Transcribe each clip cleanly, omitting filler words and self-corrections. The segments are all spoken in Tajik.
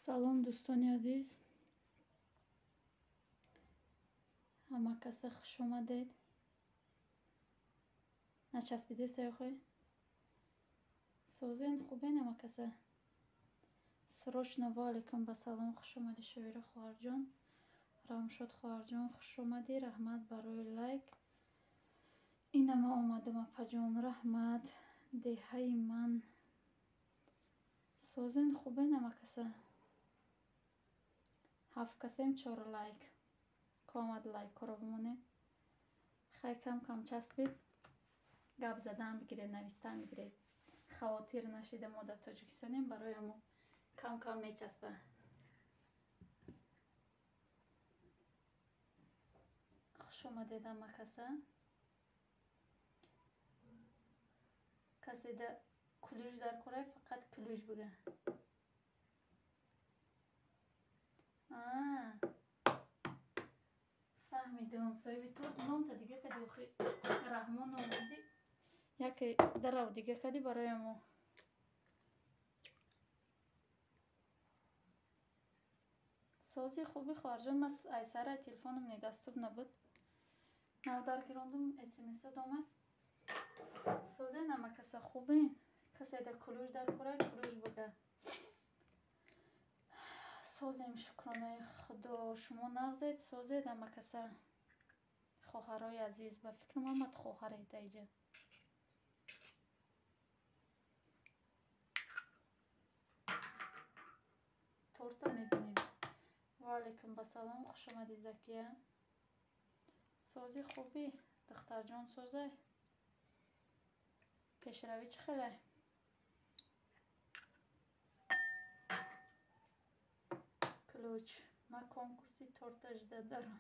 Салом, дӯстони азиз. Ҳама каса хуш омадед. Начаспидеста охой? Созен, хубен ҳама каса? Срочно. Ва алайкум ба салом, хуш омадӣ, Шоира хоҳарҷон. Рамшод хоҳарҷон, хуш омадӣ. Раҳмат барои лайк. Инама омадам, апаҷон, раҳмат. Деҳаи ман. Созен, хубен ҳама каса? Ҳафт касем, чор лайк. Ко омад, лайкҳоро бимонед. Хай, кам кам часпид. Гап задан бигиред, навистан бигиред. Хавотир нашида, мо дар Тоҷикистонем, барои мо кам кам мечаспа. Хуш омадед ҳама каса. Касе да ключ дар кора, фақат ключ бига. Фаҳмидам, соҳиби торт номта дига кади охи, Раҳмон омадӣ, яке дарав дига кади барои мо. Сози, хуби, хоҳарҷон? Ман айсара телефоном недоступ набуд. Навдар гирондум, смсо омад. Созен ҳама каса, хубен? Касе да ключ дар кора, ключ бига. Созем, шукронаи Худо. Шумо нағзед, созед ҳама каса? Хоҳарои азиз, ба фикрам ҳамат хоҳаред аиҷа. Торта мебинем. Ва алайкум ба салом, хуш омадӣ, Закия. Сози, хубӣ, духтарҷон, созай? Пешравӣ чӣ хелай? Ключ. Ман конкурси торта жда дорам.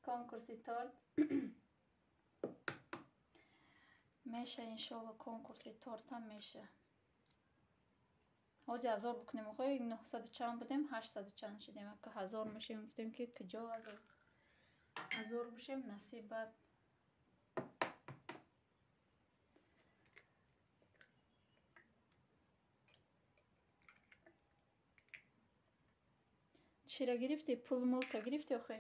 Конкурси торт меша, иншолло, конкурси тортам меша. Ҳозир 1000 бикунем, охои, 900 чанд будем, 800 чанд шудем. Ака 1000 мешем, гуфтем ки куҷо 1000. 1000 бошем, насиб бад. Чира гирифтӣ? Пул мулка гирифтӣ охи?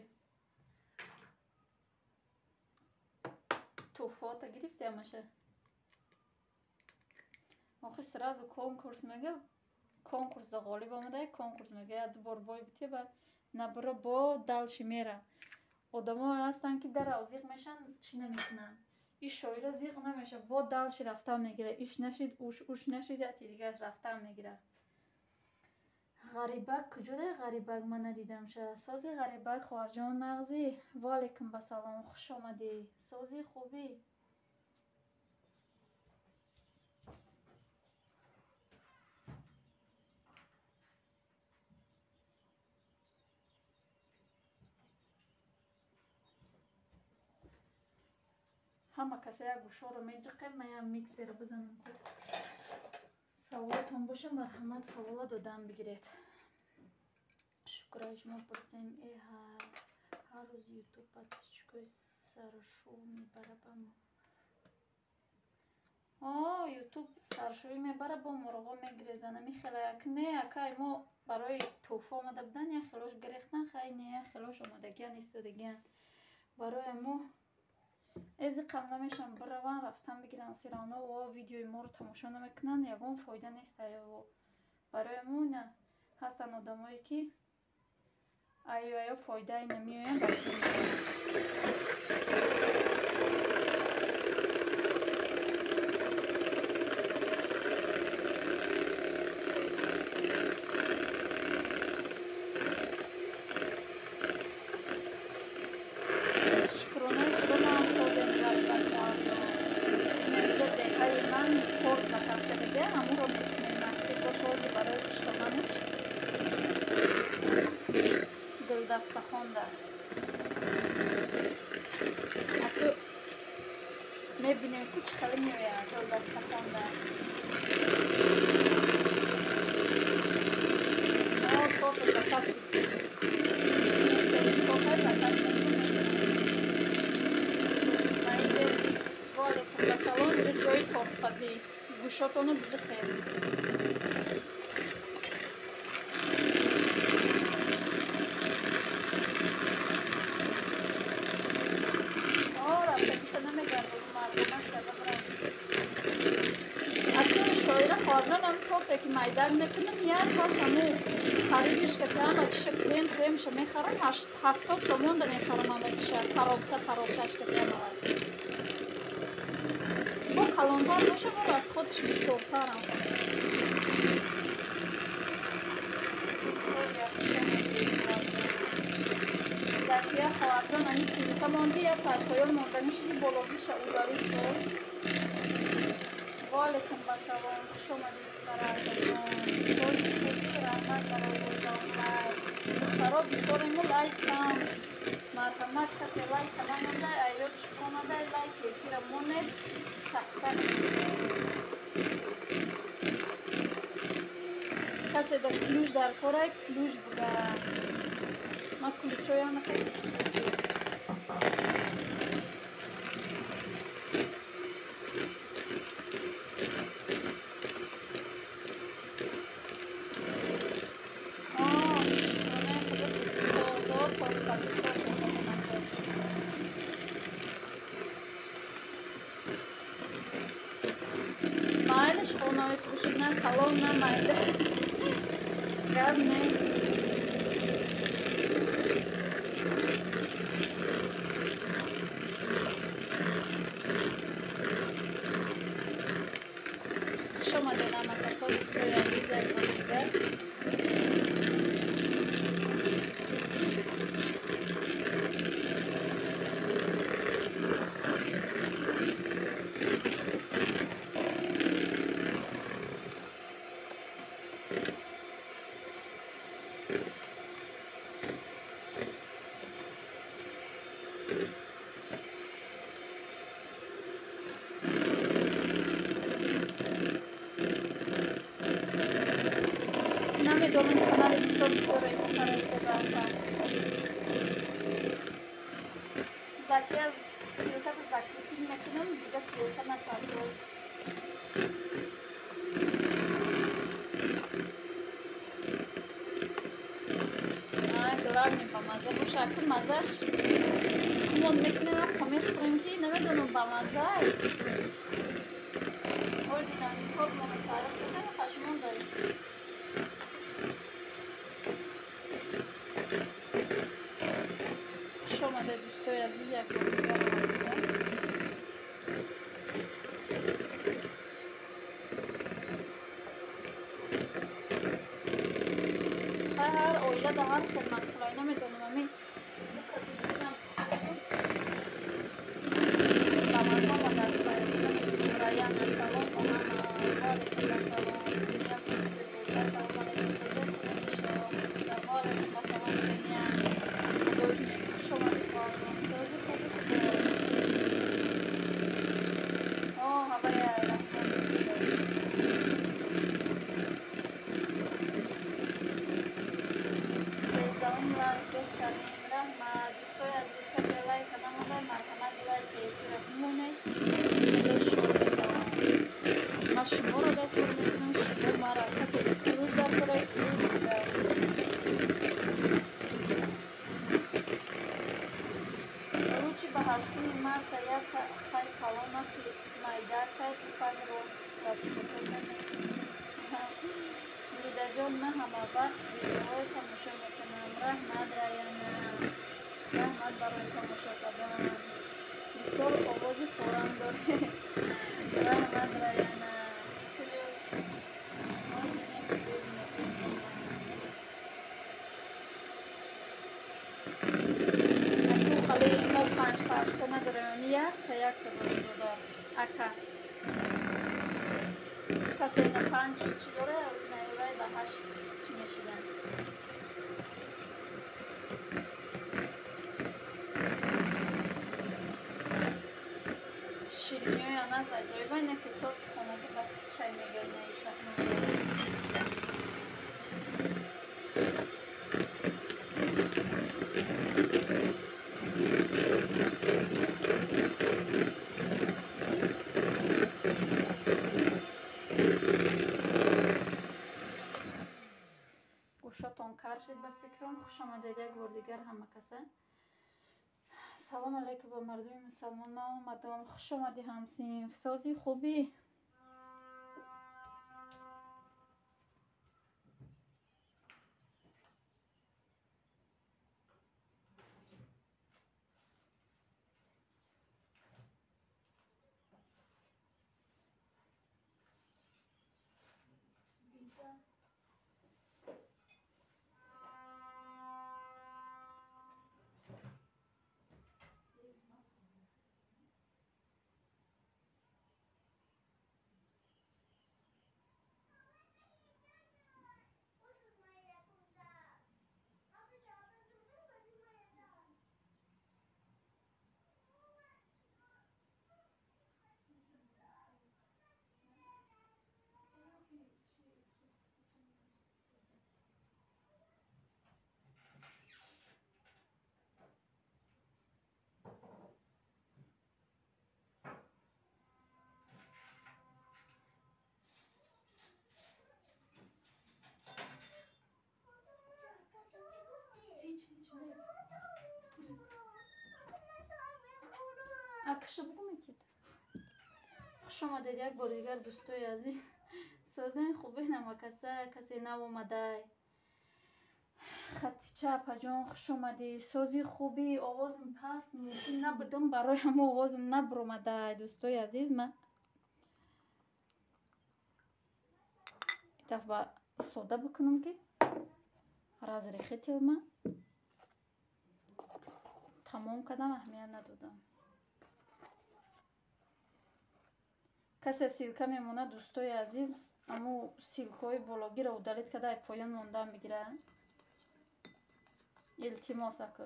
Туҳфота гирифтӣ ҳамаша? Охи, сразу конкурс мега, конкурса ғолиб омада, конкурс мега, як бор бой битӣ ба набро бо дальше мера. Одамое ҳастанд, ки дарав зиқ мешаванд, чӣ намекунанд. Иш шоира зиқ намешавад, бо дальше рафтан мегирад. Иш нашид, уш, уш нашид, яти дигараш рафтан мегирад. Ғарибак куҷо дай, ғарибак ман надидамша. Сози, ғарибак хоҳарҷон, нағзӣ? Ва алайкум ба салом, хуш омадӣ. Сози, хубӣ? Ҳама каса як гӯшоро меҷиқем, ман як миксера бизанам. Саволотон боша, марҳамат, савола додан бигиред. Шукраи шумо пурсем. Э, ҳар рӯз ютуб подписчикои саршӯ мебара ба мо. О, ютуб саршӯӣ мебара, бо мурғо мегирезан. Ами хелаяк не, акай, мо барои тӯҳфа омада будан, як хелош гирехтан, хай не, як хелош омадагиан, истодагиан. Барои мо эзи қам намешан, бираван, рафтан бигиран, всё равно о видеои моро тамошо намекунанд, ягон фоида нест. Барои мо на ҳастанд одамое, ки аю аю фоидае намеоянд. Шукронаи Худо, ман созем, деҳаи ман торт заказ кардагиам, ҳамонро мекунем, насиб бошоди, барои хуштоманаш гулдастахонда. Ату мебинем, ку чӣ хеле меояд гулдастахонда. Торт заказ, заказ. Ва салом, ҷои тортпазӣ, гӯшотоно биҷиқед. Даша намегардонам, марҳамат карда бирам. Акун шоира хоҳарҷон, торте ки майдар мекунам, як башаму харидиш ка ҳама чиша крем кремша мехарам, 70 сомонда мехарам ҳама чиша, коробка коробкаш ка ҳама. Бо калонтар боша, бо расходш бисёртарам. Закия хоҳарҷон, ами ссылка монди, як поён монданӣ шуди, бологиша удалить шуд. Ваалайкум ассалом, хуш омадед, бародарон. Раҳмат барои лайк. Духтаро бисёрему, лайк кам. Марҳамат, касе лайк намонда, айёдш омада, лайк эфира монед, чақчақ. Касе да ключ дар корай, ключ буда. Ма ключоям майлаш хонаи фурӯшид, на калон, на майда, гап нест. Хуш омадед ҳамакасо, дӯстои азиз, як бори дигар. Намедонам, канали бисёр бисёро истифода. Закия, ссылкаро закрепить мекунам, дига ссылка накардо. Главное бамаза боша. Акун мазаш кумон мекунем, афка мехӯрем, ки намедонам бамаза. Ординани тортмона сарф кардем, хашмон дорем. Хуш омадед, дӯстои азиз, як бори дигар омадеса. Ҳар оила да ҳар хел маъқулай, намедонам, ами касе дидам бамаза омадааст. Раян, ассалом ба ҳама. Ваалайкум ассалом. Сения, ассалому алайкум. Ваалайкум ассалом, Сения художник, хуш омадед, хоҳарҷон. Сози хуби худо. О, ҳавая раҳмон. 13-ум лайк, беҳтарин, раҳмат. Дӯстои азиз, касе лайка намонда, марҳамат, лайки эфира бимонед. Хеле шод мешавам. Ман шуморо дастгир мекунам, шумо мара. Касе ключ дар кора, ключ буда. Лучше ба 8-уми марта як хай калона ки майда кай туфангро расход кардем. Лидаҷон, ман ҳама вақт видеоҳои тамошо мекунам. Раҳмат, Раяна. Раҳмат барои тамошо кардан. Бисёр овози форам доред. Раҳмат, Раяна. Ключ. Хали мо панҷта ҳашта надорем, якта якта дорем, додар. Ака. Касе на панҷ чӣ дора, наивай ба ҳашт чӣ мешидан. Шириниҳои анас аҷоиба, не ки торти хонагӣ ба чай мегӯяд, наиша. Гӯшотон кар шид ба фикрам. Хуш омадед як бор дигар ҳама каса. Салом алейкум ба мардуми мусалмон. Ман омадам. Хуш омадӣ, ҳамсинф. Сози, хубӣ? Акаша бугу метид. Хуш омадед як бори дигар, дӯстои азиз. Созен, хубе, намакаса, касе нав омадай. Хатича апаҷон, хуш омадӣ. Сози, хубӣ? Овозм паст, мумкин набудам, барои ҳамо овозм набуромадай, дӯстои азиз. Ма итаф ба сода бикунам, ки разрыхлитель ма тамом кардам, аҳамият надодам. Касе ссылка мемонад, дӯстои азиз, аму ссылкаҳои бологиро удалить карда, ай поён мондан бигира. Илтимос, аку.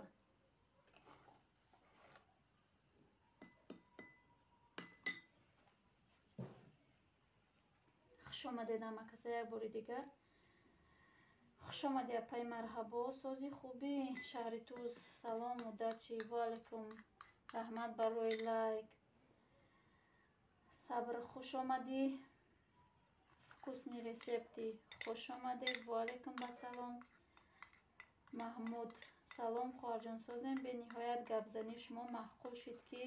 Хуш омадед, ҳама каса, як бори дигар. Хуш омадӣ, апаи, марҳабо. Сози, хубӣ? Шаҳри Туз, салом, удачи. Ваалайкум, раҳмат барои лайк. Сабр, хуш омадӣ. Вкусный рецепты, хуш омадед. Ваалайкум басалом. Маҳмуд, салом, хоҳарҷон, созем? Бениҳоят гапзании шумо маъқул шуд, ки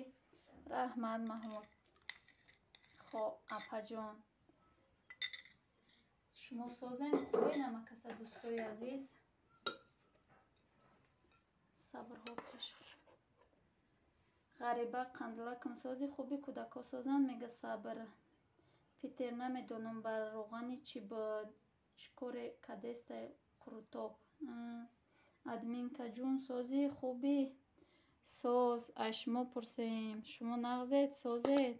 раҳмат, Маҳмуд. Хо, апаҷон, шумо созем, хубе, намакаса, дӯстои азиз? Сабрҳо пеш. Ғариба қандлакм, сози, хуби? Кӯдакҳо созанд, мега Сабр. Питер, намедонам, бар роғани чӣ буд, чӣ коре кадестай, қурутоб. Админка ҷун, сози, хубӣ? Соз, ай шумо пурсем, шумо нағзед, созед?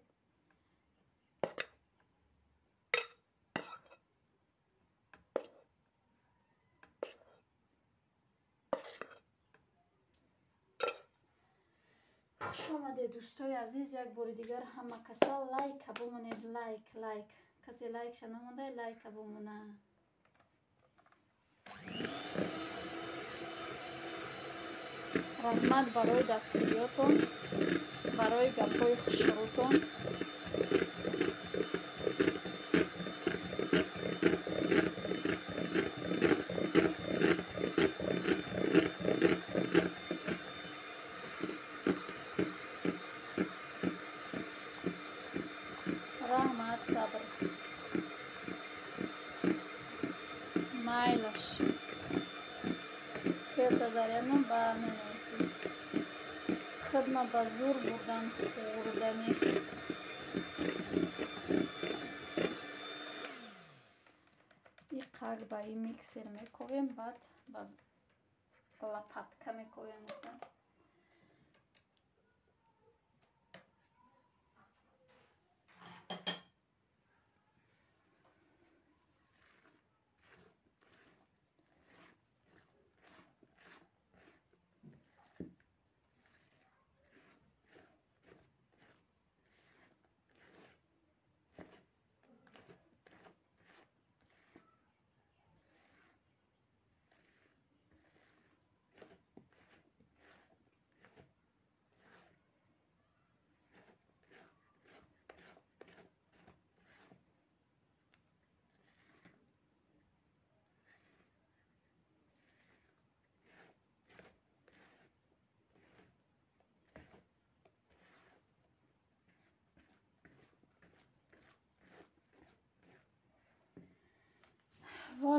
Хуш омадед, дӯстои азиз, як бори дигар ҳама каса лайка бимонед, лайк, лайк. Касе лайкша намонда, лайка бимона. Раҳмат барои дастгириётон, барои гапҳои хушрӯтон. Раҳмат, Сабр. Майлаш. Петр Заряном ба менависӣ. Хидма ба зур бурдан хӯрданӣ. И қак ба и миксер мековем, баъд ба лопатка мековем.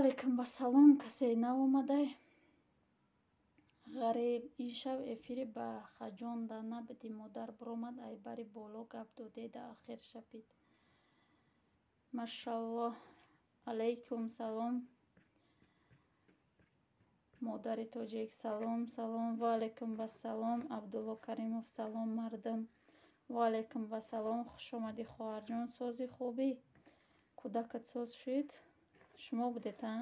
Ва алайкум вассалом. Касе нав омадай? Ғариб, ин шаб эфири ба хаҷонда набудӣ, модар. Биромад, ай бари боло гап додед, ахир шапид. Машаллоҳ. Алайкум салом, модари тоҷик. Салом, салом. Ва алайкум вассалом. Абдулло Каримов, салом, мардум. Ва алайкум вассалом, хушомадӣ, хоҳарҷон. Сози, хубӣ? Кӯдакат соз шуд? Шумо будед, а?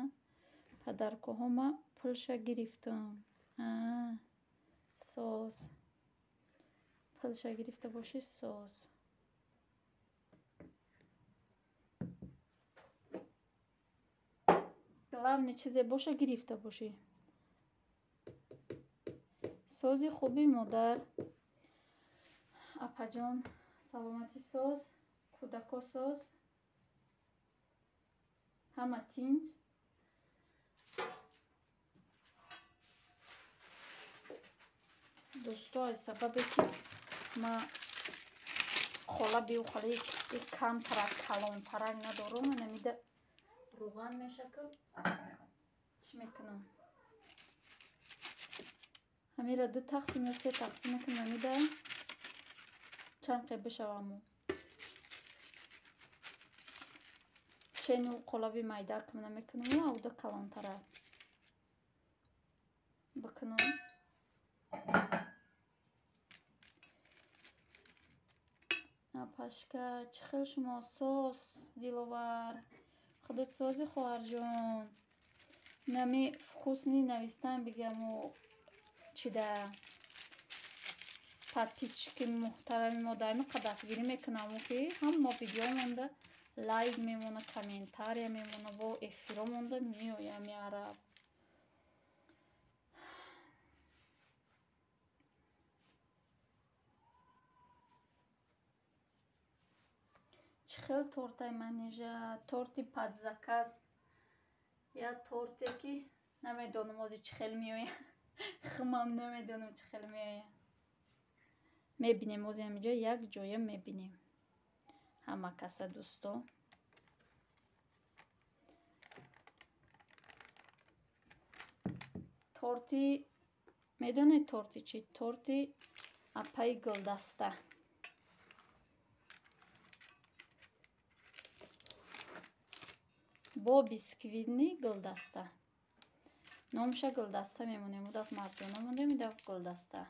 Подаркаҳо ма пулша гирифтам. Соз, пулша гирифта бошӣ, соз. Главное, чизе боша, гирифта бошӣ. Сози, хубӣ, модар? Апаҷон, саломатӣ, соз? Кӯдако соз? Ҳама тинҷ? Дӯсто, аз сабабе ки ма қолаби ухалаи камтарак, калонтарак надорам, намида рӯған мешакам. Чӣ мекунам? Ҳамира ду тақсим ё се тақсим мекунам, намида чанд қеб бишаваму чену қолаби майдакам намекунам, ауда калонтарак бикунам. Апашка, чӣ хел шумо? Соз, Диловар? Худот сози, хоҳарҷон? Нами вкусный навистан бигаму чида подписчики муҳтарами мо даими дастгирӣ мекунаму, ки ҳама видео монда лайк мемона, комментария мемона, во эфиро монда меоям араб. Чӣ хел тортай, Манижа? Торти под заказ, я торте ки намедонам ози чӣ хел меояд, хумам намедонам чӣ хел меояд. Мебинем, ози ҳаминҷо як ҷоя мебинем ҳама каса, дӯсто. Торти медонед, торти чӣ? Торти апаи Гулдаста. Бо бисквитный гулдаста. Номша Гулдаста мемонем. Удаф Марҷона мондем, идаф Гулдаста.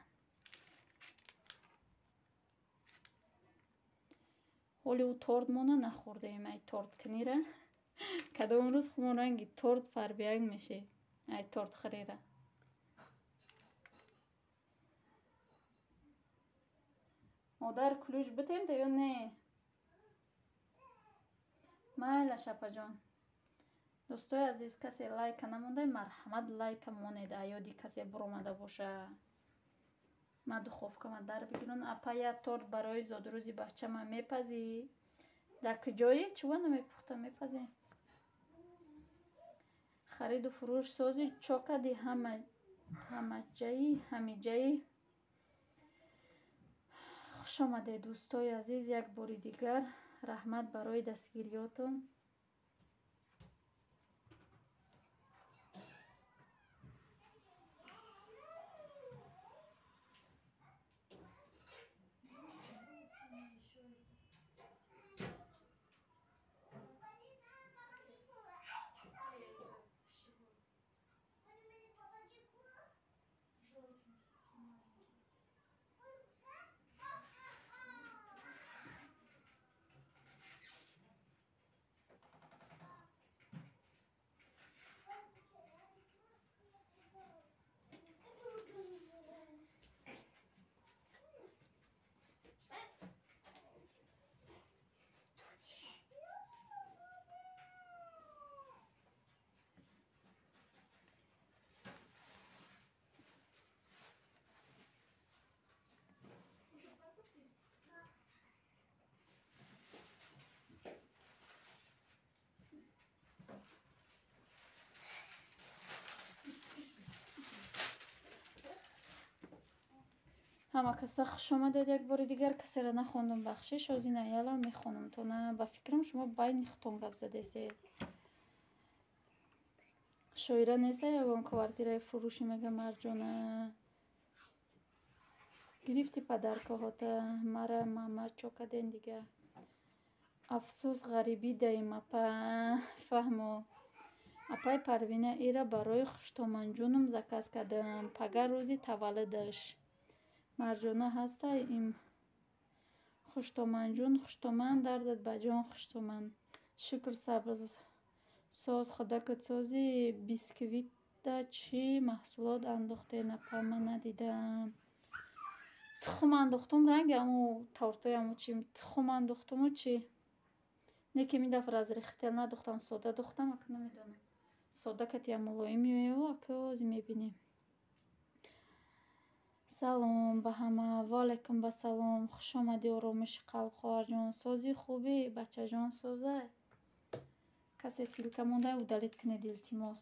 Ҳоли ӯ торт мона нахӯрдаем, ай торткунира. Кадом рӯз хумон ранги торт фарбияк мешем, ай тортхӯрира. Модар, ключ битем да ё не? Майлаш, апаҷон. Дӯстои азиз, касе лайка намонда, марҳамат, лайка монед, аёди касе буромада боша. Ма духовкама дар бигирон. Апа, як торт барои зодрӯзи бачама мепазӣ? Дар куҷое? Чува намепухта, мепазем. Хариду фурӯш сози, чо кади ҳамаҷаи ҳамиҷаи. Хуш омадед, дӯстои азиз, як бори дигар раҳмат барои дастгириётон. Ҳама каса хуш омадед як бори дигар. Касеро нахондум, бахшиш. Озина яла мехонам тона. Ба фикрам, шумо байни худтон гап задесед. Шоира неста ягон квартираи фурӯшӣ мега Марҷона. Гирифти падаркаҳота, мара мама чо каден дига. Афсӯс, ғарибӣ даем апа. Фаҳмо. Апай Парвина, ира барои хуштоманҷунам заказ кардам. Пага рӯзи таваллудаш. Марҷона ҳастай им хуштоманҷун, хуштоман, дардат ба ҷон хуштоман. Шукр сабр соз худакат сози бисквитда чӣ маҳсулот андохтен апа, ман надидам. Тухм андохтум, ранги ҳаму тортои ҳаму чи тухм андохтуму чи. Не ки ин дафъа разрыхлитель надохтам, сода дохтам, ака намедонам. Сода кати ям мулоим меояд, ака ози мебинем. Салом ба ҳама, ва алайкум басалом. Хуш омадӣ оромиши қалб, хоҳарҷон. Сози хубӣ, бачаҷон созай. Касе ссылка монда, удалить кунед, илтимос.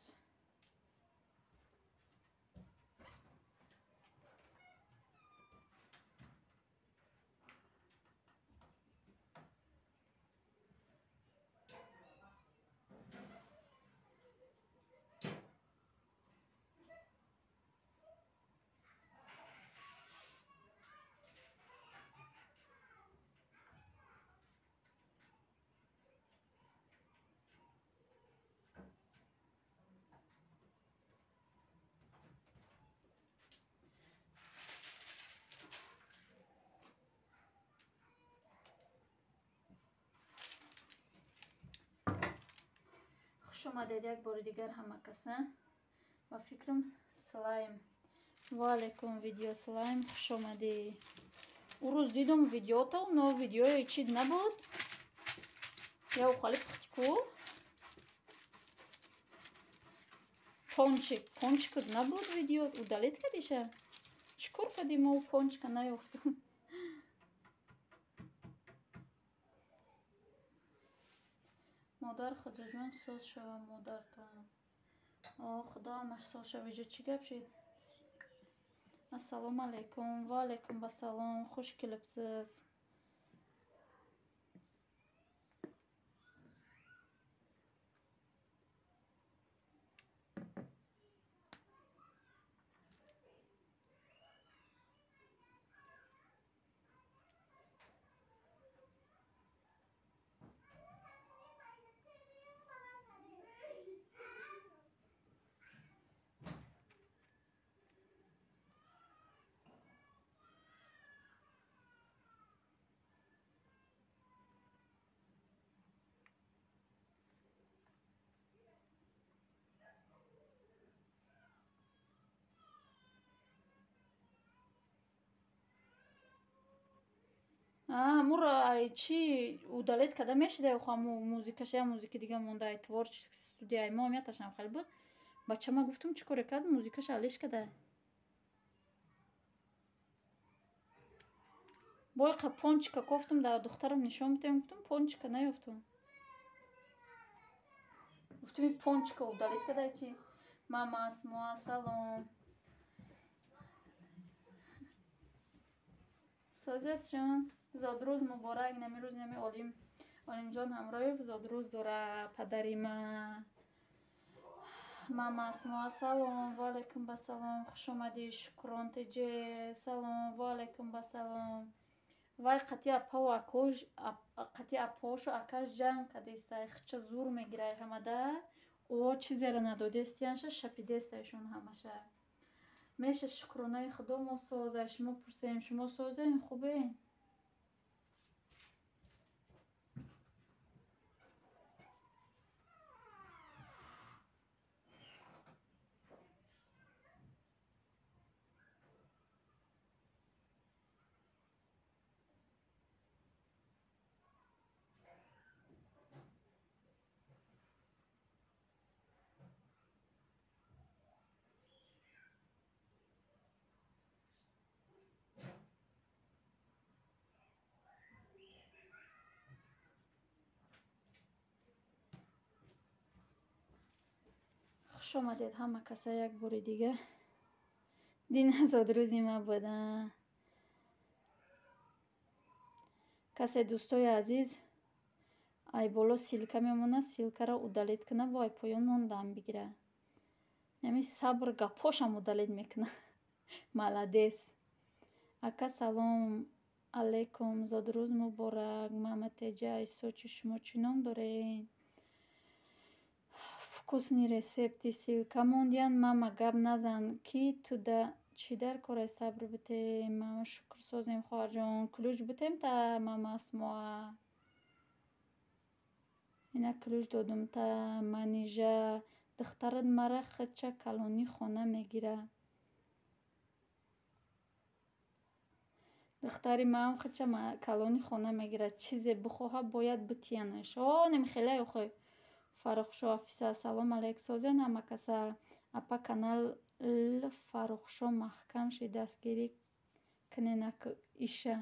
Хуш омадед як бори дигар ҳама каса. Ба фикрам слайм. Ва алайкум видео слайм, хуш омадӣ. Ӯ рӯз дидум видеото, но видеои чӣ набуд. Я ухали пухти ку. Пончик, пончик набуд видео, удалить кардиша? Чӣ кор кардӣ мо пончика наёфтум? Модар Худоҷон соз шава модартон. О, Худо ҳамаш соз шава. Иҷо чӣ гап шид? Ассалому алайкум, ва алайкум басалом. Хуш келибсиз. Муро ай чи удалить карда мешида, ҳаму музикаша, я музики дига монда, ай творческий студияи мо яташам хеле буд. Бачама гуфтум чӣ коре кард, музикаша алиш карда. Бойқа пончика кофтум, да духтарам нишон бидем, гуфтум пончика наёфтум. Гуфтум и пончика удалить карда чи. Мама Асмоа, салом. Созиятшон. Зодрӯз муборак, нами рӯз нами Олим Олимҷон Ҳамроев зодрӯз дора падари ма. Мама Асмоа, салом, ва алайкум басалом. Хуш омадӣ, Шукрон теҷе, салом, ва алайкум басалом. Вай қати апау акош, қати апошу акаш ҷанг кардестай, хича зур мегирай ҳамада. О чизеро надодестиянша, шапидестайшон ҳамаша. Меша шукронаи Худо мо созай, шумо пурсем, шумо созен, хубен? Хуш омадед ҳама каса як бори дига. Дина зодрӯзи ма буда. Касе дӯстои азиз ай боло ссылка мемонад, ссылкаро удалить кунад, бо ай поён мондам бигира. Нами сабр гапҳошам удалить мекунад. Молодец. Ака, салом алейкум, зодрӯз муборак. Мама Теҷа Сочи, шумо чӣ ном доред? Вкусный рецепти ссылка мондиян. Мама, гап назан, ки туда чӣ дар корай, сабр бите. Мама, шукр, созем, хоҳарҷон. Ключ бутем та, мама Асмоа. Ина ключ додум та. Манижа, духтарат мара хича калони хона мегира. Духтари маам хича калони хона мегирад. Чизе бихоҳа, бояд битиянаш. О, немихелай охой. Фаррухшо Афиса, салом алейк, созен ҳама каса. Апа, канал Фаррухшо маҳкам шид, дастгирӣ куненак иша.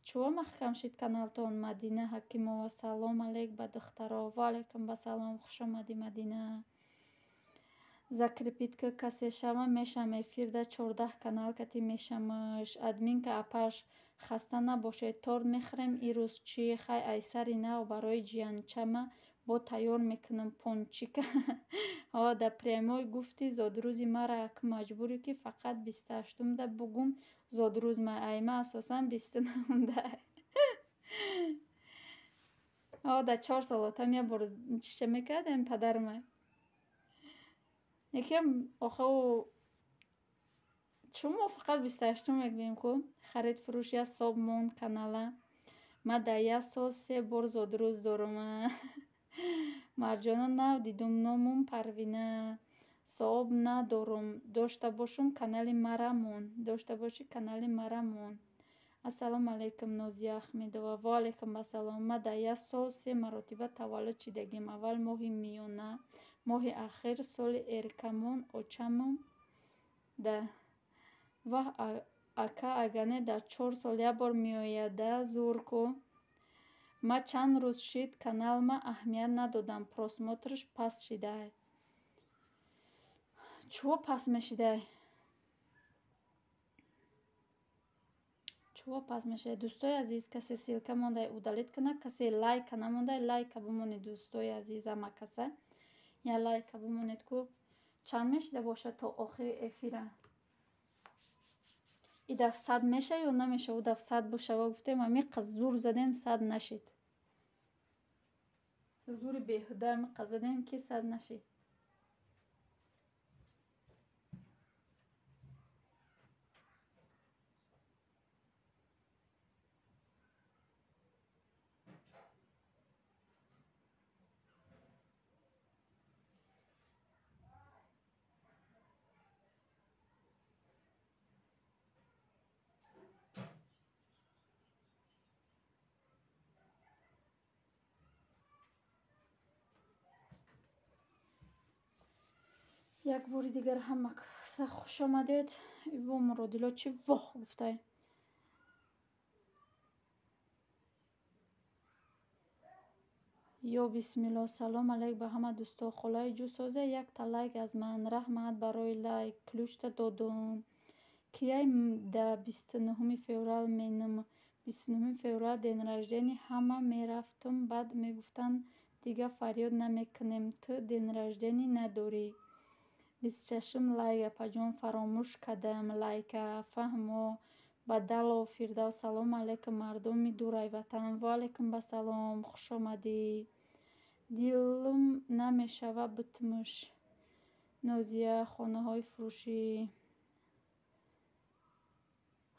Чӯва маҳкам шид каналтон? Мадина Ҳакимова, салом алейк ба духтаро. Ва алайкум басалом, хушомадӣ, Мадина. Закрепить ки касе шава, мешам эфирда 14 канал кати мешамаш. Админка апаш, хаста набошед, торт мехӯрем ирӯз чӣ? Хай, айсари нав барои ҷиянчама бо тайёр мекунам пончика. О, да прямой гуфти зодрӯзи мара, ак маҷбурӣ ки фақат 28-умда бугум зодрӯзма, айма асосан 29-умда. О, да 4 сол отам як бор чиша мекардем падарма. Якем охо чун мо фақат 28-ум мегӯем ку. Харид фурӯш як соб монд канала. Ма дар як сол се бор зодрӯз дорум. Марҷона, нав дидум, номум Парвина. Савоб надорум, дошта бошум канали мара мон. Дошта бошӣ, канали мара мон. Ассалому алайкум, Нозия Ахмедова. Ва алайкум ассалом. Ма дар як сол се маротиба таваллуд шидагим. Аввал моҳи миёна, моҳи ахир, соли эркамон очамон да. Ваҳ, ака, агане дар 4 сол як бор меояда, зур ку. Ма чанд рӯз шид каналма аҳамият надодам, просмотрш паст шидай. Чӯ паст мешидай? Чӯ паст мешидай? Дӯстои азиз, касе ссылка мондай, удалить кунад, касе лайка намондай, лайка бимонед, дӯстои азиз, ҳама каса. Я лайка бимонед ку чанд мешида бошад то охири эфира. И даф 100 меша ё намеша? Ӯ даф 100 бошава гуфтем, ҳамиқа зур задем, 100 нашид. Зури беҳуда ҳамиқа задем, ки 100 нашид. Як бори дигар ҳама каса хуш омадед. Бо Муродило чӣ воҳ гуфтай? Ё бисмилло, салом алейк ба ҳама дӯсто. Холаи ҷӯсозе, якта лайк аз ман. Раҳмат барои лайк, ключта додум. Кияй да 29-уми феврал менам? 29-уми феврал день рождения ҳама мерафтум, баъд мегуфтанд, дига фарёд намекунем, ту день рождения надорӣ. 26-ум лайк, апаҷон, фаромӯш кардам лайка. Фаҳмо. Бадалов Фирдавс, салому алайкум, мардуми дурай ватан. Ва алайкум басалом, хушомадӣ. Дилум намешава битмуш. Нозия, хонаҳои фурӯшӣ.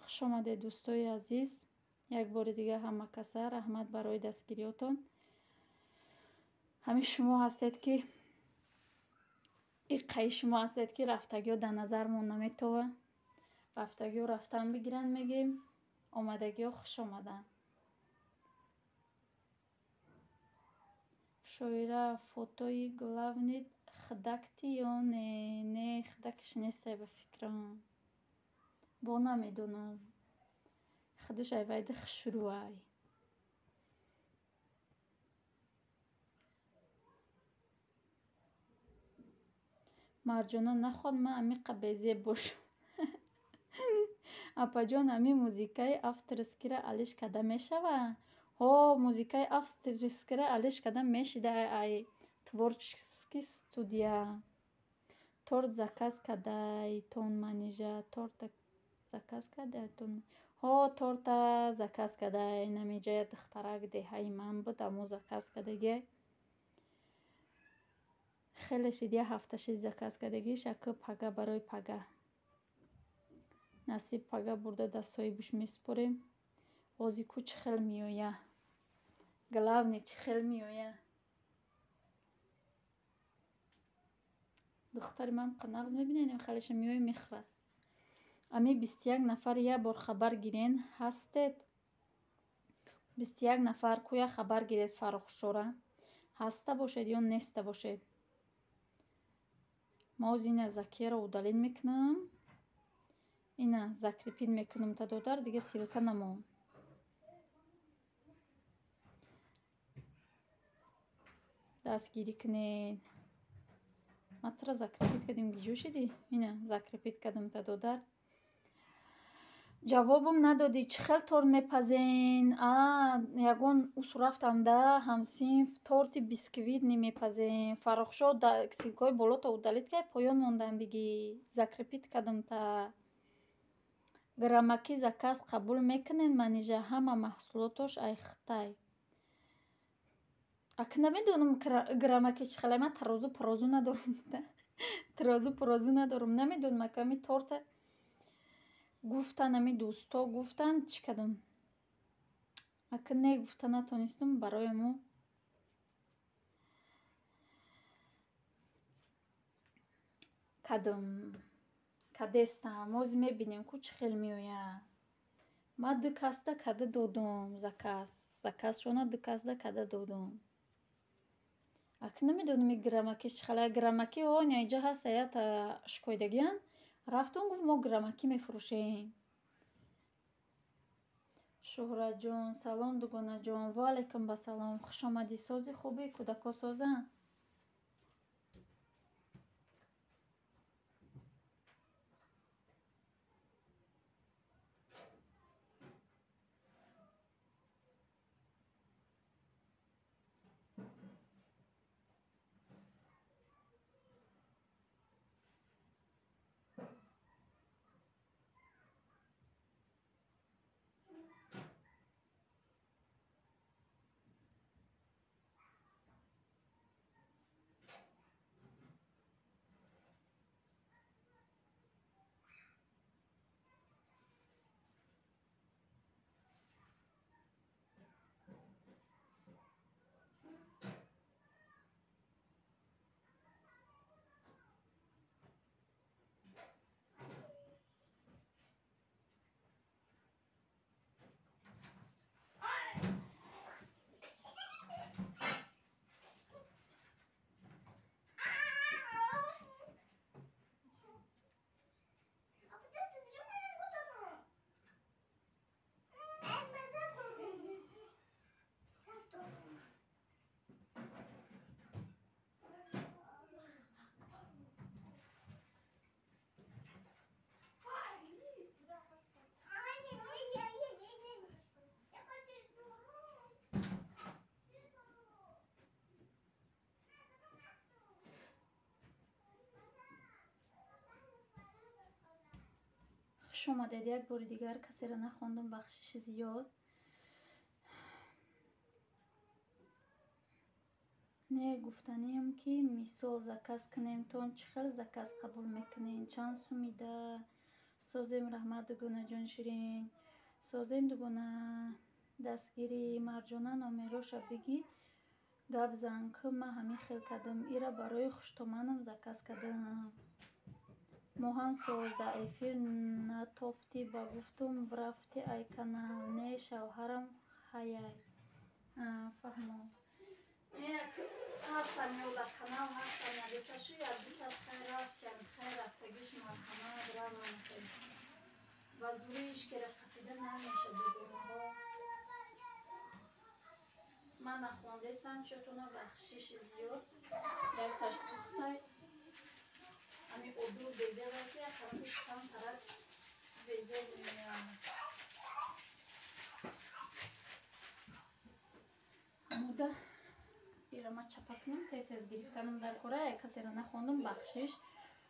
Хушомадед, дӯстои азиз. Як бори дигар ҳама каса раҳмат барои дастгириётон. Ҳамин шумо ҳастед ки иққаи шумо ҳастед ки рафтагиҳо дар назармон наметова. Рафтагиҳо рафтан бигиранд мегӯем, омадагиҳо хуш омаданд. Шоира, фотои главный худакти ё не? Не, худакаш нестай ба фикрам. Бо намедонам. Худаш айвайди хушрӯай. Марҷона, наход ман амиқа безеб бошам. Апаҷон, ҳамин музикаи авторскиро алиш карда мешава? Ҳо, музикаи авторскиро алиш карда мешида, ай творческий. Парикмахерский студия. Торт заказ кардайтон, Манижа? Торта заказ кардайтон? Ҳо, торта заказ кардай. Намиҷа я духтарак деҳаи ман буд, амо заказ кардагиай. Хеле шид, як ҳафта шид заказ кардагиш, ака пага, барои пага. Насиб, пага бурда дар соҳибаш месупорем. Ҳозир ку чӣ хел меоя. Главное, чӣ хел меоя. Духтари ман нағз мебинед, хелеша меоя, мехӯрад. Ами 21 нафар як бор хабар гирен, ҳастед? 21 нафар ку як хабар гиред, Фаррухшора. Ҳаста бошед ё неста бошед? Ма оз ина Закияро удалить мекунам. Ина закрепить мекунам та додар, дига ссылка намон. Дастгирӣ кунед. Ма тура закрепить кардем, гиҷо шидӣ? Ина закрепить кардам та додар. Ҷавобам надодӣ, чӣ хел торт мепазен? А, ягон усу рафтам да ҳамсинф, торти бисквитный мепазем. Фаррухшо ссылкаҳои болото удалить кард, поён мондам бигӣ. Закрепить кардам та. Граммакӣ заказ қабул мекунед, Манижа? Ҳама маҳсулотош ай Хитай. Ака намедонам граммакӣ чӣ хелай, ман тарозу парозу надорам. Тарозу парозу надорам. Намедонам, ака ами торта гуфтан, ами дӯсто гуфтан, чӣ кардам? Ака не гуфта натонистам, барои мо кардам. Кадестам. Ҳозир мебинем ку чӣ хел меояд. Ман ду касда када додум заказ. Заказшона ду касда када додум. Ака намедонам и граммакӣ чӣ хелай. Граммакӣ о инҷа ҳаст, аята шикоидагиян. Рафтум, гуфт, мо граммакӣ мефурӯшем. Шуҳратҷон, салом, дугонаҷон. Ва алайкум ба салом. Хуш омадӣ. Сози, хубӣ? Кӯдако созанд? Хуш омадед як бори дигар. Касеро нахондум, бахшиши зиёд. Не гуфтанием, ки мисол заказ кунем, тон чӣ хел заказ қабул мекунед? Чанд сумида созем? Раҳмат, дугонаҷон ширин. Созем, дугона, дастгирӣ. Марҷона, номероша бигӣ, гап зан ку. Ман ҳамин хел кардам, ира барои хуштоманам заказ кардам. Мо ҳам соз, дар эфир натофтӣ, ба гуфтум рафти ай канал. Не, шавҳарам ҳаяй. Фаҳмо. Не, ҳастан ё дар канал ҳастан, ядуташу ядуташ хай рафтян, хай рафтагиш марҳамат раван. Ба зури ишкера қапида намеша, дугонаҳо. Ман нахондестам, чотуна бахшиши зиёд. Якташ пухтай. Ами оду безева ки як тарафиш камтарак безев меояд. Ҳамуда Ира ма чапа кунам, тез-тез гирифтанам дар кора, як касеро нахондум, бахшиш.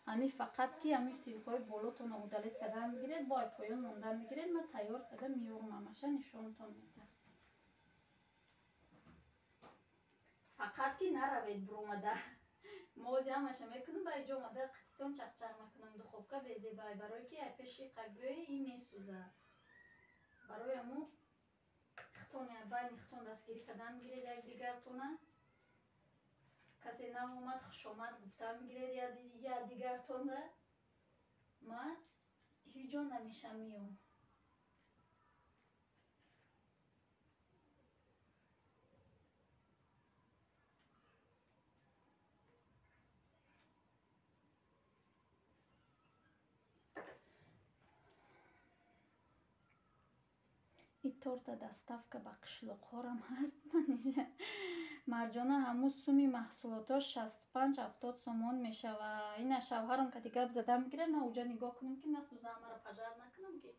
Ҳами фақат ки ҳами ссылкаҳои болотонро удалить кардан мегиред, бо ай поён мондан мегиред, ма тайёр карда меёрам ҳамаша нишонтон медиҳам. Фақат ки наравед буромада. Мо ози ҳамаша мекунам, ба иҷо омада қатитон чақчақ мекунам, духовка безебай, барое ки ай пеши қакбиёи и месӯзад. Барои ҳамо хитон байни хитон дастгирӣ кардан мегиред якдигартона. Касе нав омад, хушомад гуфтан мегиред якдигартонда. Ма ҳеҷ ҷо намешам меём. И торта доставка ба қишлоқҳорам ҳаст. Манижа Марҷона ҳамун суми маҳсулотҳо 65-70 сомон мешавад. Ина шавҳарам кати гап задам мегирад, ман уҷа нигоҳ кунам ки насӯза, ҳамаро пажар накунам ки.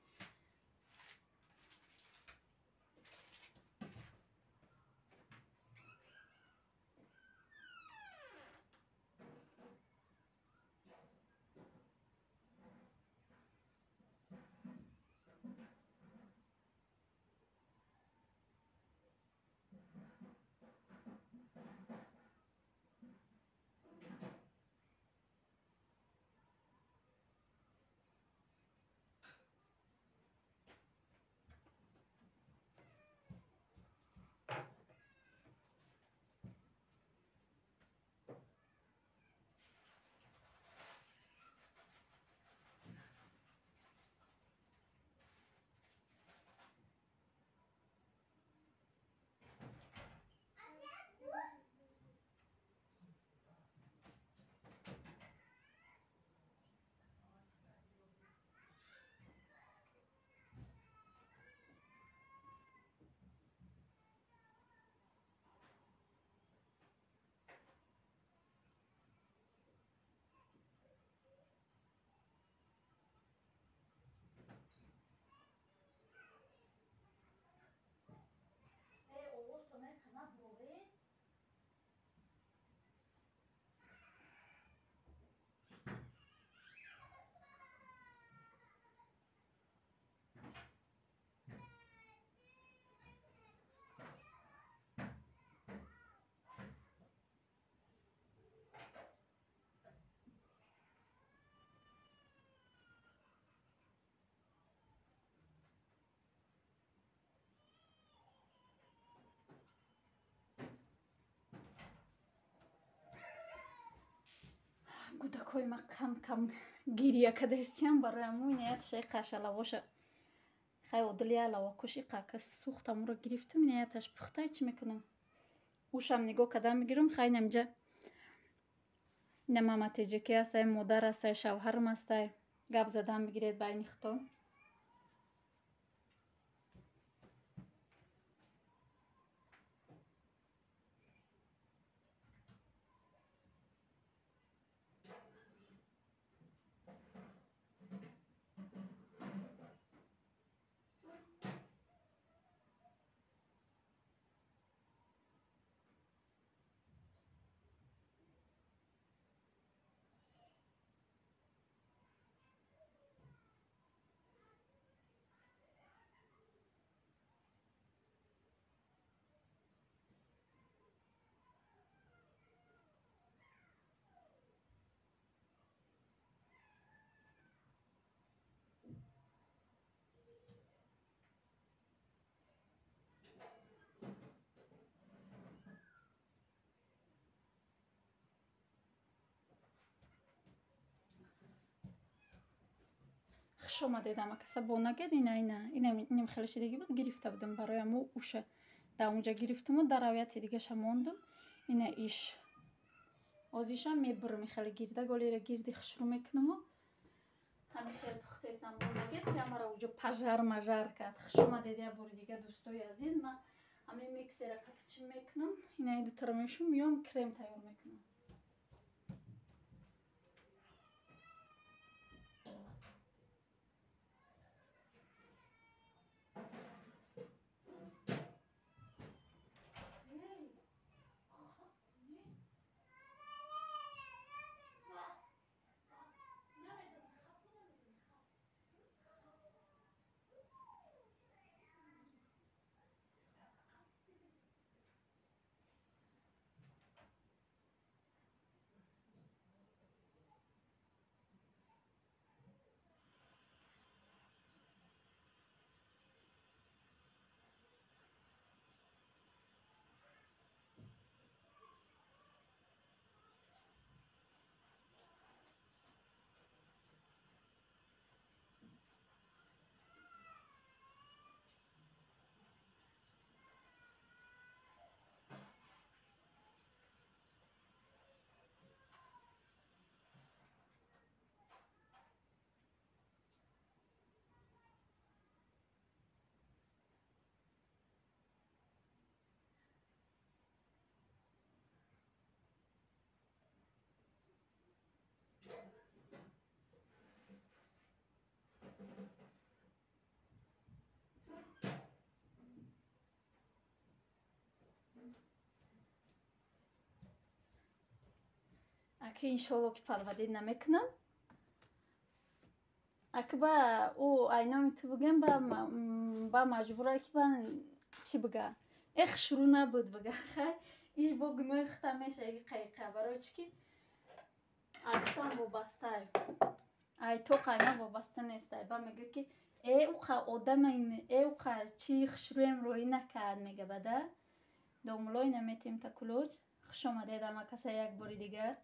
Гудакҳои ма кам-кам гирия кадастиям, барои ҳамун ниятша қашалавоша хай одили алавакуши қака сӯхтамуро гирифтум, нияташ пухта чӣ мекунам? Ушам нигоҳ кардан мегирам, хай намҷа ина мама теҷаки ҳастай, модар ҳастай, шавҳарам ҳастай, гап задан мегиред байни хитон. Хуш омадед ама каса бо нагед, ина ина ина инам хеле шидагӣ буд, гирифта будам барои ҳамо уша дар онҷа гирифтуму дар равияти дигаша мондум. Ина иш озишам мебурам, хеле гирда голера гирди хушрӯ мекунаму ҳамин хеле пухтестам бо нагед ки ҳамаро уҷо пажар мажар кард. Хуш омадед як бори дига дӯстои азиз. Ман ҳамин миксера қати чӣ мекунам? Ина дутара мешум, меём крем тайёр мекунам. Аки иншолло ки подводить намекунам. Аки ба ӯ айноми ту бигӯям, ба маҷбура ки ба чӣ бига? Эх, шурӯъ набуд бига. Хай, иш бо гуноҳи худам мешава ки қайқа. Барои чӣ ки ай худам вобастай. Ай то қайма вобаста нестай. Ба мега ки э уқа одамем, э уқа чӣ хушрӯем роӣ накард мега бада. Домулой наметем та кулоч. Хуш омадед ама каса як бори дигар.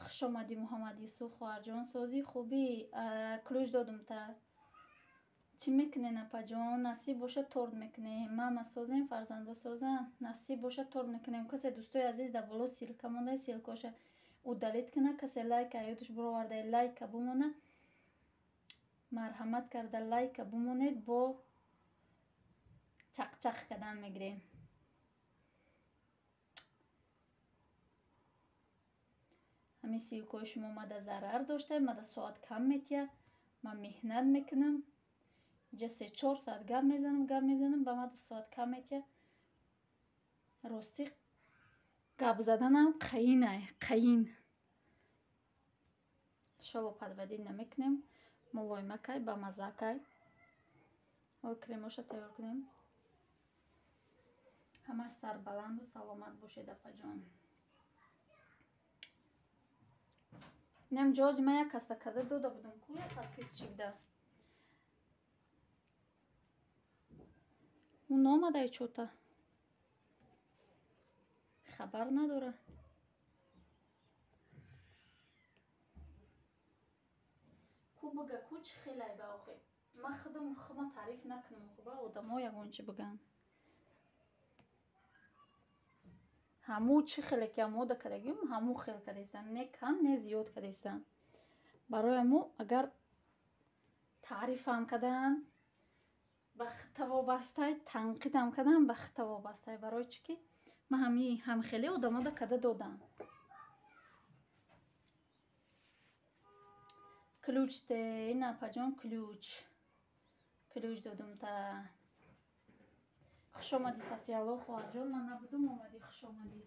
Хуш омадӣ Муҳаммад Юсуф хоҳарҷон, созӣ хубӣ. Кулоч додум та. Чӣ мекунед апаҷон? Насиб бошад торт мекунем. Мама созем, фарзандо созанд. Насиб бошад торт мекунем. Касе дӯстои азиз дар боло ссылка монда, ссылкаша удалить кунад. Касе лайка ёдаш бироварда, лайка бумона. Марҳамат карда лайка бумонед, бо чақчақ кардан мегирем. Ҳамин ссылкаҳои шумо мада зарар дошта, мада соат кам метия. Ман меҳнат мекунам. Иҷа 3-4 соат гап мезанам, гап мезанам, ба мада соат кам метия. Рости гап заданам қаинай, қаин. Иншолло подводить намекунем. Мулоимакай, бамаззакай. Ҳол кремоша тайёр кунем. Ҳамаш сарбаланду саломат бошед апаҷон. Инам ҷози ман як каста када дода будам ку як подписчик да. Ӯ номадай чота. Хабар надора. Ку бига, ку чӣ хелай ба охи. Ман худам хума таъриф накунам, ку ба одамо ягон чӣ биган. Ҳаму чӣ хеле ки омода кардагим, ҳаму хел кардастам. Не кам, не зиёд кардастам. Барои ҳаму агар таърифам кардан, ба худта вобастай, танқидам кардан, ба худта вобастай. Барои чӣ ки ман ҳамхеле одамода када додам. Ключ те, ин апаҷон ключ. Ключ додум та. Хуш омадӣ Сафиялло хоҳарҷон, ман набудум, омадӣ, хуш омадӣ.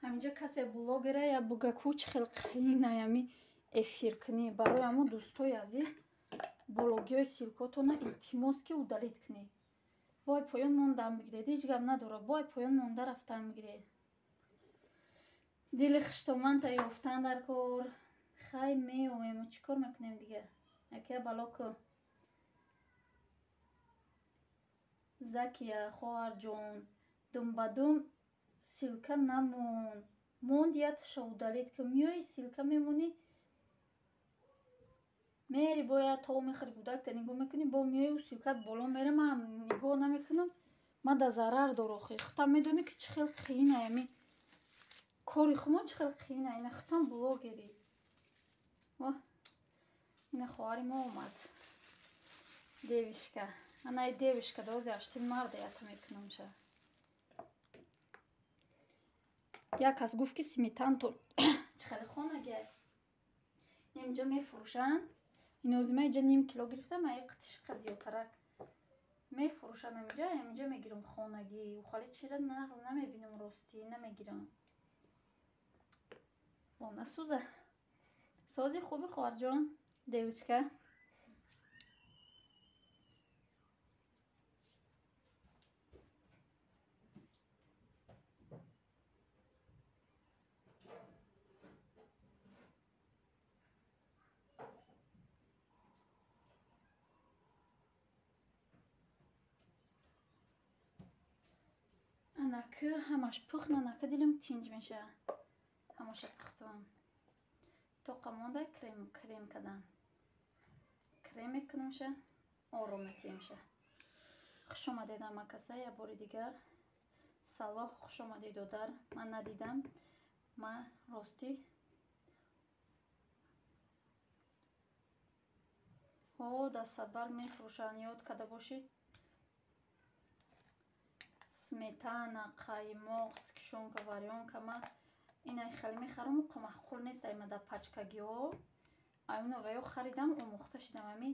Ҳаминҷа касе блогера я буга ку чӣ хел қиинай ами эфиркунӣ. Барои ҳамо дӯстои азиз блогиҳои ссылкотона илтимос ки удалить кунед. Бой поён мондан бигиред, ҳеҷ гап надорад. Бой поён монда рафтан бигиред. Дили хуштоманта ёфтан дар кор. Хай меоем, чӣ кор мекунем дига? Якя бало ку. Закия хоҳарҷон, думбадум ссылка намон. Монд яташа удалить ку. Миёи ссылка мемонӣ. Мери бояд то мехӯри гудакта нигоҳ мекунӣ, бо миёи ӯ ссылкат боло мера, ман нигоҳ намекунам. Ман да зарар дор охи. Худам медонӣ ки чӣ хел қиинай ами кори хумо чӣ хел қиинай. Ина худам блогерӣ. Во ина хоҳари мо омад. Девишка. Анаи девишка дози аштин марда ята мекунамша. Як кас гуфт ки сметантон чӣ хеле хонагиай. Инҷа мефурӯшанд. Инозима инҷа ним кило гирифтам, ай қитишқа зиёдтарак. Мефурӯшанд ҳаминҷа, ҳаминҷа мегирам хонагӣ. Ухали чира нағз намебинам ростӣ, намегирам. Бо насӯза. Сози хуби хоҳарҷон, девочка. Анаки ҳамаш пухт, анаки дилам тинҷ мешавад. Ҳамаша пухтам. Тоқа монда крем, крем кардан. Крем мекунамша, ором метиҳемша. Хуш омадед ҳама каса як бори дигар. Салоҳ, хуш омадед додар. Ман надидам. Ман ростӣ О, дар Садбарг мефурӯшанд, ёд карда бошӣ. Сметана, қаймоқ, сгущёнка, варёнка ма ина хеле мехарам, маъқул нест ай ма дар пачкагиҳо. Ай уна ва ё харидам, омӯхта шидам. Ами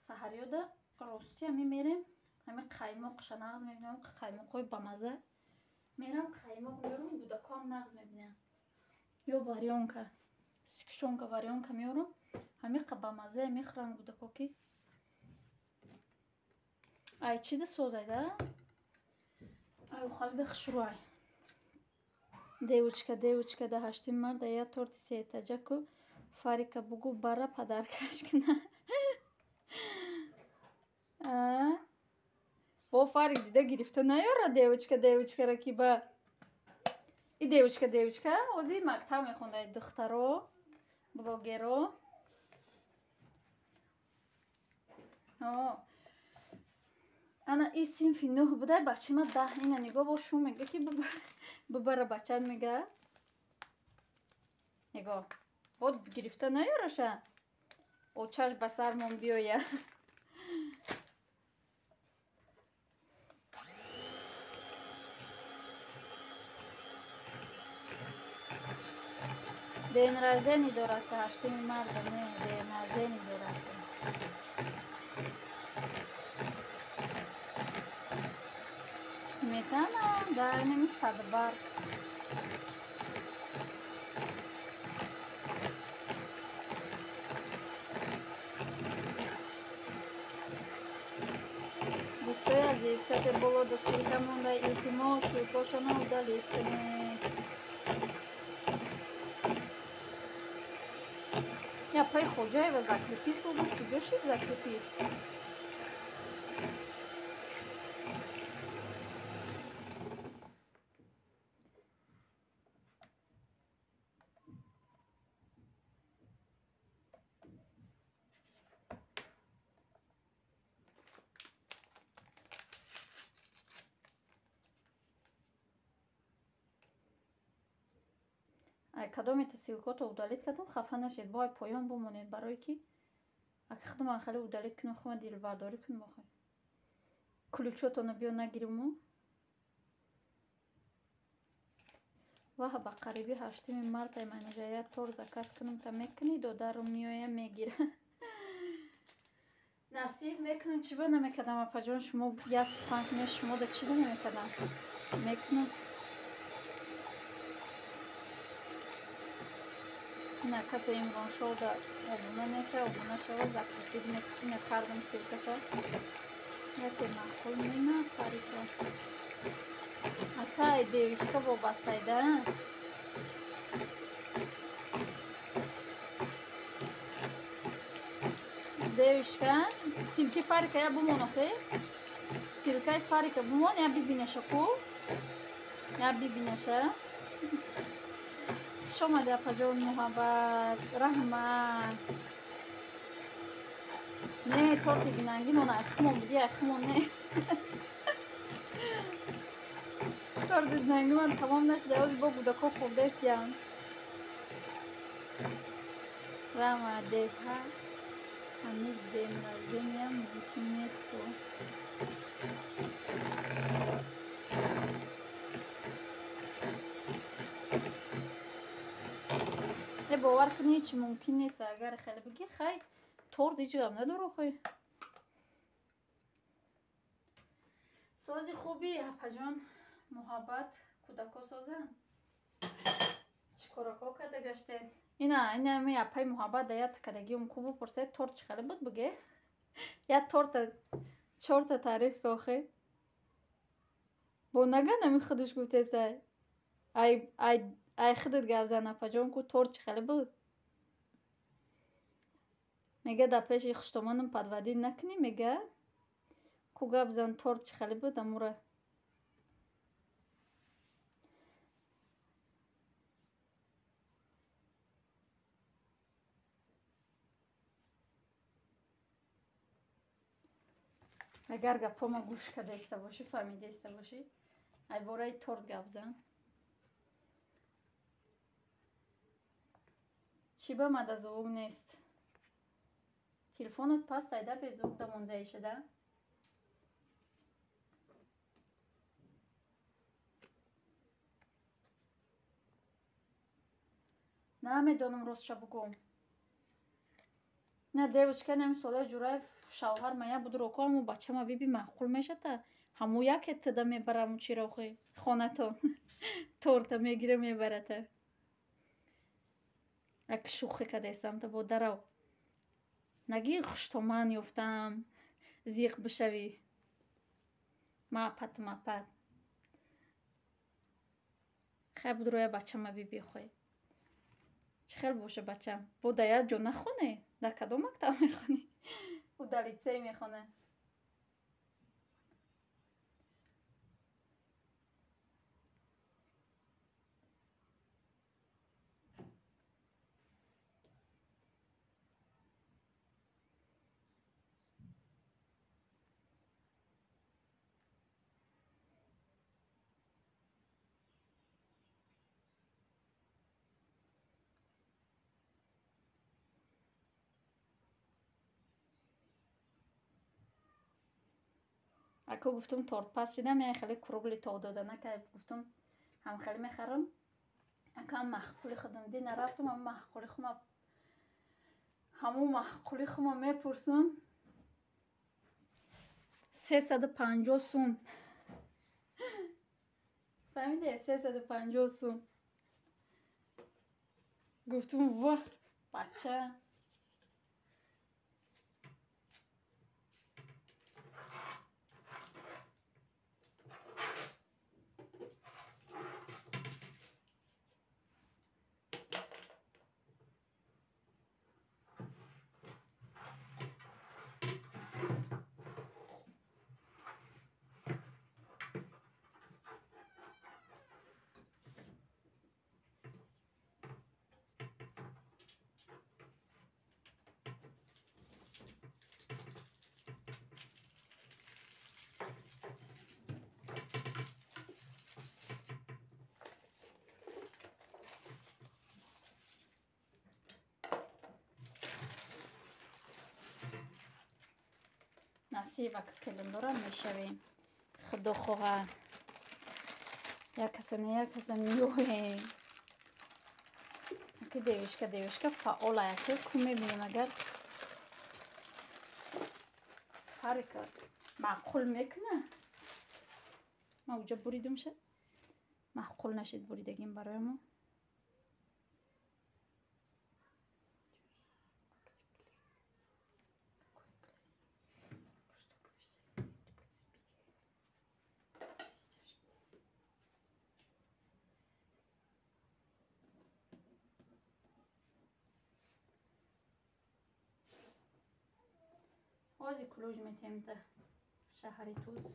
саҳарёда ростӣ ами мерем, ами қаймоқша нағз мебинам, қаймоқҳои бамаза. Мерам қаймоқ меёрам, кӯдакҳоам нағз мебинанд. Ё варёнка, сгущёнка, варёнка меёрам, ҳамиқа бамазае мехӯрам кӯдакҳо ки. Ай чида созайда? Ай ухалида хушрӯай. Девочка, девочка, да ҳаштуми марта я торти сеэтажаку Фарика бугӯ бара подаркаш куна. Бо Фарик дида гирифта наёра девочка, девочкара ки ба и девочка, девочка ҳозир мактаб мехонда, духтаро, блогеро. Ана и синфи нӯҳ буда, бачаи ма 10. Ина нигоҳ, бо шум мега ки бибара бачат мега. Нигоҳ, бод гирифта наёраша. Очаш ба сармон биёя. День рождения дорад ҳаштуми марта, не, день рождения дорад. Сметана, да, инами Садбарг. Дӯстои азиз, касе боло да ссылка монда, илтимос, ссылкошонро удалить кунед. Я пай Хоҷаева закрепить буду, куҷо шид закрепить? Ай кадомета ссылкото удалить кардам, хафа нашед, бо ай поён бимонед, барое ки ака худуман хеле удалить кунам, хума дилбардорӣ кунам охир. Ключотонро биё нагириму. Ваҳ, ба қариби ҳаштуми марта манижа я торт заказ кунам, та мекунӣ, додару меоя мегира. Насиб мекунам, чӣ ба намекардам, апаҷон, шумо як сухан кунед, шумо да чӣ намекардам? Мекунам. Ина касе Имроншода обуна неста, обуна шава, закрепить ина кардам ссылкаша. Яке маъқул мена Фарика. Атай девишка вобастайда. Девишка, ссылки Фарика я бумон охе. Ссылкаи Фарика бумон, я бибинеша ку. Я бибинеша. Хуш омадӣ, апаҷон Муҳаббат, раҳмат. Не, торти динангимон айхумон буди, айхумон нест. Торти динангимон тамом нашуда, ҳозир бо кӯдакҳо хӯрдаистиям. Раҳмат, деҳа. Ҳамин день рождения мумкин несту. Э, бовар кунӣ, ҳеҷ мумкин нест, агар хеле бигӣ, хай, торт ҳеҷ гап надора охи. Сози хуби, апаҷон Муҳаббат, кӯдакҳо созанд. Чӣ корако карда гаштед? Ина, ина ами апаи Муҳаббат да як кадагиум ку бупурсед, торт чӣ хеле буд биге? Як торта чорта таъриф ка охи. Бо наган ами худаш гуфтесай. Ай ай ай худат гап зан, апаҷон, ку торт чӣ хеле буд? Мега дар пеши хуштомонам подводить накунӣ, мега. Ку гап зан, торт чӣ хеле буд амура? Агар гапҳома гӯш кардаиста бошӣ, фаҳмидаиста бошӣ, ай бораи торт гап зан. Чӣ ба мада звук нест? Телефонот паст айда безук да мондаишада. Намедонам, ростша бугӯм. На, девочка, нами солаи Ҷураев шавҳар мая будро ко, ҳаму бачама биби маъқул мешата. Ҳаму яке тада мебараму чирохи хонатон. Торта мегира мебарата. Як шӯхӣ кадесам та бо дарав. Нагӣ хуштоман ёфтам, зиқ бишавӣ. Мапат мапат. Хай будроя бачама биби хой. Чӣ хел боша бачам? Бо да як ҷо нахоне? Дар кадом мактаб мехонӣ? Ӯ дар литсей мехонад. Ако гуфтум тортпаз шидам, я хеле кругли то дода нака гуфтум ҳам хеле мехарам. Ака маъқули худам ди нарафтум, ҳам маъқули хума ҳаму маъқули хума мепурсум. 350 сум. Фаҳмидед? 350 сум. Гуфтум ва бача. Насиб ака келиндора мешавем. Худо хоҳад. Як каса не як каса меоем. Ака девушка, девушка фаъола ака ку мебинем агар фарика маъқул мекуна. Ма уҷа буридумша. Маъқул нашид буридагим барои мо. Ози кулуҷ метем да шаҳари Туз.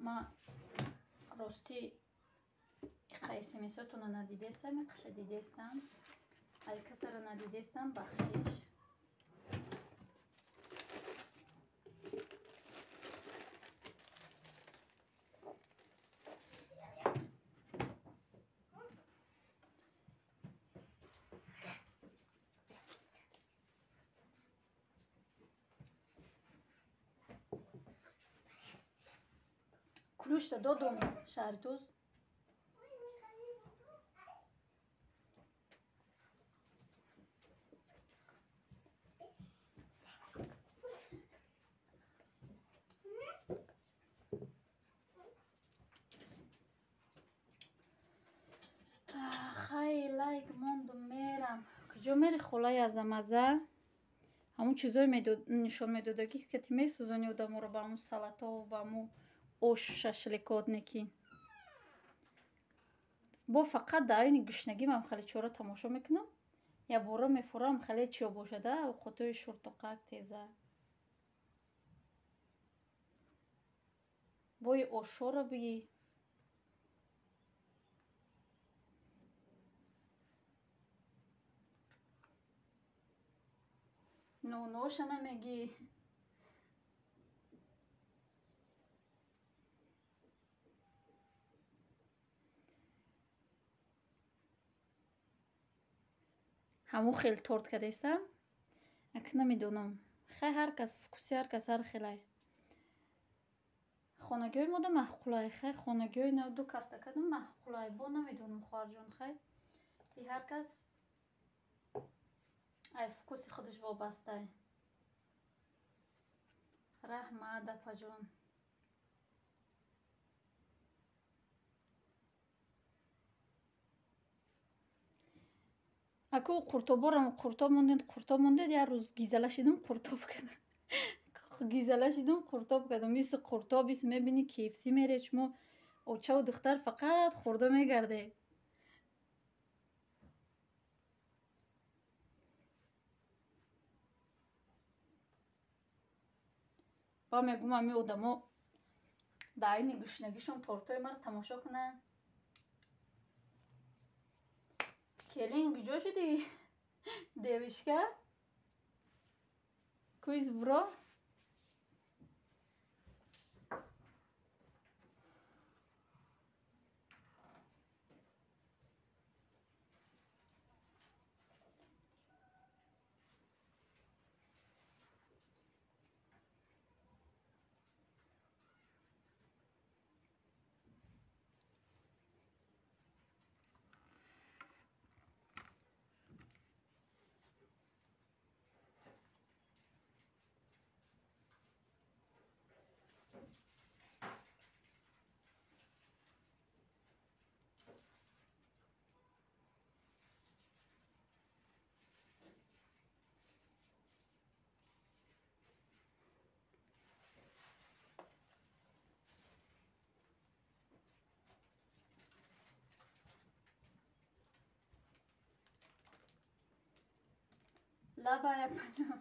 Ма рости иқа смсотонро надидестам, иқаша дидестам. Ай касаро надидестам, бахшиш. Ключ-то додум, шаҳри Туз. Хай лайк мондум мерам. Куҷо мери холаи азамаза? Ҳамун чизое нишон медодагӣ, ки ти месӯзони одаморо ба ҳамун салатову ба ҳамун ош шашликотники. Бо фақат дар айни гушнагӣ ман хеле чора тамошо мекунам. Як бора мефурам хеле чиё бошада, овқотҳои шӯртоқак теза. Бои ошҳоро бигӣ. Ноноша намегӣ. Ҳамун хел торт кардестам. Ак намедонам. Хай ҳар кас вкуси ҳар кас ҳар хелай. Хонагиҳои мода маъқулай. Хай хонагиҳои нав ду каста кардам маъқулай. Бо намедонам хоҳарҷон хай. И ҳар кас ай вкуси худаш вобастай. Раҳмат апаҷон. Аку қуртоборам қуртоб мондед, қуртоб мондед, як рӯз гизала шидум қуртоб кардам. Гизала шидум қуртоб кардам. Биси қуртоб, биси мебини KFC мере шумо очаву духтар фақат хӯрда мегардед. Ба мегӯм ҳами одамо дар айни гушнагишон тортҳои маро тамошо кунанд. Келин куҷо шудӣ? Девушка? Куиз бро? Лабай апаҷон.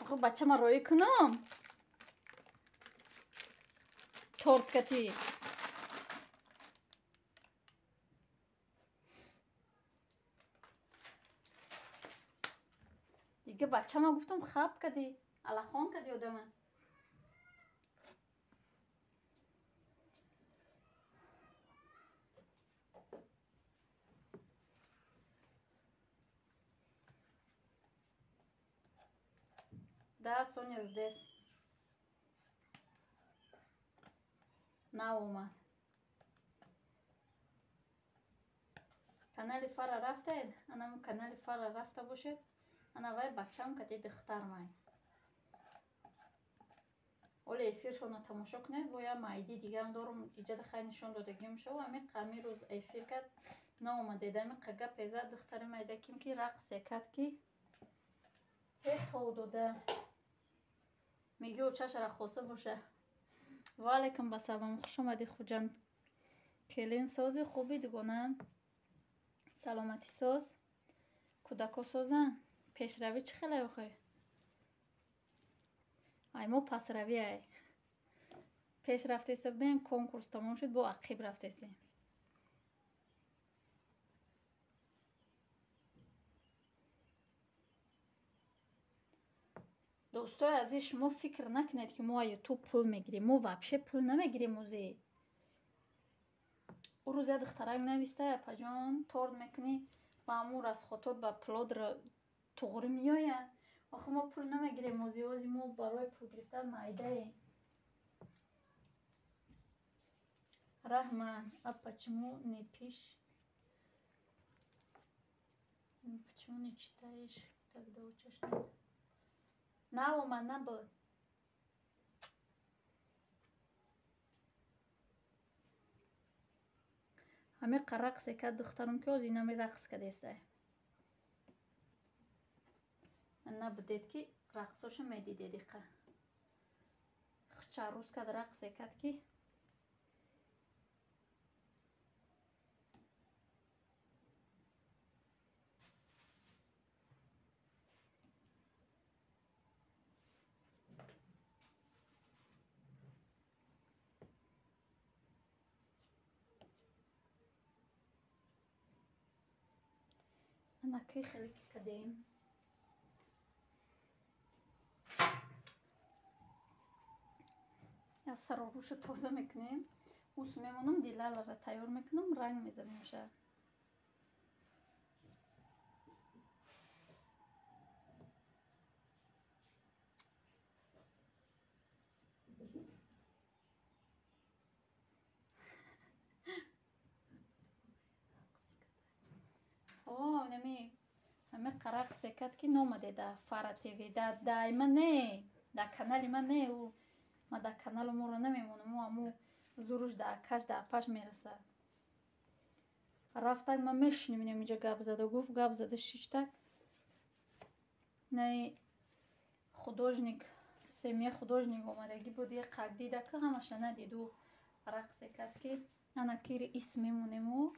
Охо бачама роӣ кунам? Торт кати. Дига бачама гуфтам хаб кади, алахон кади одама. Да, Соня здесь. Наомад. Канали Фара рафтаед? Анам канали Фара рафта бошед. Ана вай бачам кати духтар май. Оле эфиршонро тамошо кунед, бо я майди дигам дорум иҷада хай нишон додагим шава. Ами қами рӯз эфир кард наомадед. Ами қага пеза духтари майда ким ки рақсе кард ки ҳе дода. Меги очашара хоса боша. Ва алайкум басалом. Хуш омадӣ Хуҷанд. Келин сози хуби дугона. Саломатӣ соз. Кӯдако созанд. Пешравӣ чӣ хеле охе? Ай мо пасравӣ ай. Пеш рафтеста будем, конкурс тамом шуд, бо ақиб рафтестем. Дӯстои азиз, шумо фикр накунед ки мо аз ютуб пул мегирем. Мо вообще пул намегирем ози. Ӯ рӯз як духтарак нависта, апаҷон, торт мекунӣ, ба ҳамун расходот ба пулот туғрӣ меояд. Охи мо пул намегирем ози, ози мо барои пул гирифтан майдаем. Раҳмат. А почему не пишешь? Почему не читаешь? Тогда учишь нет. Наомад набуд. Ҳамин рақсе кард духтарам ки ози инами рақс кардестай. Набудед ки рақсошо медидед иқа. Чаррӯз кард рақсе кард ки Анаки хеле ки кардем. Аз сарорӯша тоза мекунем. Ус мемонам, дилалара тайёр мекунам, ранг мезанем ша. Рақсе кард, ки номаде да Фара ТВ, да дайма не, да канали ма не, ӯ ма да каналу моро намемонам, ӯ аму зуруш да акаш, да апаш мераса. Рафтак, ма мешунем, инам инҷа гап зада гуфт, гап зада шиштак. Наи художник, семья художник омадагӣ буд, як қак дида, ки ҳамаша надид, ӯ рақсе кард, ки ана кири ис мемонему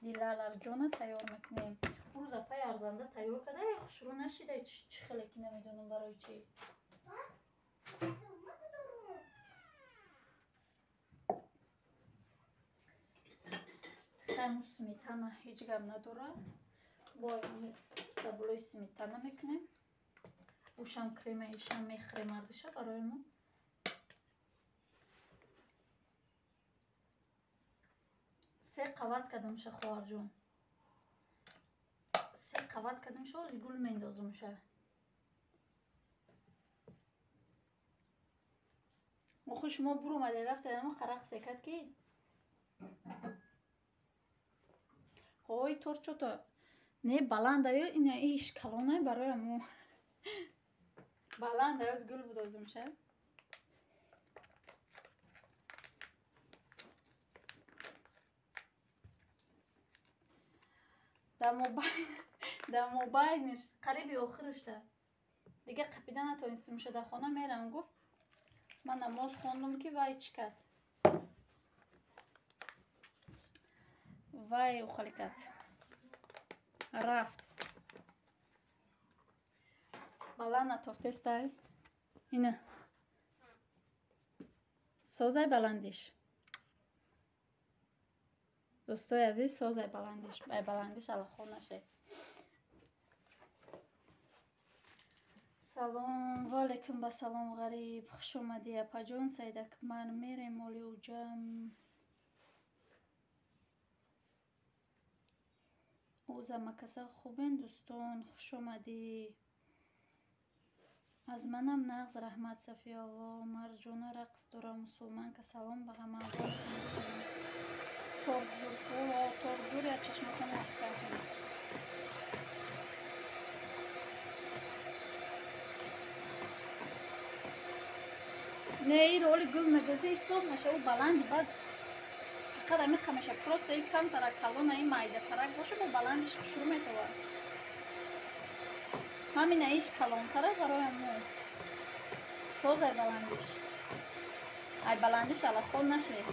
Дилаларҷона тайёр мекунем. Рӯз апай арзанда тайёр карда, э, хушрӯ нашида, чӣ хеле ки намедонам барои чӣ. Хайму сметана ҳеҷ гап надора. Бо дар болои сметана мекунем. Ушам крема ишам мехӯрем ардиша барои мо. Се қават кардамша, хоҳарҷон. Се қават кардамша, оз гул мендозумша. Охи шумо буромаде рафтед, ама рақсе кард, ки ой, торт чото не баланда ё ина иш калонай, барои амо баланда, оз гул будозумша. Дар мобайниш қариби охирушта дига қапида натонистумша, дар хона мерам гуфт. Ман намоз хондум, ки вай чӣ кард, вай ухали кард, рафт. Баланд натофтестай, ина созай баландиш, дӯстои азиз, созай баландиш, ай баландиш аллахо нашед. Салом, ваалайкум ба салом, Ғариб, хуш омадӣ, апаҷон. Саидакмар, мерем оли уҷам. Ӯзамакаса хубен, дӯстон, хуш омадӣ. Аз манам нағз, раҳмат, Сафиалло. Марҷона рақс дора, мусулманка. Салом ба ҳама. Торт торт я чашматон кардем. Не, ир оли гул мегози, ҳисоб наша, ӯ баланди баъд фақат амиқа меша. Просто и камтара калона, и майдатарак боша, бо баландиш хушрӯ метавад. Ҳамина иш калонтара, барои мо созай баландиш. Ай баландиш аллахо нашед.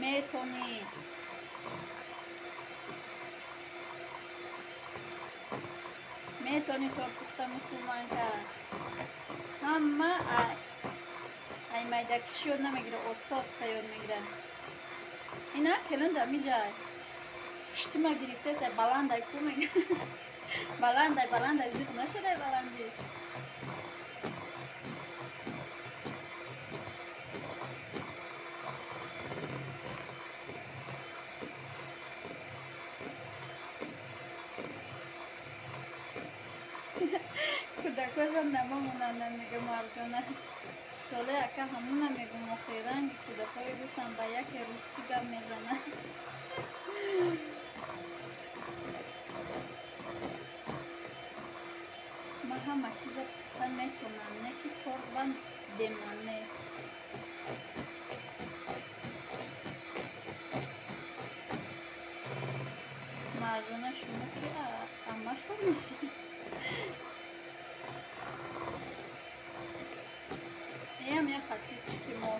Метонӣ, метонӣ торт пухта, мусулманка. Ҳама ай майдакиш ёд намегира, оста оста ёд мегира. Ина келин дар миҷай пуштима гирифтеса, баландай ку мега, баландай, баландай, зиқ нашадай баландиш. Кӯдакҳоям намомонанданд, мега Марҷона. Соле ака, ҳамуна мегум, охи ранги кӯдакҳои русам, ба яке русӣ гап мезанад. Ман ҳама чиза пухта метонам, не ки торт ба деман не. Марҷона, шумо ки амашон мешавед? Ям як подписчики мо.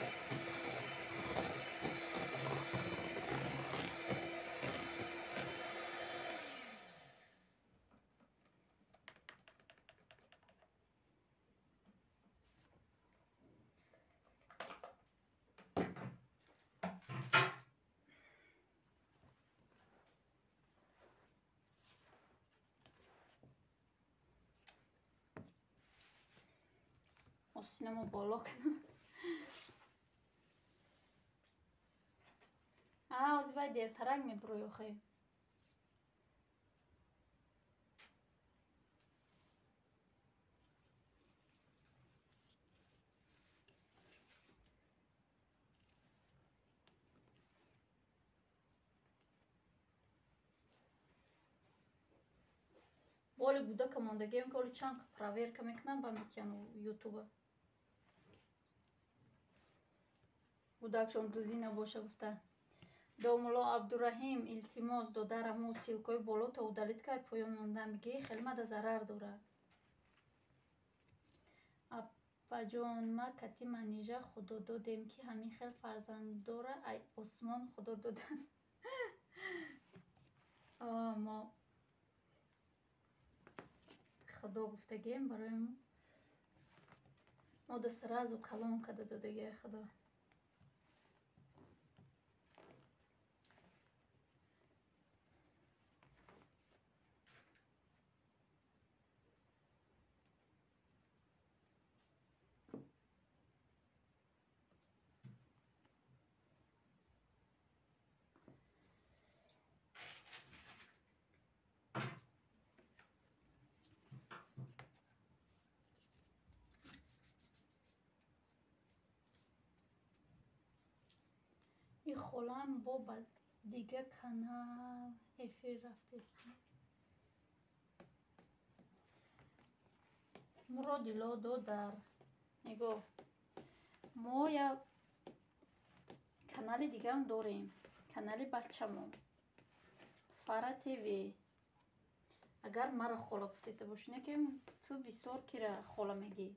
Остинамо боло кунам. Ози вай дертарак мебурӯй охе. Оли гудака мондагием, ки оли чанд проверка мекунам, ба метиян ютуба. Гудакшон дузӣ набоша гуфта. Домулло Абдураҳим, илтимос, додараму ссылкаи болото удалить кай, поён монда мегӣ, хеле мада зарар дорад. Апаҷон, ма кати Манижа худо додем, ки ҳамин хел фарзанддора ай осмон худо додааст. Мо худо гуфтагием, барои мо да сразу калон када додагия худо. И холам бо ба дига канал эфир рафтест. Муродило додар. Нигоҳ. Мо я канали дигаам дорем. Канали бачамо. Фара ТВ. Агар мара хола гуфтеста бошӣ, не ки ту бисёр кира хола мегӣ.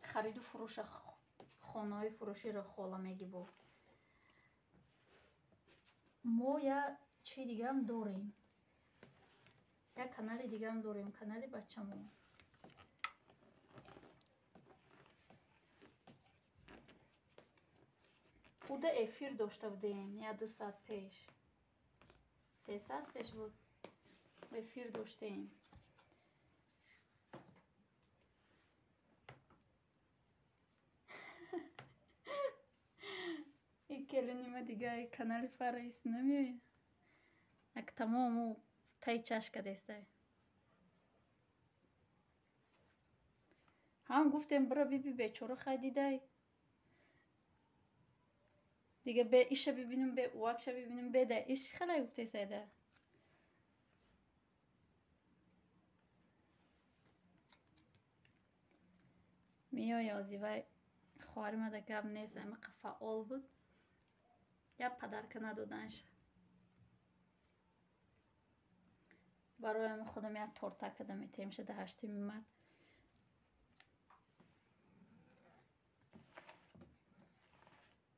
Хариду фурӯша, хонаҳои фурӯширо хола мегӣ бо. Мо я чи дигарам дорем. Як канали дигарам дорем, канали бачамо. Уда эфир дошта будем, я 2 саат пеш. 3 саат пеш буд. Эфир доштем. Келинима дига канали Фара ис намеояд. Ак тамому таи чашка дестай. Ҳам гуфтем бира биби бечора хай дидай. Дига бе иша бибинум, бе уакша бибинум, бе да иш хелай гуфтесайда. Меоя ози вай хоҳари мада гап нест, аймақа фаъол буд. Я подарка надоданш. Бароям худам я торта када метемша да 8 март.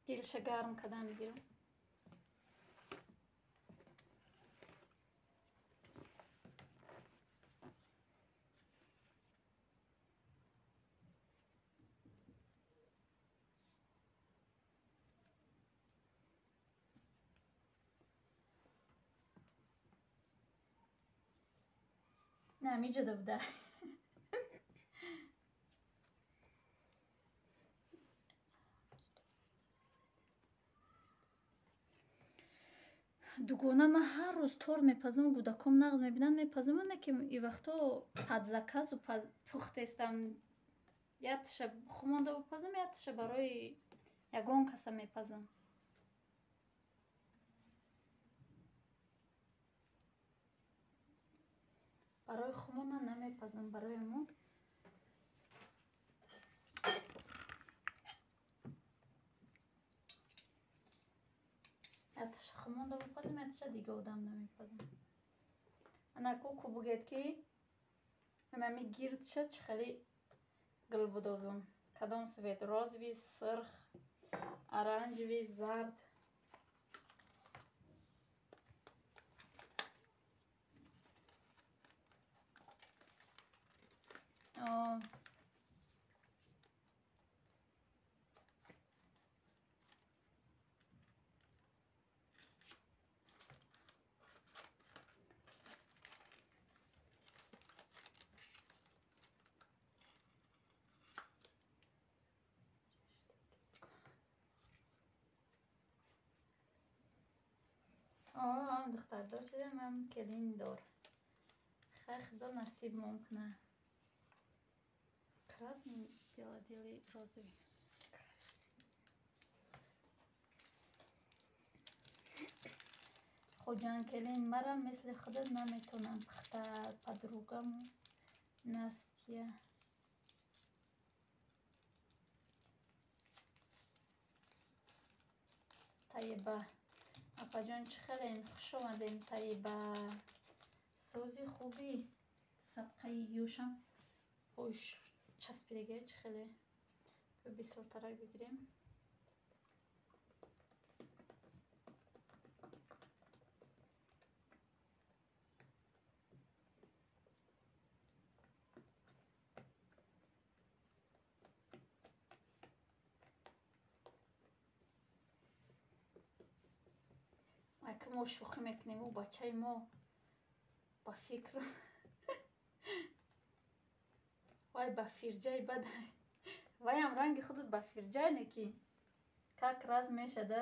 Дилша гарм када мегирам. Не, миҷода буда. Дугона ман ҳар рӯз тор мепазум, гудаком нағз мебинанд, мепазум, не ки и вақто падзаказу пухтестам. Якташа хумонда бипазум, якташа барои ягон каса мепазам. Барои хумона намепазам, барои мо. Якташа хумонда бипазам, якташа дига одам намепазам. Ана ку бугед ки анами гирдша чӣ хеле гул будозум. Кадом свет? Розовый, сирх, оранжевый, зард. Ҳам духтардор шудем, ҳам келиндор. Хай, худо насибмон кунад. Красный дела делай розовый. Хоҷан келин, марам мисли худат наметонам пухта. Подругам Настя. Таиба. Апаҷон, чӣ хелен? Хуш омадем, Таиба. Сози хуби сабқаи ёшам пош часпидага, чӣ хеле. Бисёртарак бигирем. Ака, мо шӯхӣ мекунем, ӯ бачаи мо ба фикр вай ба фирҷаи бад, вайам ранги худат ба фирҷай не ки как раз мешада.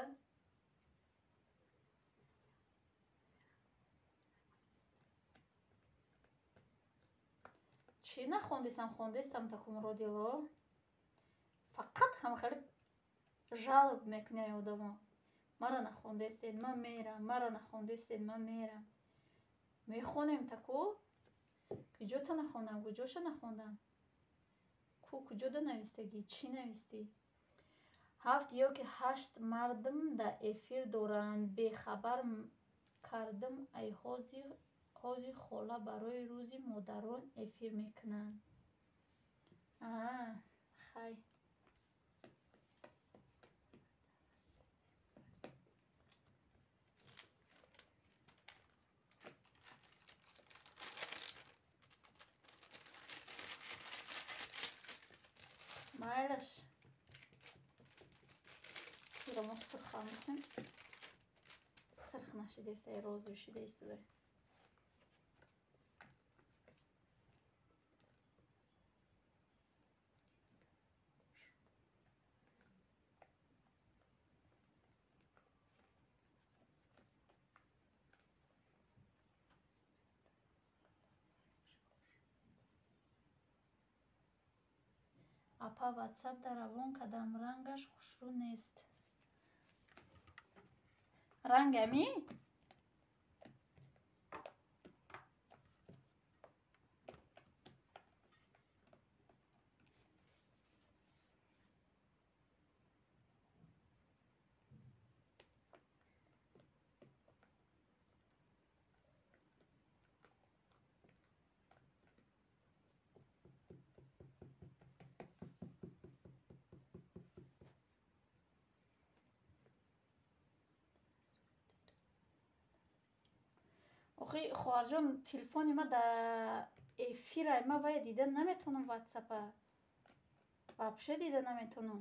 Чӣ нахондистам, хондистам такумродило. Фақат ҳамхеле жалоб мекунӣ одамо. Мара нахондестед, ман мерам, мара нахондестед, ман мерам. Мехонем таку? Куҷота нахондам, куҷоша нахондам? Ку куҷода навистагӣ, чӣ навистӣ? 7 ё ки 8 мардум дар эфир доранд. Бехабар кардам, ай ҳози хола барои рӯзи модарон эфир мекунанд. Хай. Майлаш. Иро мо сурхам мекунем. Сирх нашидест, ай розовый шидаист. Апа, ватсап дар равон кардам, рангаш хушрӯ нест. Ранг ами? Охи, хоҳарҷон, телефони ма дар эфира, ма вая дида наметонам, ватсапа. Вообще дида наметонам.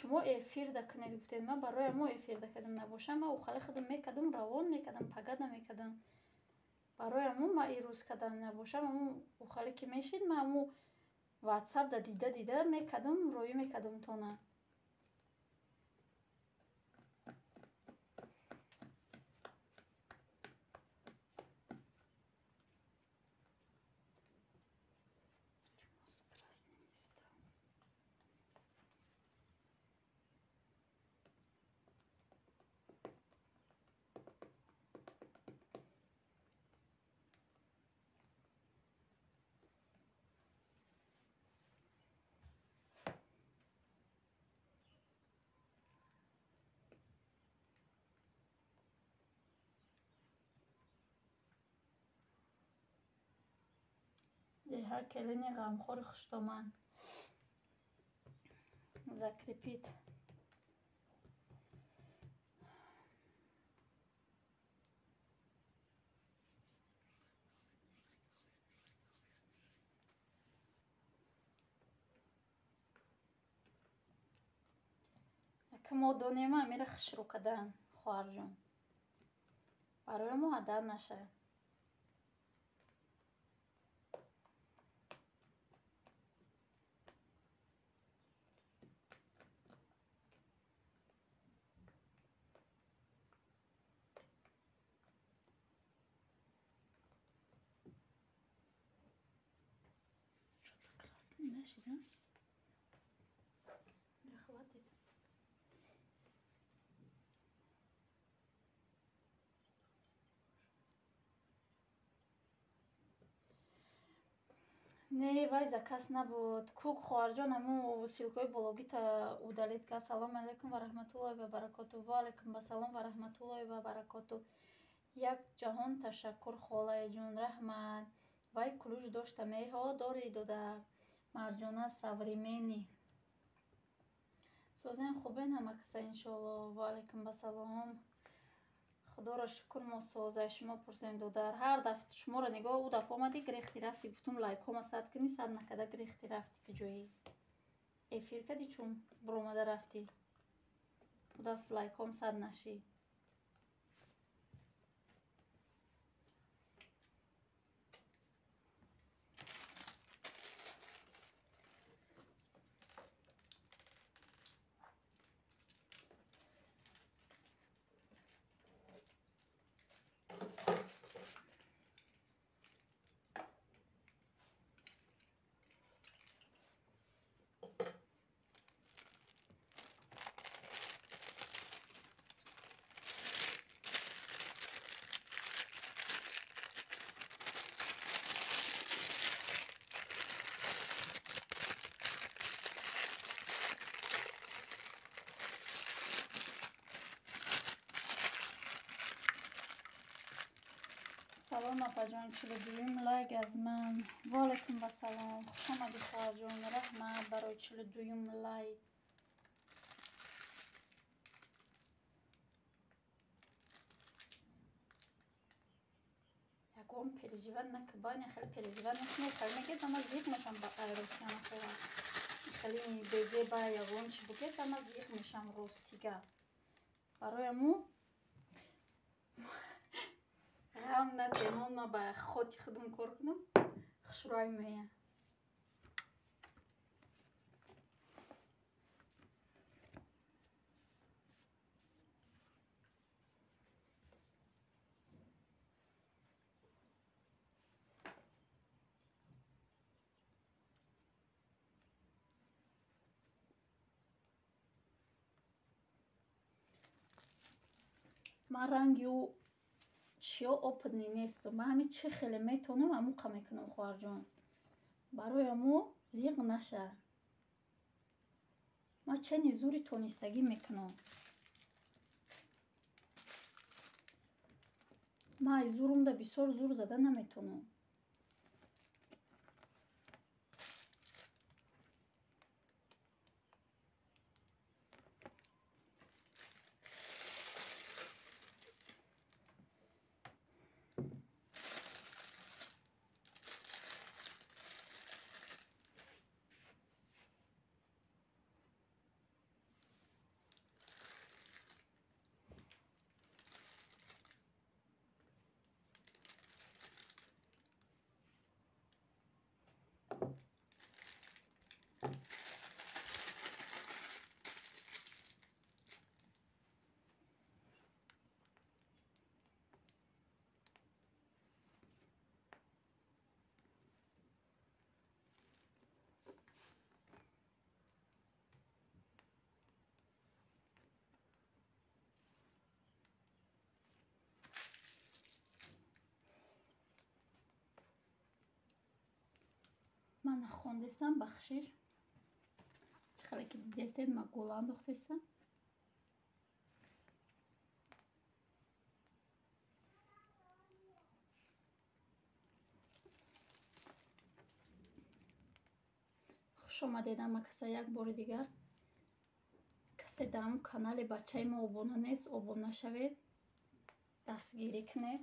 Шумо эфирда кунед гуфтед, ман барои мо эфирда кардам, набошам ман охали худам мекардам, равон мекардам, пагада мекардам. Барои амо ман ирӯз кардам, набошам амо охали ки мешид, ман амо ватсапда дида дида мекардам, роӣ мекардам тона. Деҳа келини ғамхори хуштоман. Закрепит. Ака мо донем амира хушрӯ кардан. Хоҳарҷон, барои мо ҳадар нашавед. Красный наши, да? Или хватит? Не, вай заказ набуд. Кук хоҳарҷон, ҳамун ссылкаи бологита удалить кард. Салому алайкум ва раҳматуллоҳи ва баракоту. Ва алайкум ассалом ва раҳматуллоҳи ва баракоту. Як ҷаҳон ташаккур, холаҷон, раҳмат. Вай ключ дошта меҳо дори додар. Марҷона современный. Созен хубен ҳама каса иншоалло. Ва алайкум ассалом. Худоро шукр, мо созай шумо пурсем, додар. Ҳар дафъ шуморо нигоҳ, ӯ дафъ омадӣ, гирехти рафтӣ, гуфтум лайкҳома сад кунӣ, сад накарда гирехти рафтӣ, ки ҷои эфир кардӣ, чун буромада рафтӣ. Ӯ дафъ лайкҳом сад нашид. Салом, апаҷон, 42-юм лайк аз ман. Ва алайкум ассалом. Хуш омадӣ, хоҳарҷон, раҳмат барои 42-юм лайк. Ягон переживать накун, баня хеле переживать накунед, хеле мегӯед, ама зиқ мешам ба айросиана хоҳар. Хеле безеба ягон чи бугед, ама зиқ мешам ростига. Барои аму ғам натемон, ма ба хоти худум кор кунам, хушрӯй мея. Ман ранги ӯ чиё опытный нестам. Ман ҳамин чӣ хеле метавонам, ҳамуқа мекунам, хоҳарҷон. Барои ҳамо зиқ наша. Ман чани зури тонистагӣ мекунам. Ман аз зурумда бисёр зур зада наметавонам. Ман нахондесам, бахшиш. Чӣ хеле ки дидесед, ма гул андохтесам. Хуш омадед ҳама каса як бори дигар. Касе дар ҳамун канали бачаи мо обуна нест, обуна шавед, дастгирӣ кунед.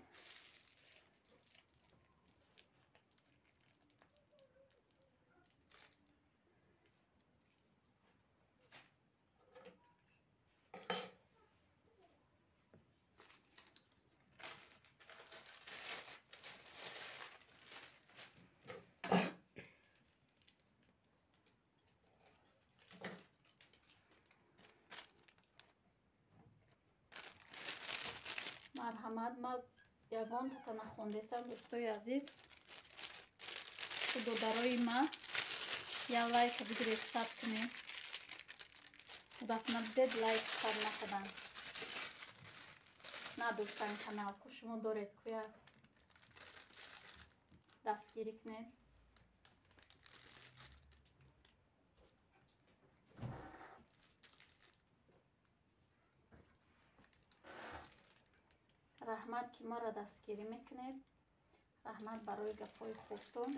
Марҳамат, ма ягон тата нахондесам, дӯстои азиз. Додарои ма я лайка бигиред, саб кунед. Удафна бидед лайк саб накардан. Надоштан канал ку шумо доред куя дастгирӣ кунед. Раҳмат, ки моро дастгирӣ мекунед. Раҳмат барои гапҳои хубтон.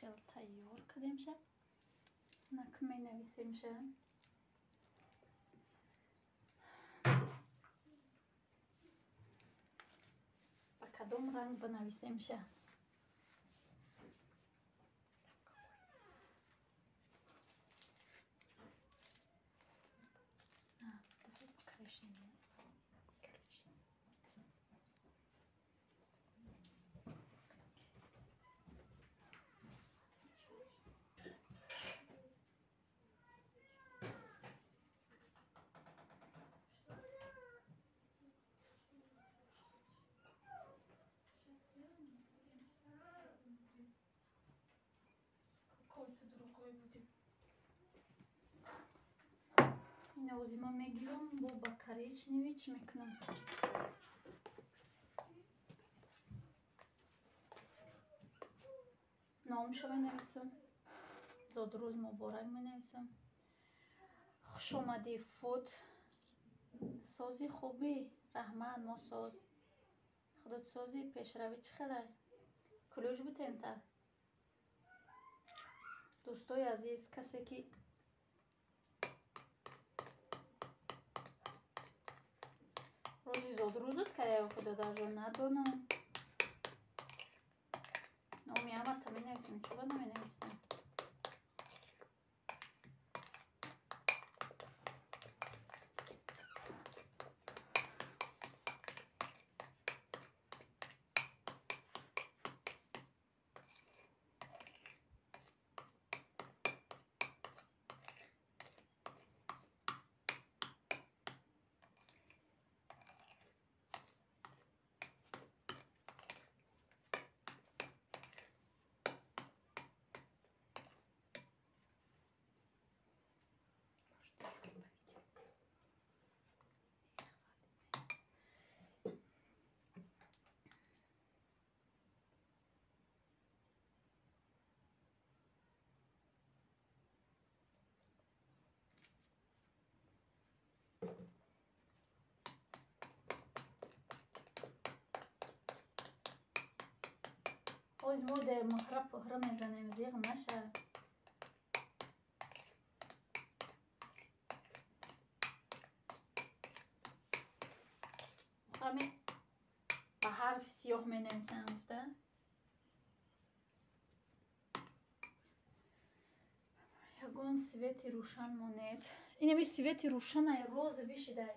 Хел тайёр кардемша. Нак менависемша. Ба кадом ранг бинависемша? Ина озима мегирам, бо ба коричневый чӣ мекунам? Номша менависам. Зодрӯз муборак менависам. Хушомадӣ фуд. Сози хубӣ, раҳмат, мо соз. Худот сози, пешравӣ чӣ хелай? Кулюш битем та. Дӯстои азиз, касе ки рӯзи зодрӯзут кая худодарҷон надонам. Номи ҳамата менависем, чӯба наменависем. Оз мо дар муҳра пуҳра мезанем, зиғ наша. Ҳами ба ҳарфи сиёҳ менависам гуфта. Ягон свети рӯшан монед. Инами свети рӯшанай роза вишидай.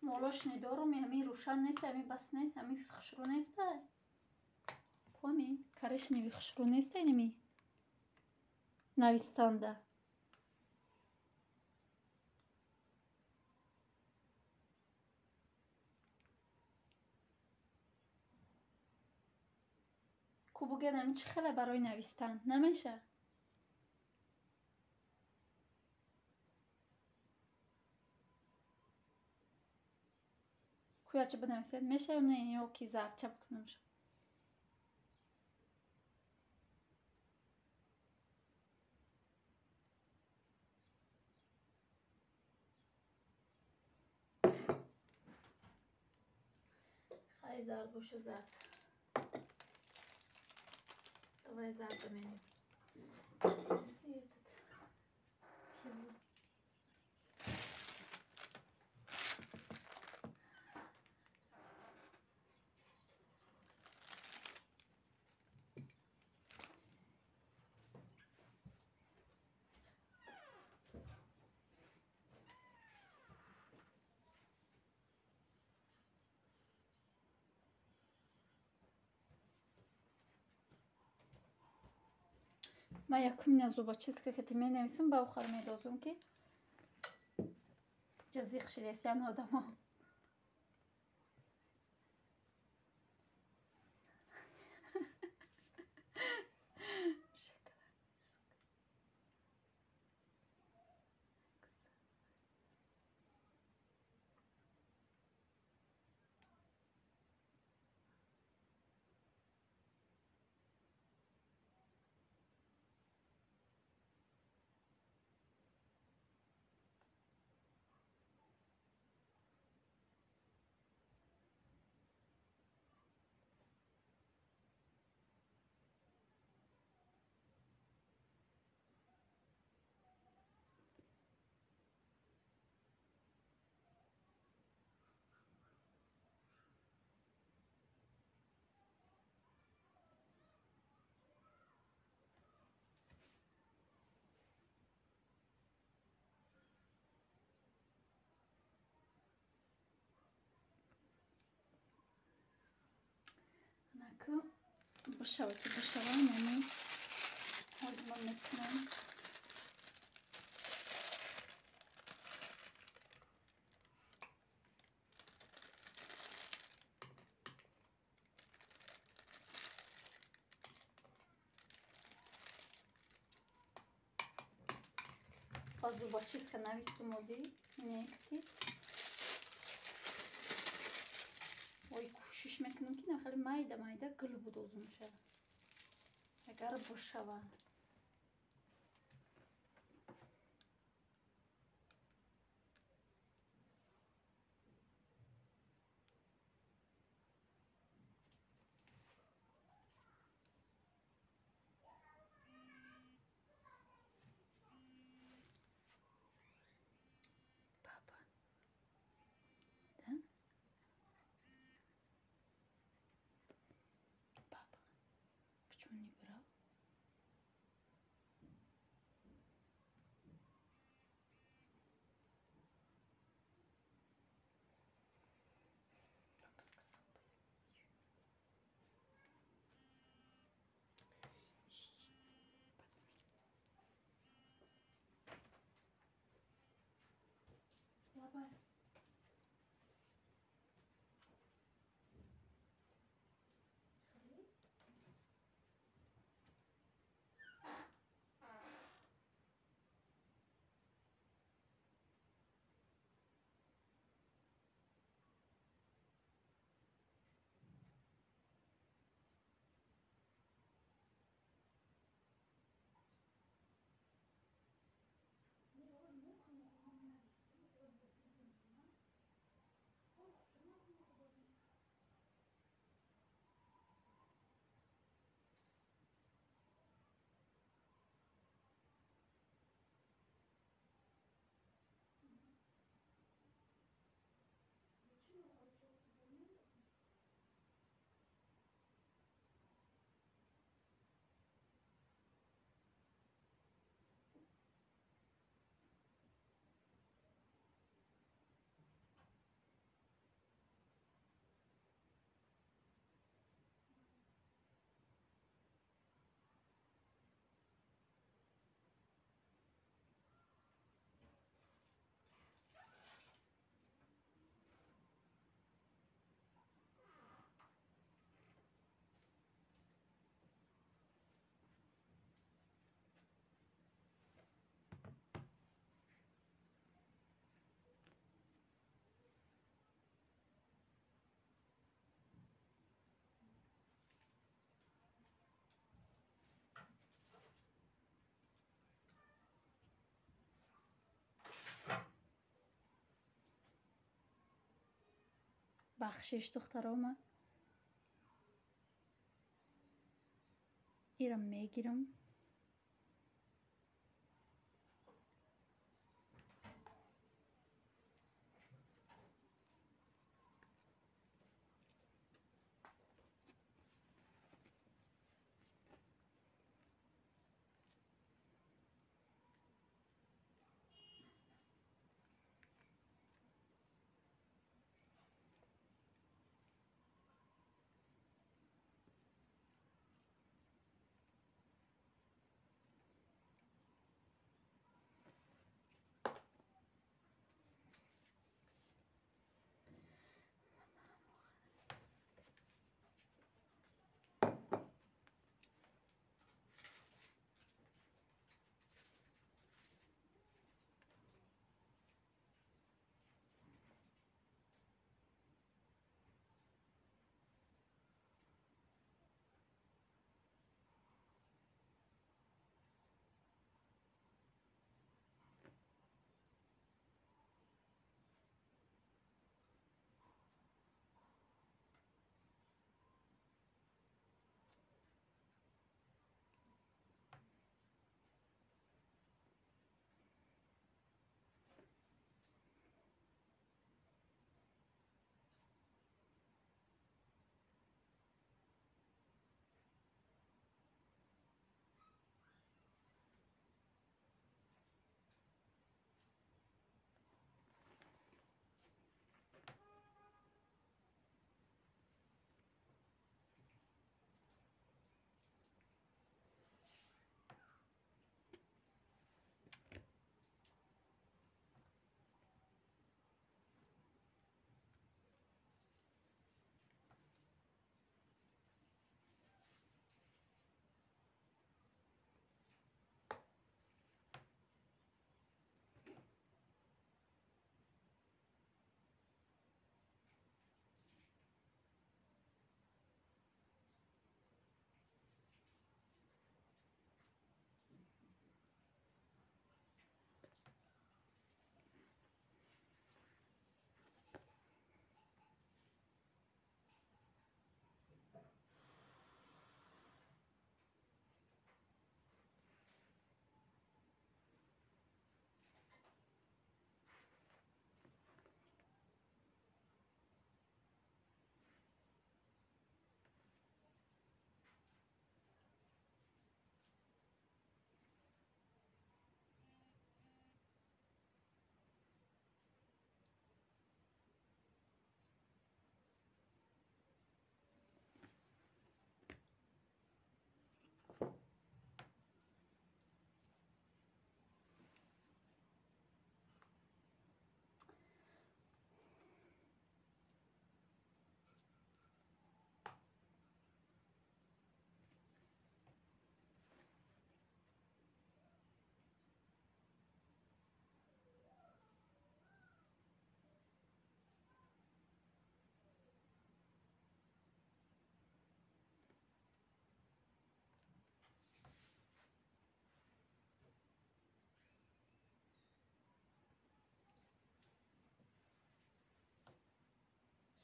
Молочный дорум, ҳамин рӯшан нест, ҳамин бас не, ҳамин хушрӯ неста. Коми коричневый хушрӯ неста инами навистанда. Ку бугед ҳамин чӣ хеле барои навистан намеша? Куяча бинависед меша ё не, ё ки зарча бикунам? Хай, зард боша, зард. Давай зард менем. Этот пилу. Ман якумина зубочистка ки менависам, ба охар медозум, ки ҷазиқ шидесян одамо. Анаку бишава, ки бишава, нами ҳозир ман мекунам. Ба зубочистка навистум озӣ некти. Ой, кӯшиш мекунам, ки хеле майда майда гул будозум шава. Агар бошава. Папа. Да? Папа. Почему не брал? Папа сказал, позови. Давай. Бахшиш, духтарома. Ира мегирам.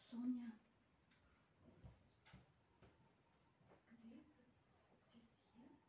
Соня. Где это? Где съел?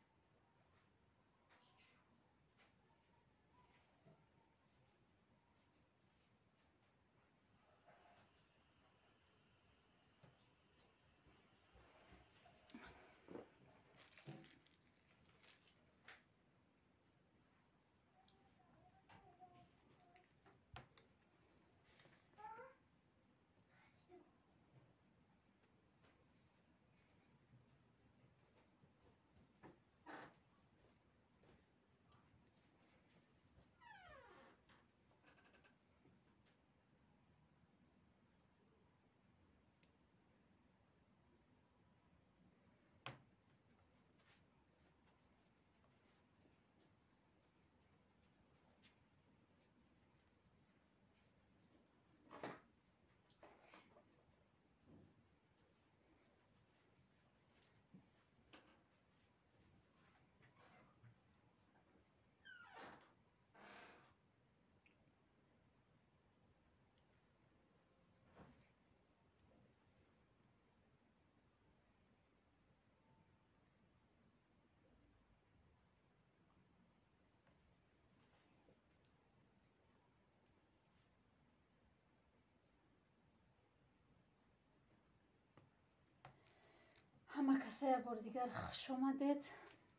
Ҳама каса як бори дигар хуш омадед,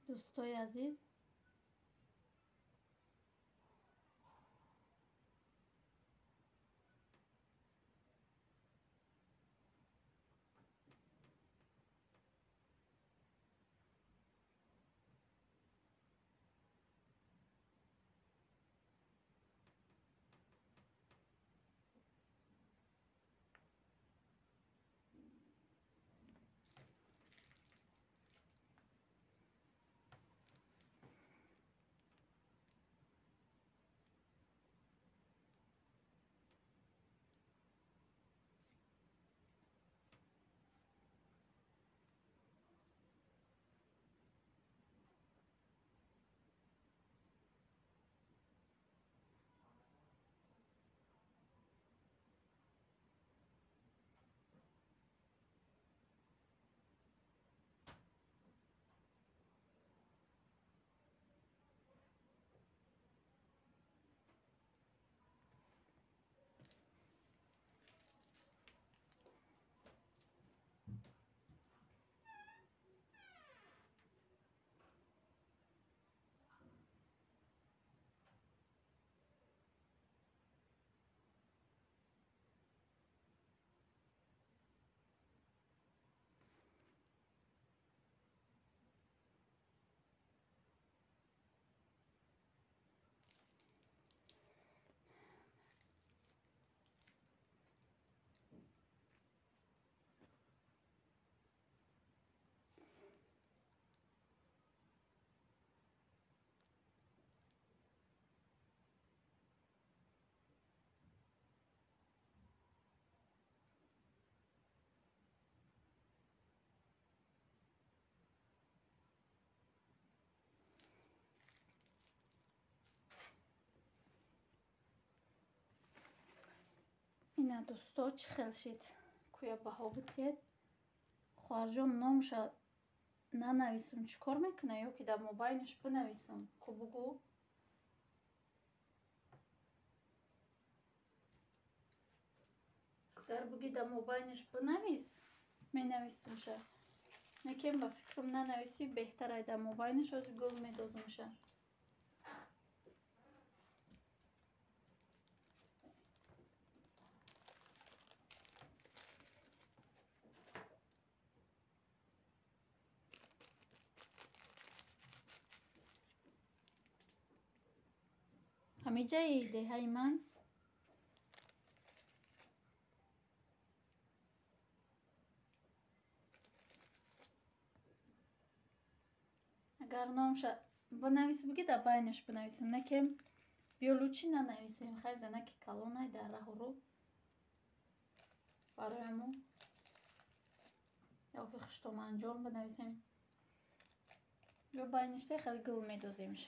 дӯстои азиз. Ина дӯсто, чӣ хел шид? Куя баҳо бутиед? Хоҳарҷон, номша нанависум, чӣ кор мекуна? Ё ки дар мобайнаш бинависам? Ку бугӯ? Дар буги дар мобайнаш бинавис, менависумша. Некем ба фикрам нанависӣ беҳтарай, дар мобайнаш ҳозир гул медозумша. Ҳамиҷаи деҳаи ман. Агар номша бинавис, буги дар байнаш бинависем, некем биё лучи нанависем. Хай, занаки калонай, дар раҳу рӯ барояму ё ки хуштоманҷон бинависем. Ё байништа хеле гул медоземш.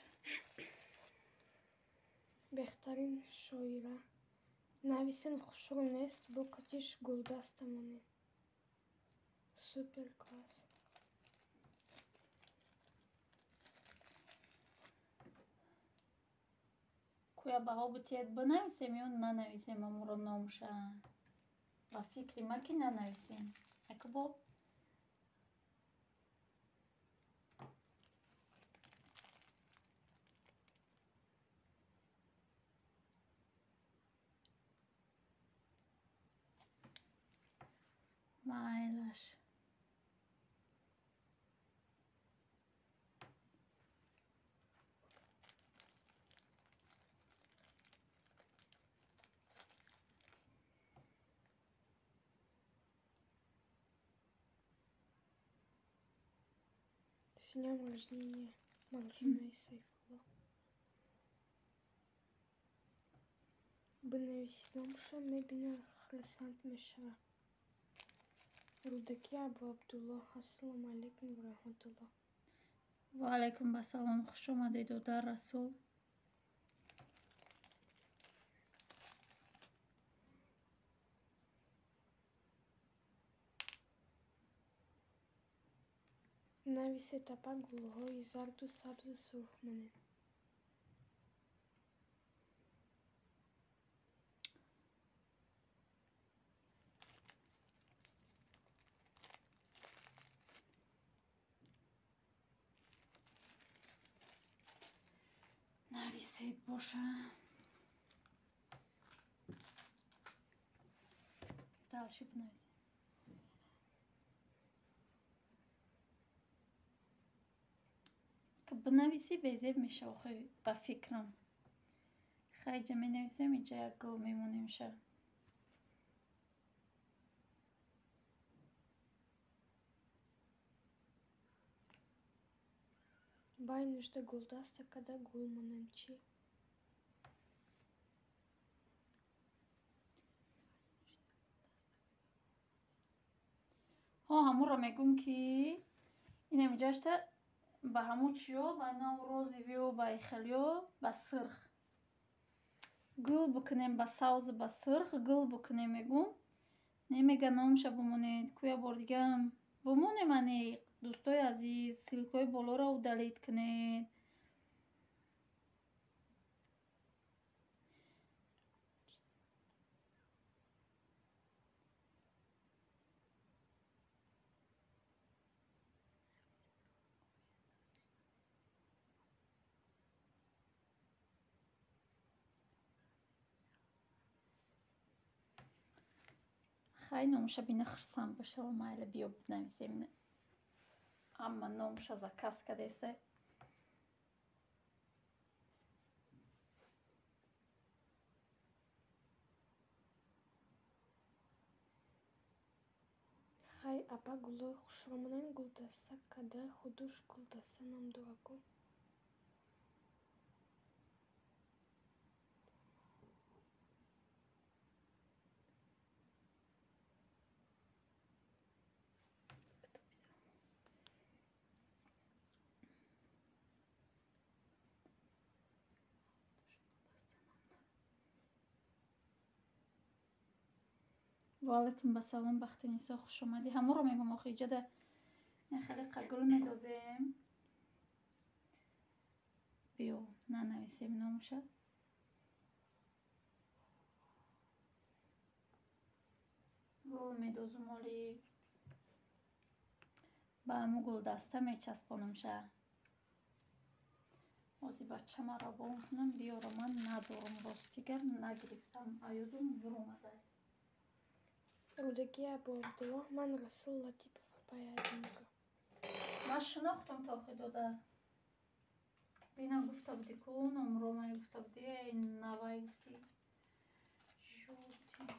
Беҳтарин шоира. Нависен хушрӯ нест, бо катиш гулдаста монед. Супер класс. Куя баҳо бутиед, бинависем ё нанависем амуро номша? Ба фикри ма ки нанависем. Акбо майлаш. С днем рождения, Маржина и Сайфулла. Бинависед номша, мебина храсант мешава. Рудаки Абу Абдулло. Ассалому алайкум ва раҳматуллоҳ. Ва алайкум ассалом. Хуш омадед, додар Расул. Нависед апа, гулҳои зарду сабзу сурх монед. Нависед боша. Дальше бинависем. Бинависӣ безеб мешава, охи ба фикрам. Хай иҷа менависем, иҷа як гул мемонемша. Байнушда гулдаста када гул монанд чӣ? Ҳо, ҳамонро мегӯм, ки инам иҷашта ба ҳамун чиё, ба нам розовиё, ба ихелиё, ба сирх. Гул бикунем ба савзу ба сирх, гул бикунем мегӯм. Не мега номша бимонед, ку як бор дигаам бимонем аниқ. Дӯстои азиз, ссылкаҳои болоро удалить кунед. Хай номша бина хурсанд бошава, майла биё бинависем. Ҳама номша заказ кардеса. Хай апа гулои хушро монанд гулдаста када худуш гулдаста ном дора ку. Ва алайкум басалом, Бахтинисо, хуш омадӣ. Ҳамонро мегӯм, охи иҷада хеле гул медозем. Биё нанависем номша. Гул медозум оли ба ҳамун гулдаста мечаспонамша. Ози бачамаро бон кунам, биёро ман надорам, рости гап нагирифтам, аёдум буромада. Рӯдакии Абу Абдуллоҳ, ман Расул Латипов апаи Азимка. Ман шинохтам то охи дода. Дина гуфта будӣ ку номромай гуфта будӣ, эй навай гуфтӣ. Жёлтый,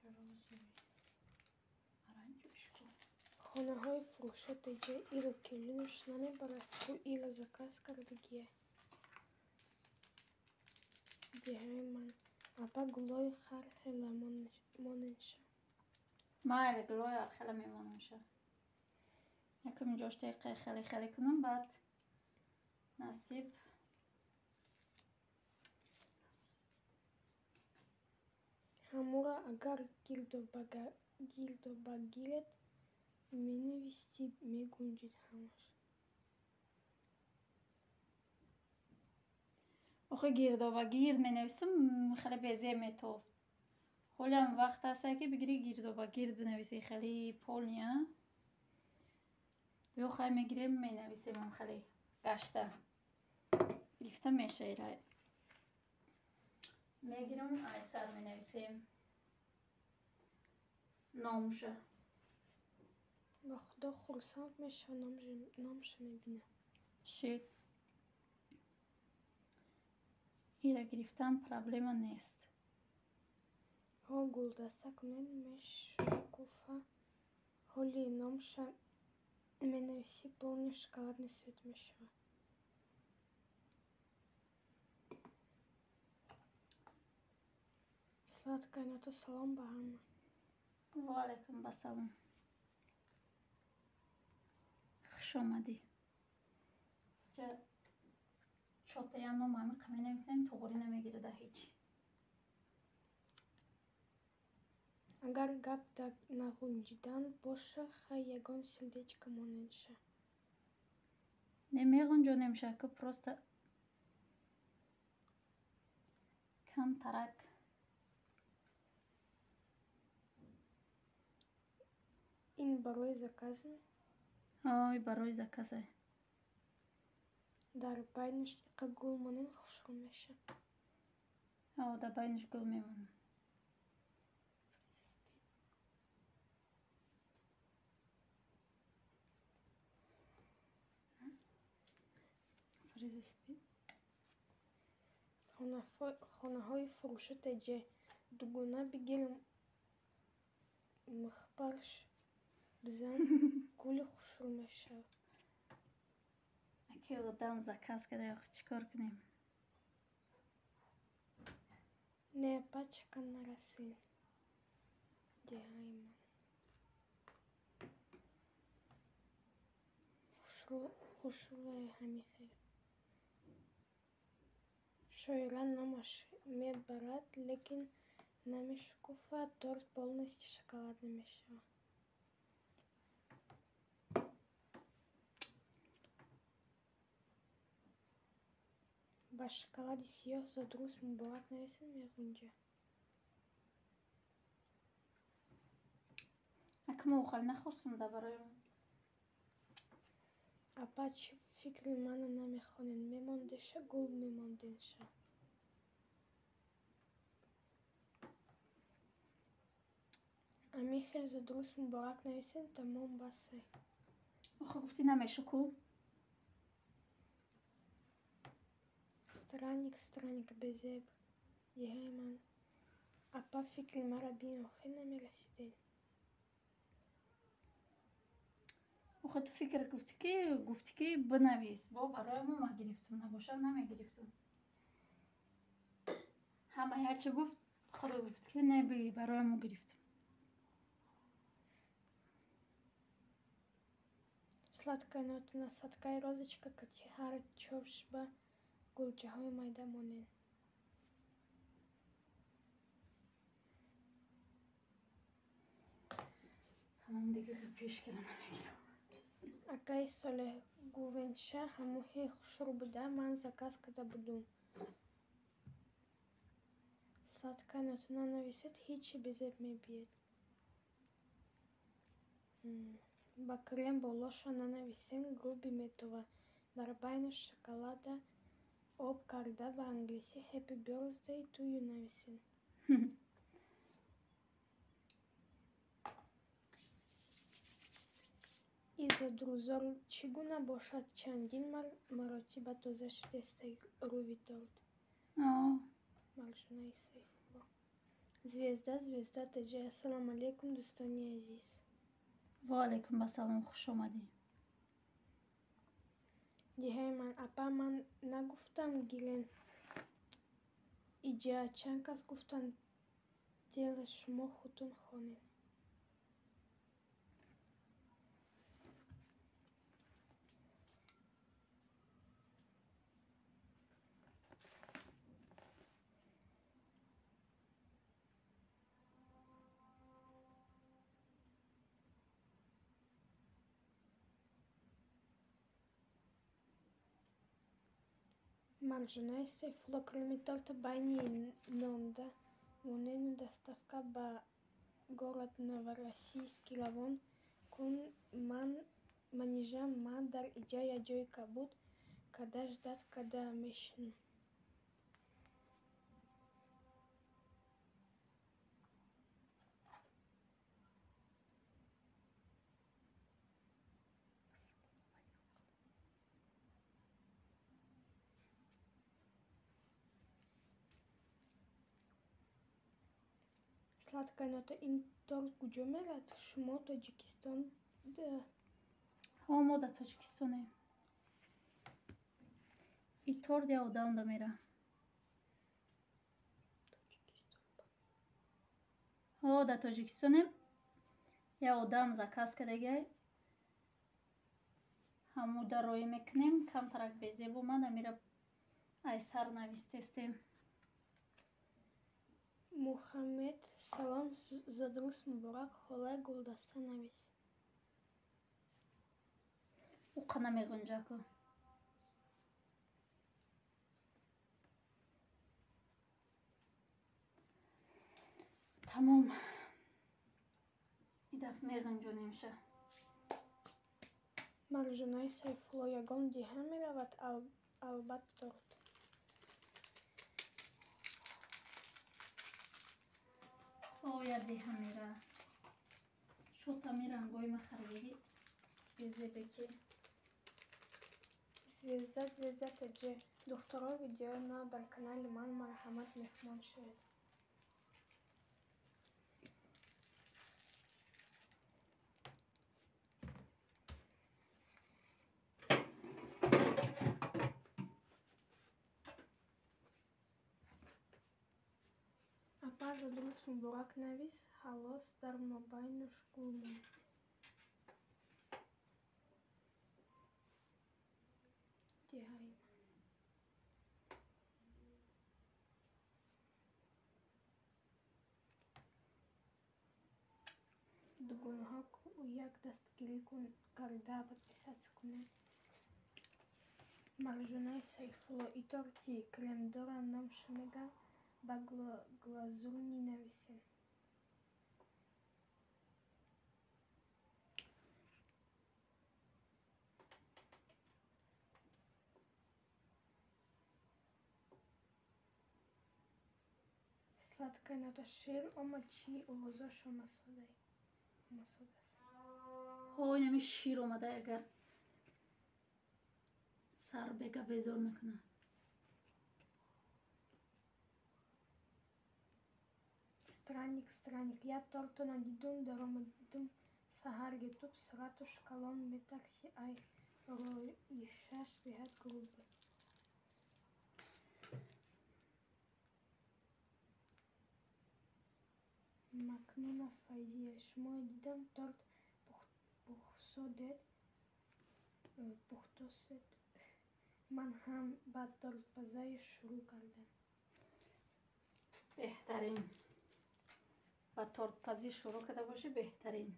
розовый, оранжевый ку. Хонаҳои фурӯшот иҷа иро келинаш намебарад, ку ира заказ кардагия. Деҳаи ман. Апа гулои хар хела моненша. Майли гулои ҳархела мемонамша. Якум ҷош дақиқа хеле хеле кунам, баъд насиб. Ҳамура агар гирдобагиред менавистӣ мегунҷид ҳамаш. Охи гирдобагирд менависам, хеле безеб метофт. Ҳолиам вақт аста ки бигирӣ гирдобагирд бинависӣ, хеле полния. Биё хай мегирем менависем ам хеле гашта. Гирифта меша ира. Мегирам айсар менависем. Номша. Ба худо хурсанд мешава номша мебина. Шит. Ира гирифтан проблема нест. Ҳо гулдаста кунед мешукуфа. Ҳоли номша менависӣ полный шоколадный свет мешава. Сладкая нота салом ба ҳама. Ва алайкум басалом. Хуш омадӣ. Иҷа чотая ном ҳамиқа менависем, туғрӣ намегирада ҳеҷ. Агар гап дар нағунҷидан боша, хай ягон сердечко моненша. Не меғунҷонемша, ку просто камтарак. Ин барои заказме? Ой, барои заказе. Дар байнаш иқа гул монен хушрӯ мешавад. Дар байнаш гул мемонад. Фрези спид. Хонаҳои фурӯши теҷе дугона бигир, михбарш бизан, гули хушрӯ мешавад. Аки одам заказ карда, охи чӣ кор кунем? Не, пачака нарасем. Деҳаи ман. Хушрӯе ҳамин хел. Шоира номаш мебарад, лекин намешукуфад, торт полностью шоколадный мешавад. Ба шоколади сиёҳ зодрӯз муборак нависед меғунҷа. Аки мо охал нахостум да барои Апа, чӣ фикри мана намехонед? Мемондеша, гул мемондеша. Ҳамин хел зодрӯз муборак нависед, тамом басе. Охи гуфтӣ намеша ку? Странник, странник, безеб. Деҳаи ман. Апа, фикри мара бин, охир намерасидед. Охи ту фикр гуфтӣ ки бинавис, бо барои мо ма гирифтум, набошам намегирифтум. Ҳама ячи гуфт, худо гуфт ки не би барои мо гирифтум. Сладкая нота, насадкаи розочка кати ҳар чоршба гулчаҳои майда монед. Тамом, дига пеш кира намегирам. Акаи Солеҳ Гувенша ҳамоҳи хушрӯ буда, ман заказ карда будум. Сладкая нота нанависед, ҳичи безеб мебиед. Ба крем болоша нанависен, грубый метова. Дар байнаш шоколада об карда ба англисӣ Happy Birthday to you нависен. И зодрӯзор чӣ гуна бошад? Чандин маротиба тоза шудеста рӯи торт. Маржунаи Сайфулло. Звезда, звезда таҷа. Ассалому алайкум, дӯстони азиз. Ва алайкум ассалом, хуш омадӣ. Деҳаи ман, апа, ман нагуфтам гирен. Иҷа чанд кас гуфтанд, дела шумо худтон хонед. Маржунаи Сайфулло креми торта байни нонда монену доставка ба город Новороссийски равон кун. Манижа ма дар иҷа як ҷои кабуд када ждать када мешинам. Сладкая нота, ин торт куҷо меравад? Шумо Тоҷикистон? Ҳо, мо дар Тоҷикистонем. И торт як одамда мера. Ҳо, дар Тоҷикистонем. Як одам заказ кардагиай. Ҳамуда роӣ мекунем. Камтарак безеб омад, амира ай сар навистестем. Муҳаммед, салом, зодрӯз муборак, холаи гулдаста навис. Уқа намеғунҷа ку. Тамом. И дафъ меғунҷонемша. Маржунаи Сайфулло ягон деҳа меравад? албат торт. Оя деҳа мера. Шотами рангои ма харидагӣ безебеки. Звезда Звезда ТЖ. Духтаро, видеои нав дар канали ман, марҳамат, меҳмон шавед. Апа, зодрӯз муборак навис, ҳалос дар мобайнуш гул мон. Деҳаи ман. Дугонаҳо як дастгирӣ карда подписаться кунед. Маржунаи Сайфулло, и торти кремдора номшо меган, ба глазурни нависен. Сладкая нота шер омад, чӣ овозош омасодаст. Ҳо, инами шир омада, агар сар бега безор мекунад. Странник, странник, я торто надидум, даромадидум саҳар ютуб суратуш калон метарси, ай роишаш беҳад грубый. Макнуна Файзия, шуморо дидам, торт пухтосед. Ман ҳам ба тортпазӣ шурӯъ кардам. Беҳтарин. Ба тортпазӣ шурӯъ карда бошӣ, беҳтарин.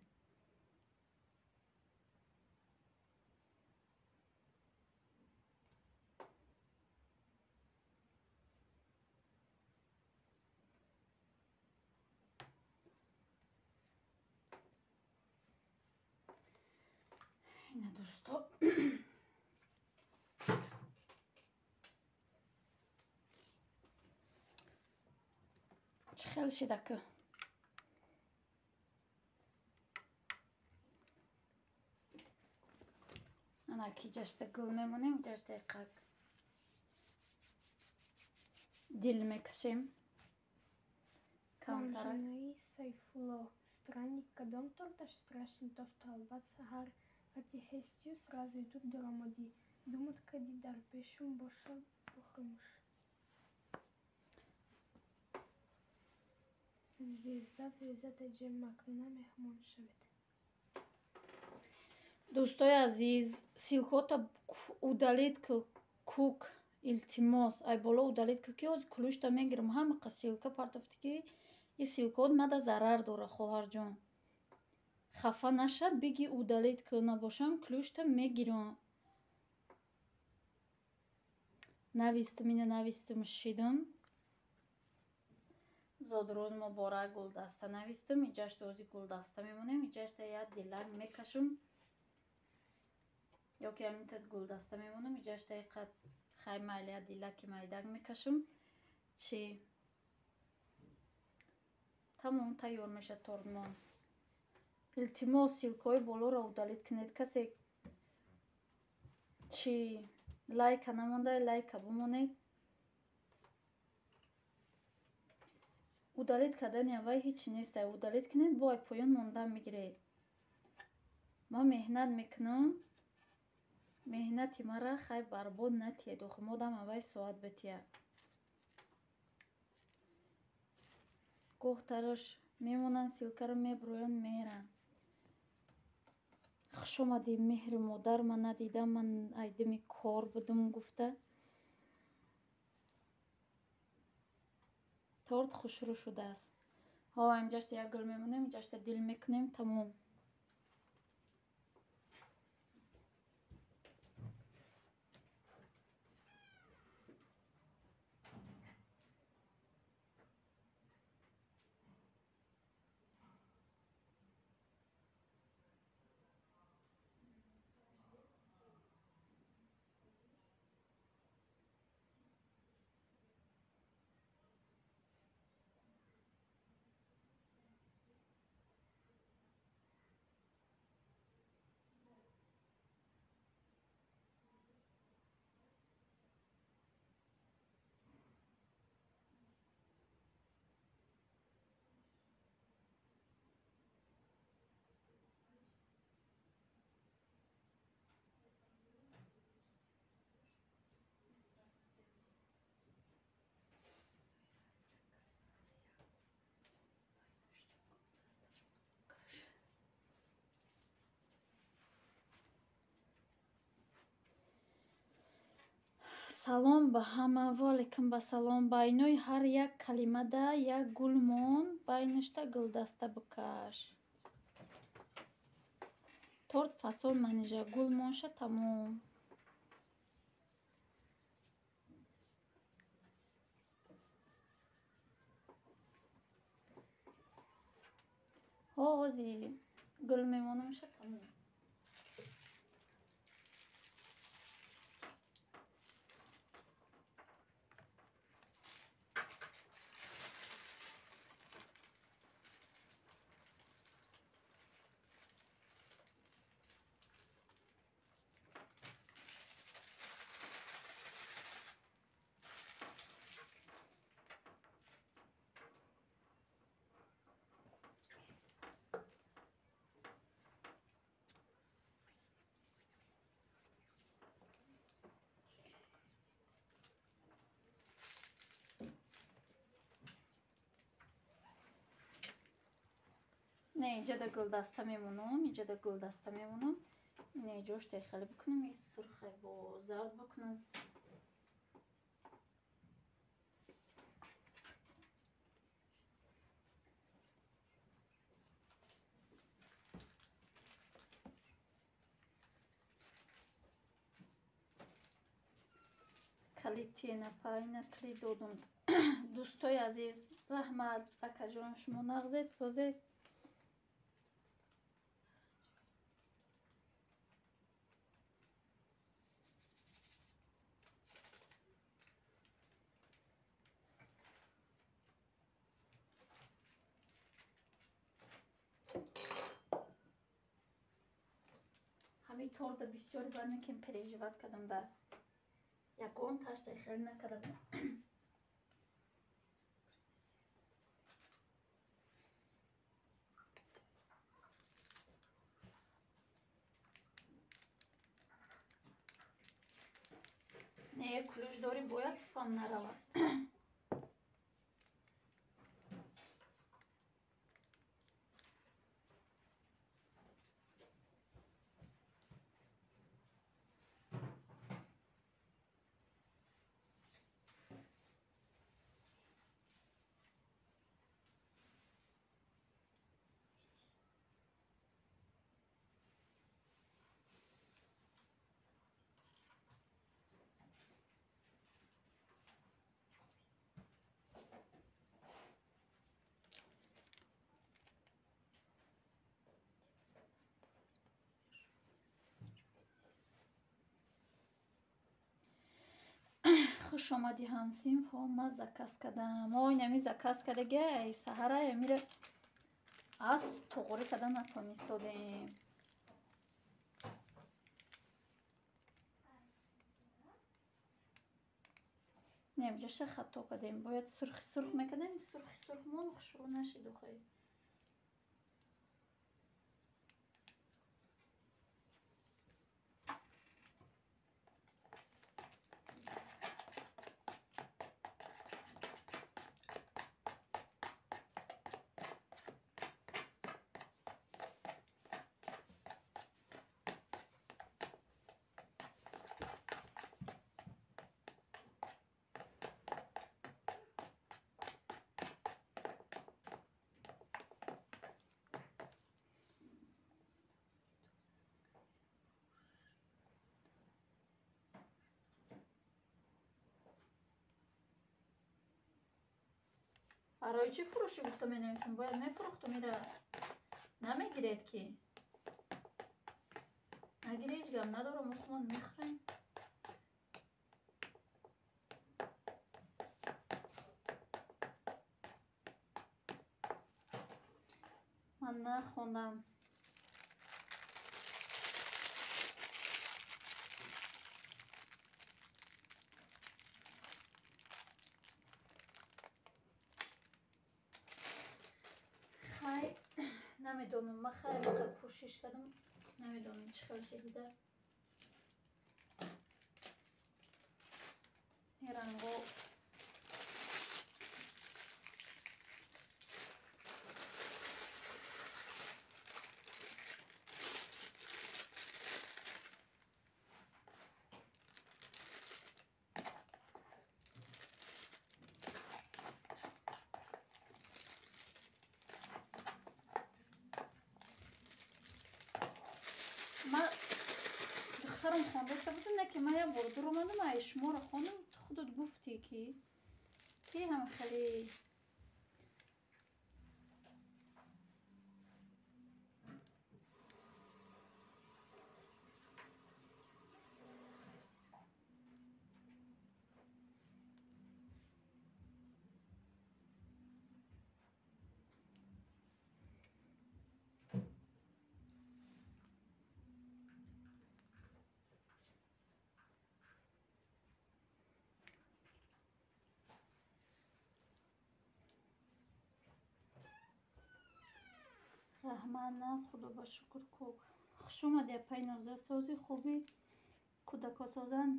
Ина дӯсто, чӣ хел шидаку? Ана ки ҷашта гул мемонем, ҷашта қак дил мекашем. Камтарак. Маржунаи Сайфулло, странник, кадом торташ страшный торт, албат саҳар кати ҳестию сразу ютуб даромадӣ. Думат кади дар пешум боша бухӯрмуш. Звезда Звезда ТЖ, Макнуна меҳмон шавед. Дӯстои азиз, ссылкота удалить кук, илтимос, ай боло удалить ку, ки ҳозир кулӯшта мегирам, ҳамақа ссылка партофтӣ, ки и ссылкот мада зарар дора, хоҳарҷон. Хафа наша, биги удалить ку, набошам ключта мегирам. Навистам, ина навистам, шидам. Зодрӯз муборак гулдаста навистам, иҷашта ози гулдаста мемонем, иҷашта як дилак мекашам. Ё ки ҳаминтад гулдаста мемонам, иҷашта қад хай майли як дилаки майдак мекашам. Чӣ? Тамом тайёр мешад тортмон. Илтимос, ссылкаҳои болоро удалить кунед. Касе чӣ лайка намонда, лайка бимонед. Удалить кардани аввал ҳечи нест. Удалить кунед, бо ай поён мондан мегиред. Ман меҳнат мекунам, меҳнати мара хай барбод натиҳед. Охи модам аввал соат бития. Гоҳтараш мемонанд, ссылкаро мебурӯянд, меранд. Хуш омадӣ, меҳри модар ман надидам, ман айдими кор будум гуфта. Торт хушрӯ шудааст. Ҳо, инҷашта як гул мемонем, инҷашта дил мекунем, тамом. Салом ба ҳама, ва алайкум ба салом. Байнои ҳар як калимада як гул мон, байнашта гулдаста бикаш. Торт фасон Манижа, гул монша тамом. Ҳози гул мемонамша тамом. Не, инҷада гулдаста мемонам, инҷада гулдаста мемонам. Не, ҷоштай хеле бикунам, и сурхе бо зард бикунам. Калитена пайна кли додум. Дӯстои азиз, раҳмат, акаҷон, шумо нағзед, созед. Ҳамин торта бисёр банакем переживать кардам да. Ягон таштай хеле накардам. Не, ключ дорим, бояд спам нарава. Хуш омадӣ ҳамсинф. Ма заказ кардам. Ой, нами заказ кардага, ай саҳара амира аз туғрӣ карда натонистодем. Не, инҷаша хато кардем. Бояд сурхи сурх мекардем, сурхи сурх мон хушрӯ нашид охи. Барои чӣ фурӯшӣ гуфта менависам? Бояд мефурӯхтум, ира намегиред ки. Нагири, ҳеҷ гап надорам, охумон мехӯрем. Ман нахондам. Хай, намедонам, ман хеле кӯшиш кардам, намедонам чӣ хел шидида. Ин ранго Худам хондаста будам, не ки ман як бор дур омадам, ай шуморо хондам, худат гуфтӣ ки ҳам хеле раҳмат нағз, худо ба шукр кук. Хуш омадӣ, апаи Ноза, сози хуби кӯдакосозан.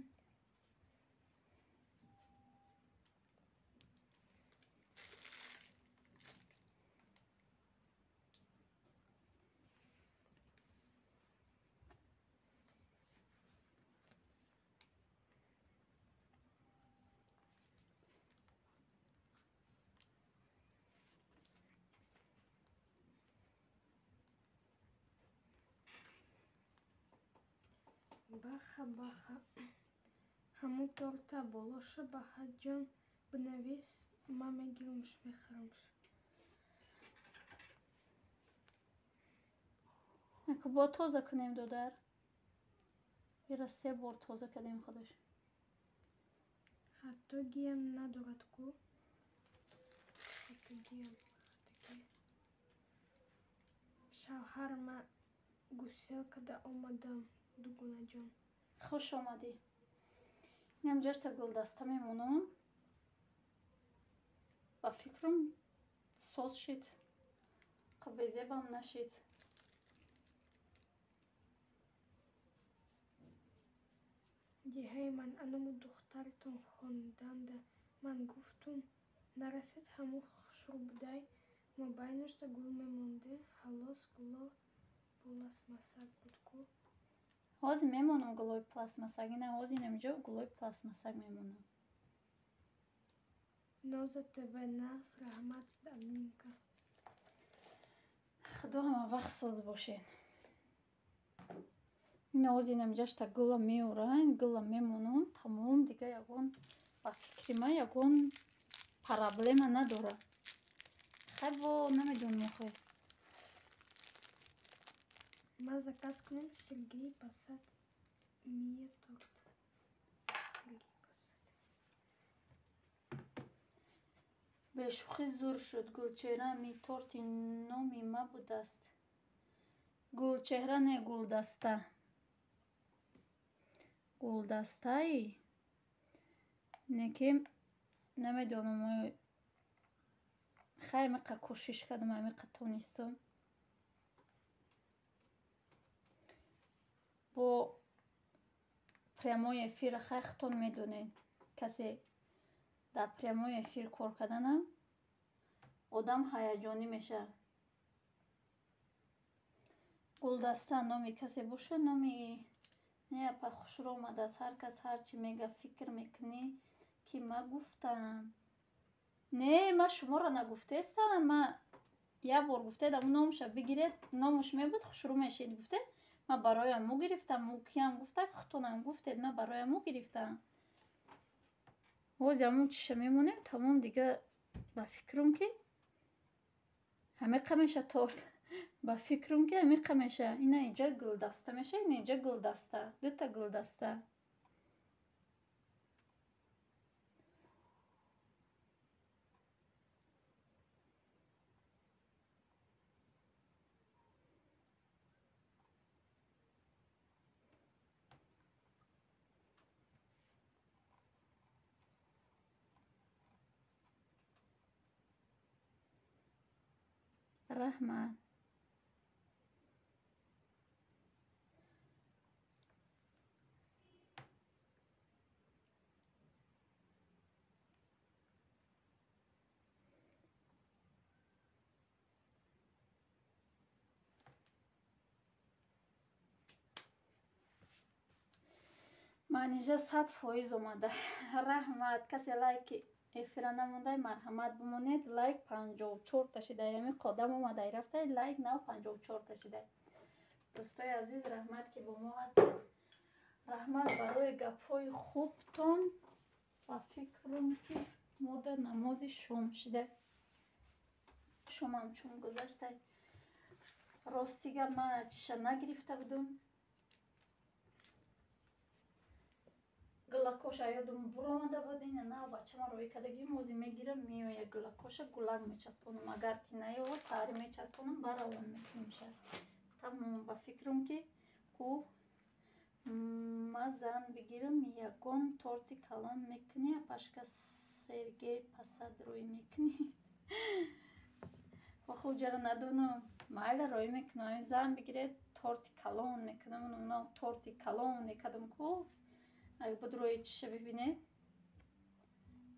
Баха, баха. Ҳамун торта болоша Баҳаҷон бинавис, ман мегирумш, мехӯрамш. Ака бо тоза кунем, додар. Ира се бор тоза кардем худаш. Ҳатто гиям надорад ку? Ҳатто гиям, ҳатто гиям. Шавҳар ма гусел када омадам, дугонаҷон. Хуш омадӣ. Инам ҷашта гулдаста мемонам. Ба фикрам соз шид. Қабезебам нашид. Деҳаи ман анаму духтаритон хонданда ман гуфтум, нарасед ҳамун хушрӯ будай, мобайнашда гул мемонде, ҳалос гуло пластмассак буд ку. Ҳозир мемонам гулои пластмассак. Ина ҳозир инамҷо гулои пластмассак мемонам. Ноза ТВ нағз, раҳмат, Аминка. Худо ҳама вақт соз бошед. Ина ҳозир инамҷашта гула меорам, гула мемонам, тамом, дига ягон ба фикри ман ягон проблема надорад. Хай бо намедонам охир. Ма заказ кунем Сергей Посад мия торт. Сергей Посад. Бешӯхӣ зур шуд. Гулчеҳра ми торти номи ма будааст. Гулчеҳра не, гулдаста. Гулдастаи? Не ки намедонам. Хай амиқа кӯшиш кардам, амиқа тонистам. Бо прямой эфира хай худтон медонед. Касе дар прямой эфир кор карданам одам ҳаяҷонӣ мешавад. Гулдаста номи касе бошад, номи не апа хушрӯ омадааст. Ҳар кас ҳар чӣ мега фикр мекунӣ ки ма гуфтам. Не, ма шуморо нагуфтаестам. Ма як бор гуфтед, амн номаша бигиред, номаш мебуд, хушрӯ мешид гуфтед. Ма барои аму гирифтам, ӯ киям гуфта, худтонам гуфтед, ма барои аму гирифтам. Ҳозир амун чиша мемонем, тамом дига ба фикрам ки ҳамиқа меша торт. Ба фикрам ки ҳамиқа меша. Ина инҷа гулдаста меша, ина инҷа гулдаста, дута гулдаста. Раҳмат. Манижа 100% омада. Раҳмат. Касе лайки эфира намондай, марҳамат бимонед. Лайк 54та шидай. Ами қодам омадай рафтай, лайк нав 54та шидай. Дӯстои азиз, раҳмат ки бо мо ҳастед. Раҳмат барои гапҳои хубтон. Ба фикрам, ки мода намози шом шида. Шомам чун гузашта. Рости гап, ман чиша нагирифта будум. Гулакоша ёдум буромада буд. Ина нав бачама рӯй кардагим, ҳозир мегирам, меоя гулакоша гулак мечаспонам. Агар ки наёва, саҳари мечаспонам, баравон мекунем ша. Тамом. Ба фикрам, ки ку ма зан бигирам, ягон торти калон мекунӣ, апашка Сергей пасад рӯй мекунӣ. Охо, ҷара надонам. Майла, рӯй мекунам. Зан бигиред, торти калон мекунам. Унам торти калон мекардам ку. Агар буд рӯи чиша бибинед,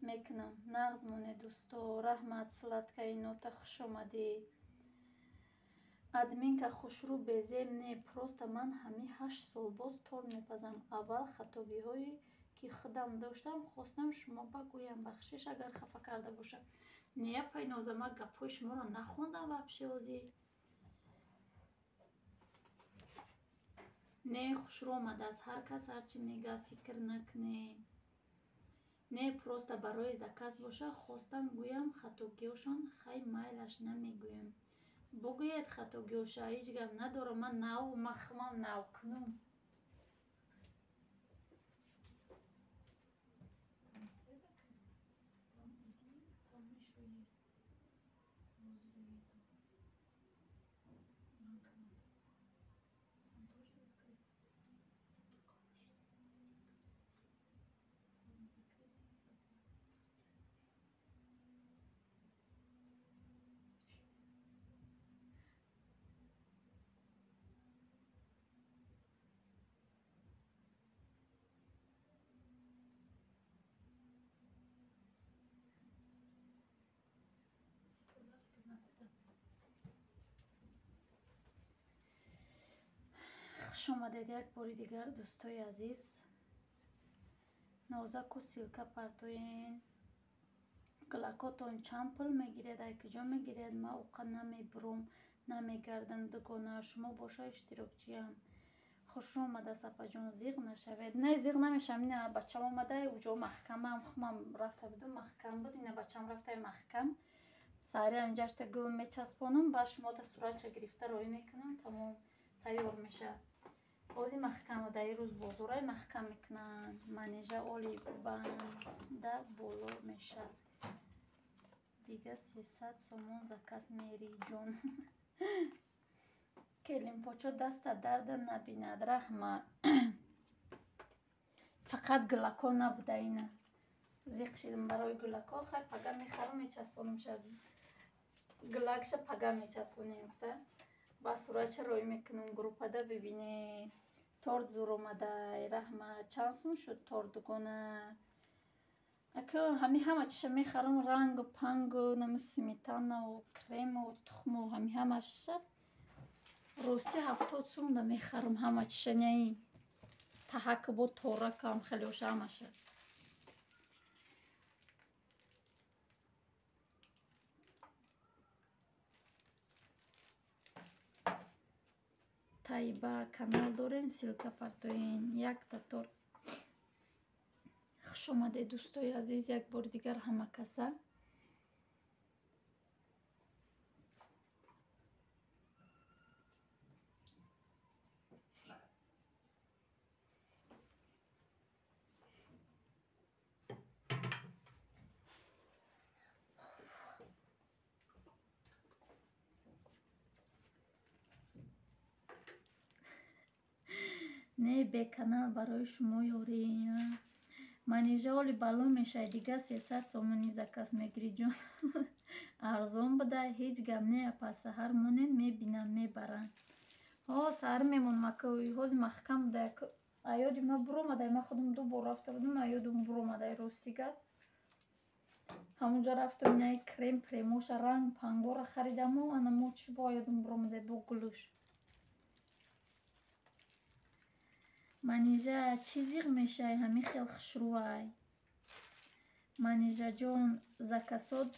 мекунам. Нағз монед, дӯсто. Раҳмат, сладкая нота, хуш омадӣ. Админка хушрӯ безеб не, просто ман ҳамин 8 сол боз торт мепазам. Аввал хатогиҳое ки худам доштам, хостам шумо багӯям. Бахшиш, агар хафа карда бошам. Не, апай Ноза, ман гапҳои шуморо нахондам вообще ҳозир. Не, хушрӯ омадааст. Ҳар кас ҳар чӣ мега, фикр накунед. Не, просто барои заказ боша, хостам гӯям хатогиҳошон. Хай, майлаш, намегӯям. Бугӯед хатогиҳоша, ҳеҷ гап надорам. Ман нав, ман хумам навкунум. Там все закрыто? Там один, там еще есть возле этого банкомата. Там тоже закрыто? Там закрыто и забрали. Завтра надо. Хуш омадед як бори дигар, дӯстои азиз. Нозаку ссылка партоен. Гулакотон чанд пул мегиред, ай куҷо мегиред? Ман оқа намебурум, намегардам, дугона. Шумо боша, иштирокчиям. Хушрӯ омадааст, апаҷон, зиғ нашавед. Не, зиғ намешавам. Ина бачам омада, уҷо маҳкамам, хумам рафта будум, маҳкам буд. Ина бачам рафтаи маҳкам. Саҳари ҳаминҷашта гул мечаспонам, баъд шумота суратша гирифта роҳӣ мекунам, тамом, тайёр мешавад. Ҳозир маҳкам дар ин рӯз бозорай маҳкам мекунанд. Манежа оли банда боло мешавад. Дига 300 сомон заказ мери, ҷон. Келинпочо даста дарда набинад. Раҳмат. Фақат гулако набуда ина. Зиқ шидам барои гулако. Хай, пага мехарам, мечаспонамша. Гулакша пага мечаспонем гуфта. Ба суратша роҳӣ мекунам группада, бибинед. Торт зур омадай. Раҳмат. Чанд сум шуд торт, дугона? Ака, ҳами ҳама чиша мехарам, рангу пангу, нами сметанаву крему тухму, ҳами ҳамаша рости 70 сум да мехарам ҳама чиша, неи таҳаку бо торакам хелеоша ҳамаша. Таиба, канал дорен, ссылка партоен. Якта торт. Хуш омадед, дӯстои азиз, як бори дигар ҳама каса. Не, беканал барои шумо ёрӣ. Манижа оли бало мешавад, дига 300 сомонӣ заказ мегирӣ, ҷон. Арзон буда, ҳеҷ гап не, апа, саҳар монед, мебинам, мебаранд. Ҳо, саҳар мемонам, ака, ҳозир маҳкам буда. Аёди ма буромадай, ман худам ду бор рафта будам, аёдум буромадай, рости гап. Ҳамонҷо рафтам, инаи крем премоша, ранг пангора харидаму ана мо чӣ бо аёдум буромадай бо гулуш. Манижа, чӣ зиғ мешавӣ, ҳамин хел хушрӯай? Манижаҷон, заказот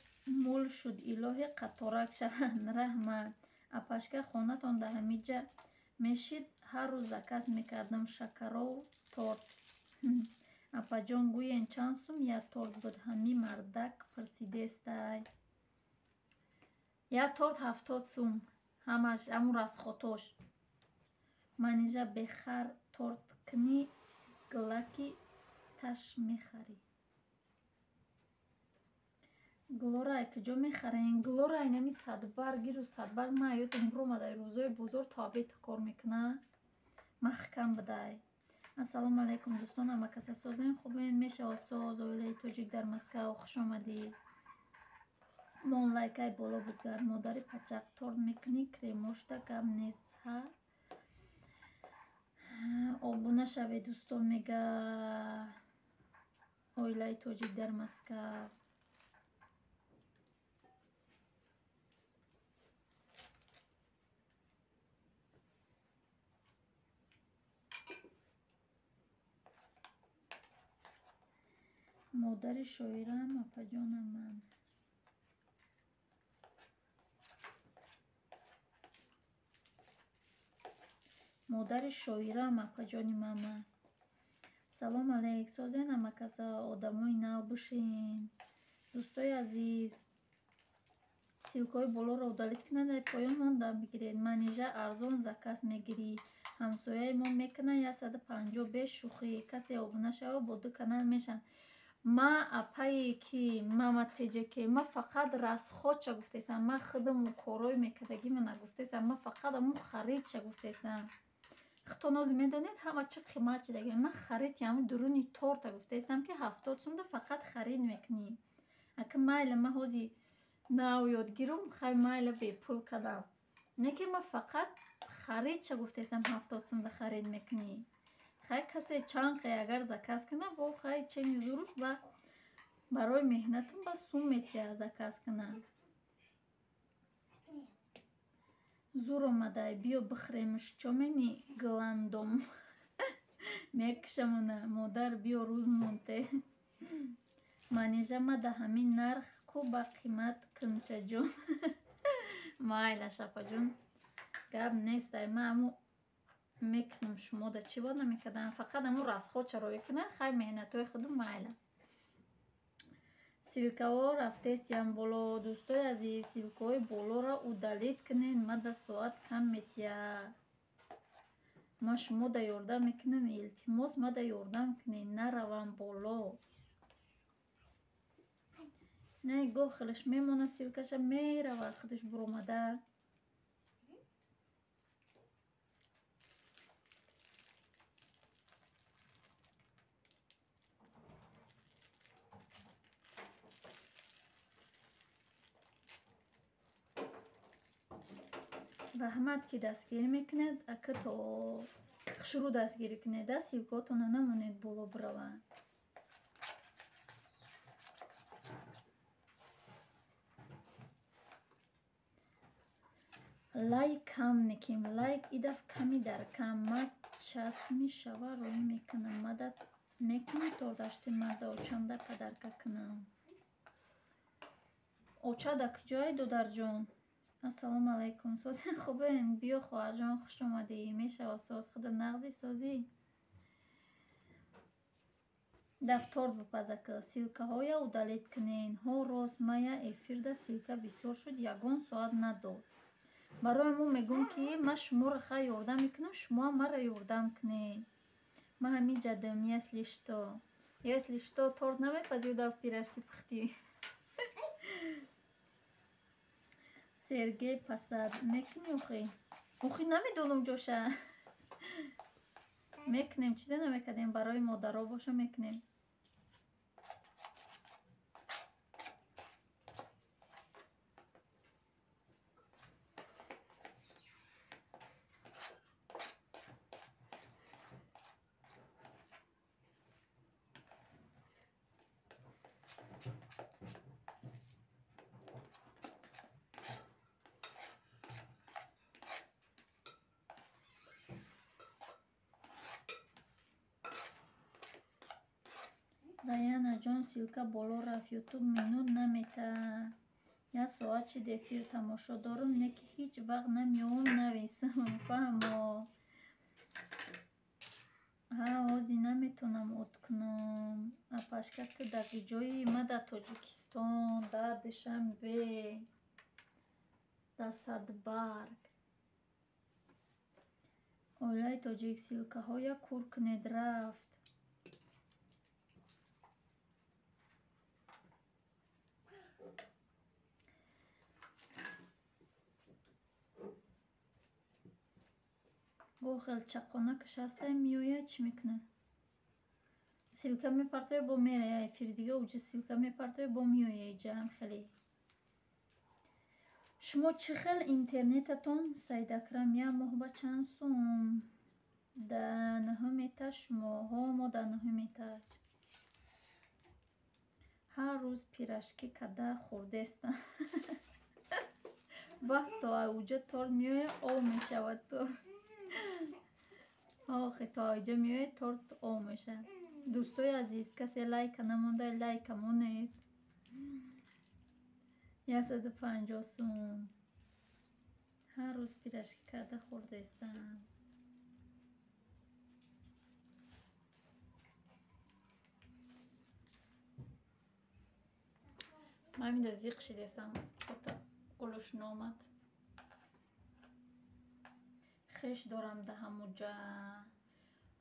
мул шуд, илоҳи қаторак шаванд. Раҳмат. Апашка, хонатон дар ҳамиҷа Мешид ҳар рӯз заказ мекардам шакарову торт. Апаҷон, гӯен чанд сум як торт буд? Ҳамин мардак пурсидестай. Як торт 70 сум. Ҳамаш ҳамун расходош. Манижа, бехар торт кунӣ, гилаки таш мехарӣ. Глора куҷо мехарем? Глора инами садбарг, гиру садбарг. Ман ёдам буромадай, рӯзои бозор то обед кор мекуна. Маҳкам будай. Ассалому алайкум, дӯстон, ҳама каса созен, хубен? Мешава соз. Оилаи тоҷик дар Москав, хуш омадӣ. Мон лайкай боло бизгар. Модари пачақ, торт мекунӣ, кремошта гап нест, ҳа? Обуна шавед, дӯстон, мега оилаи тоҷик дар Москав. Модари шоираам, апаҷонам ман. Модари шоираам, апаҷони мама. Салом алейк, созен ҳама каса, одамои нав бишин. Дӯстои азиз, ссылкаҳои болоро удалить кунед, ай поён монда бигиред. Манижа, арзон заказ мегирӣ. Ҳамсояи мо мекунад 150 беш шӯхӣ. Касе обуна шава, бо ду канал мешаванд. Ма апае ки мама теҷаке, ма фақат расходша гуфтесам, ма худаму корҳои мекардагима нагуфтесам, ма фақат аму харидша гуфтесам. Худтон ҳозир медонед, ҳама чӣ қимат шидаги. Ман харид ки ҳамун дуруни торта гуфтесам, ки 70 сумда фақат харид мекунӣ. Ака майла, ман ҳозир нав ёдгирум, хай майла, бепул кардам. Не ки ман фақат харидша гуфтесам, 70 сумда харид мекунӣ. Хай касе чанд қай агар заказ кунад, бо хай чени зуруш ба барои меҳнатам ба сум метия заказ кунад. Зур омадай, биё бихӯремш, чо мени гландом. Мекушамона, модар, биё рӯз монте. Манижа, ма да ҳамин нарх ку ба қимат куншаҷон. Майлаш, апаҷон, гап нестай, ма аму мекунам, шумо да чӣ бо намекардам, фақат аму расходша роӣ кунад, хай меҳнатҳои худу майла. Ссылкаҳо рафтесиям боло, дӯстои азиз, ссылкаҳои болоро удалить кунед, ма да соат кам метия. Ма шумо да ёрдам мекунам, илтимос, ма да ёрдам кунед, наравам боло. Не, гоҳ хелаш мемона, ссылкаша мерава, худаш буромада. Раҳмат, ки дастгирӣ мекунед, ака то шурӯъ дастгирӣ кунед, ссылкаҳотонро намонед боло бираванд. Лайк кам мекунем, лайк и даф ками дар кам. Ма часми шава роӣ мекунам, мадад мекунӣ то дашти марда очамда падарка кунам. Оча да куҷое, додарҷон? Ассалому алайкум, созен, хубен? Биё, хоҳарҷон, хуш омадӣ. Мешава соз, худо нағзи, созӣ? Дафтор бипазака, ссылкаҳоя удалить кунен. Ҳо, рост, мая эфирда ссылка бисёр шуд, ягон соат надод. Барои мо мегӯм, ки ман шуморо хай ёрдам мекунам, шумоам маро ёрдам кунед. Ман ҳамин ҷадам, если что. Если что, торт намепазӣ, даф пирожки пухтӣ. Сергей Пасад, мекунӣ охи? Охи намедонам ҷоша. Мекунем, чида намекардем, барои модаро боша мекунем. Раянаҷон, ссылка боло рафт, ютуб минут намета. Як соат шид эфир тамошо дорам, не ки ҳеҷ вақт намеом нависам. Фаҳмо. Ҳа, ҳозир наметавонам от кунам. Апашка, ту дар ҷои ма дар Тоҷикистон, дар Душанбе, дар Садбарг. Оилаи тоҷик ссылкаҳоя кур кунед рафт. Бо хел чаққонакаш ҳастай, меояд, чӣ мекунад? Ссылка мепартояд, бо мерая эфири дига, уҷа ссылка мепартояд, бо меоя иҷа ҳам хеле. Шумо чӣ хел интернетатон, Саидакрам, як моҳ ба чанд сум? Да нӯҳум этаж шумо? Ҳо, мо дар нӯҳум этаж. Ҳар рӯз пирожки када хӯрдестам. Вақт то уҷа торт меояд, ов мешавад торт. Охи, то иҷа меояд, торт ов мешавад. Дӯстои азиз, касе лайка намонда, лайка монед. 150 сум. Ҳар рӯз пирожки карда хӯрдаистам. Ман ҳаминда зиқ шидестам, ота гулуш номад. Хеш дорам да ҳамуҷа.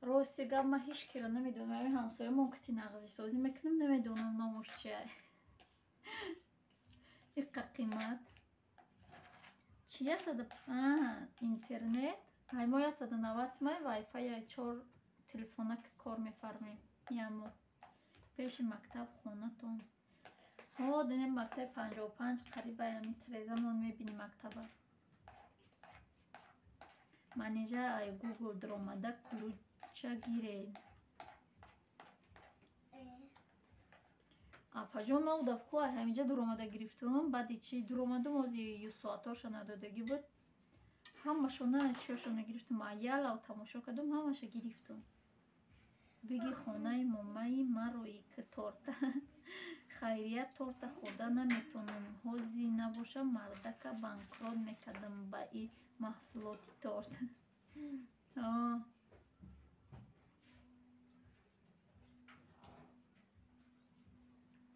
Рости гап, ман ҳеҷ киро намедонам. Ҳамин ҳамсоямон кати нағзисозӣ мекунам, намедонам номуш чия. Иқа қимат. Чи 100 интернет? Ай мо 190 сумай вайфай чор телефона ки кор мефармем. Ямо. Пеши мактаб хонатон. Ҳо, динем мактаби 55 қариба ҳамин тирезамон мебинем мактаба. Манижа, ай Гугл даромада ключа гиред. Апаҷон, ма удафку ай ҳаминҷа дуромада гирифтум, баъди чи дуромадум, ози ю соатҳоша надодагӣ буд. Ҳамашона чиёшона гирифтум, аялав тамошо кардум, ҳамаша гирифтум. Биги хонаи момаи марои ки торта. Хайрият, торта хӯрда наметонам. Ҳози набоша мардака банкрот мекардам ба и маҳсулоти торт.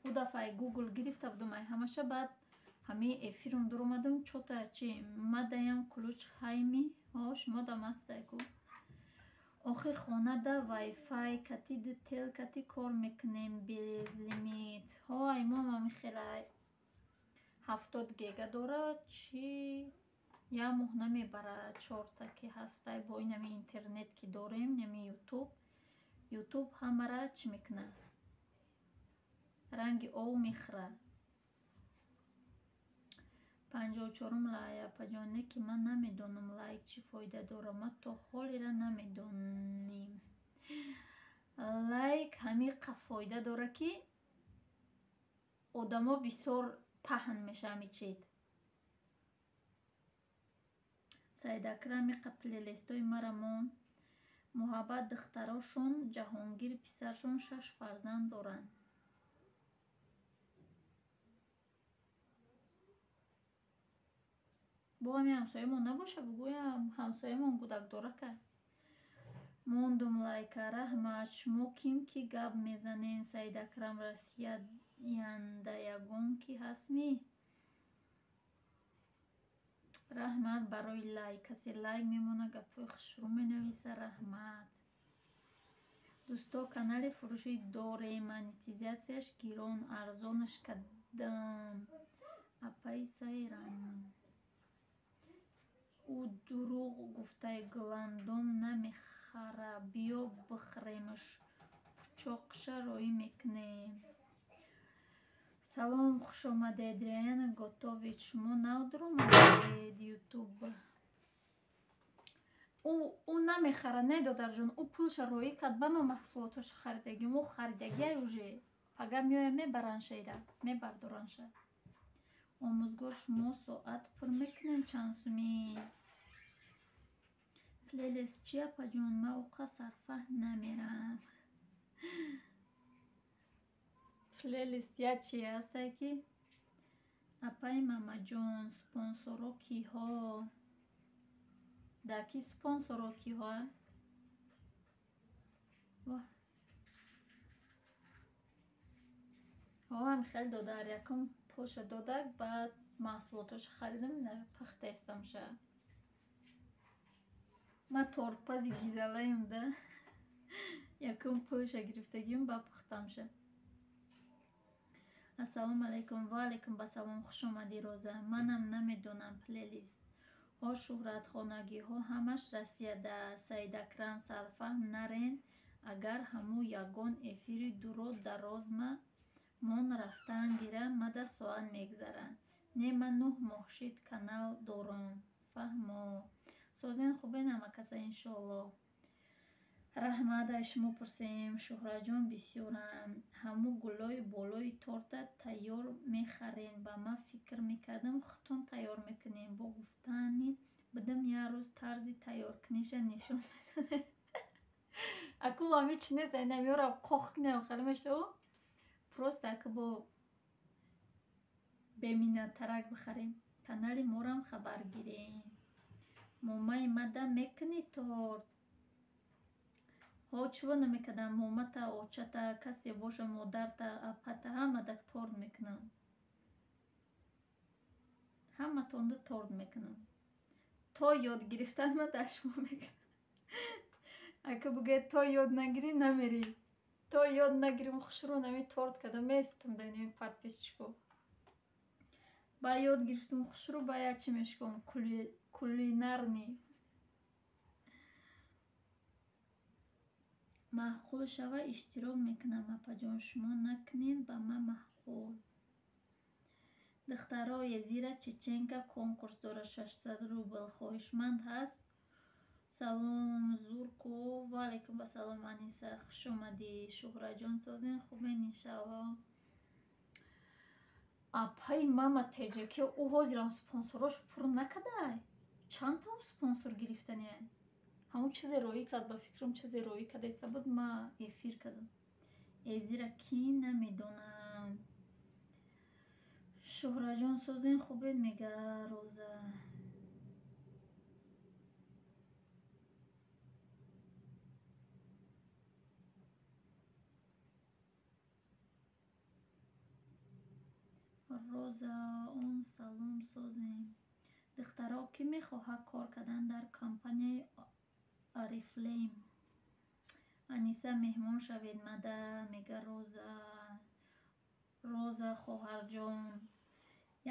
Ӯ дафъаи Гугл гирифта будум ай ҳамаша, баъд ҳамин эфирум дуромадум, чота чи мадаям ключ ҳайми, ҳо, шумо дам ҳастай ку. Охи хонада вайфай кати ду тел кати кор мекунем безлимит. Ҳо, ай мо ҳам хелай 70 гега дорад, чи як моҳ намебарад, чорта ки ҳастай бо ин ҳамин интернет ки дорем, ҳамин Ютуб. Ютуб ҳамара чӣ мекунад? Ранги ов мехӯрад. 54-ум лайк, апаҷон, не ки ман намедонам лайк чӣ фоида дорад, ман то ҳолера намедонем. Лайк ҳамиқа фоида дорад, ки одамо бисёр паҳн мешавад ҳами чиз. Саидакрам, иқа плейлистои мара монд. Муҳаббат духтарошон, Ҷаҳонгир писаршон шаш фарзанд доранд. Бо ҳамин ҳамсоямон набоша, бугӯям ҳамсоямон гудакдора кард. Мондум лайка, раҳмат. Шумо ким ки гап мезанен, Саидакрам, Россия янда ягон ки ҳастми? Раҳмат барои лайк. Касе лайк мемона, гапҳои хушрӯ менависа, раҳмат. Дӯсто, канали фурӯшӣ дорем, монетизатсияш гирон, арзонаш кардам. Апаи Сайрам. Ӯ дурӯғ гуфтай, Гуландом намехара, биё бихӯремаш, пучоқша роӣ мекунем. Салом, хушомадед, Раяна Готович. Шумо нав дуромадед Ютуб? Ӯ намехара, не, додарҷон, ӯ пулша роӣ кард, ба ма маҳсулотоша харидагӣ, мо харидагиай уже. Пага меоям, мебаранша ира, мебардоранша. Омӯзгор, шумо соат пур мекунем чанд сумӣ? Плейлист чи, апаҷон? Ман уқа сарфаҳм намерам. Плейлист як чи ҳастай ки Апаи Мамаҷон, спонсоро киҳо? Да ки спонсоро киҳо? Ҳам хеле додар, якум пулша додак, баъд маҳсулотоша харидам, пухтаистамша. Ман тортпази гизалаем да. Якум пулша гирифтагим, баъд пухтамша. Ассалому алайкум. Ва алайкум басалом. Хуш омадӣ, Роза. Манам намедонам плейлистҳо, шӯҳратхонагиҳо ҳамаш Россияда. Саидакрам, сарфаҳм нарен, агар ҳаму ягон эфири дуро дарозма мон рафтан гира, мада соат мегзара. Не, ман 9 моҳ шид канал дорам. Фаҳмо. Созен хубен ҳама каса иншоалло. Раҳмат, ай шумо пурсем. Шӯҳратҷон бисёрам. Ҳаму гулои болои торта тайёр мехарен. Ба ман фикр мекардам худтон тайёр мекунем. Бо гуфтани будам як рӯз тарзи тайёркуниша нишон медодед. Аку ҳами чи нест, айнамиёра қоқ кунем хеле мешаву. Просто аку бо беминнаттарак бихарем. Канали морам хабар гирем. Момаи мада мекунӣ торт? Ҳо, чиво намекардам? Момата, очата, касе боша, модарта, апата, ҳамада торт мекунам. Ҳаматонда торт мекунам. То ёд гирифтан ман дар шумо мекунам. Ака бугӯяд то ёд нагирӣ намерӣ. То ёд нагирим хушрӯ нами торт карда местам да инами подписчико. Ба ёд гирифтум хушрӯ ба я чӣ мешком кулинарный. Маъқул шава иштирок мекунам апаҷон, шумо накунед ба ман маъқул. Духтаро, Езира Чеченка конкурс дорад 600 рубл. Хоҳишманд ҳаст? Салом Зурку. Ва алайкум ассалом Аниса. Хуш омадӣ. Шӯҳратҷон созен хубен иншаалло. Апаи мама теҷаки ӯ ҳозирам спонсорош пур накардай. Чандта спонсор гирифтания? Ҳамон чизе роӣ кард, ба фикрам чизе роӣ кардаиста буд, ма эфир кардам. Эзира кӣ намедонам. Шӯҳратҷон созен хубед мега Роза. Роза он салом созем. Духтаро, кӣ мехоҳад кор кардан дар компанияи Орифлейм? Аниса меҳмон шавед мада мега Роза. Роза хоҳарҷон,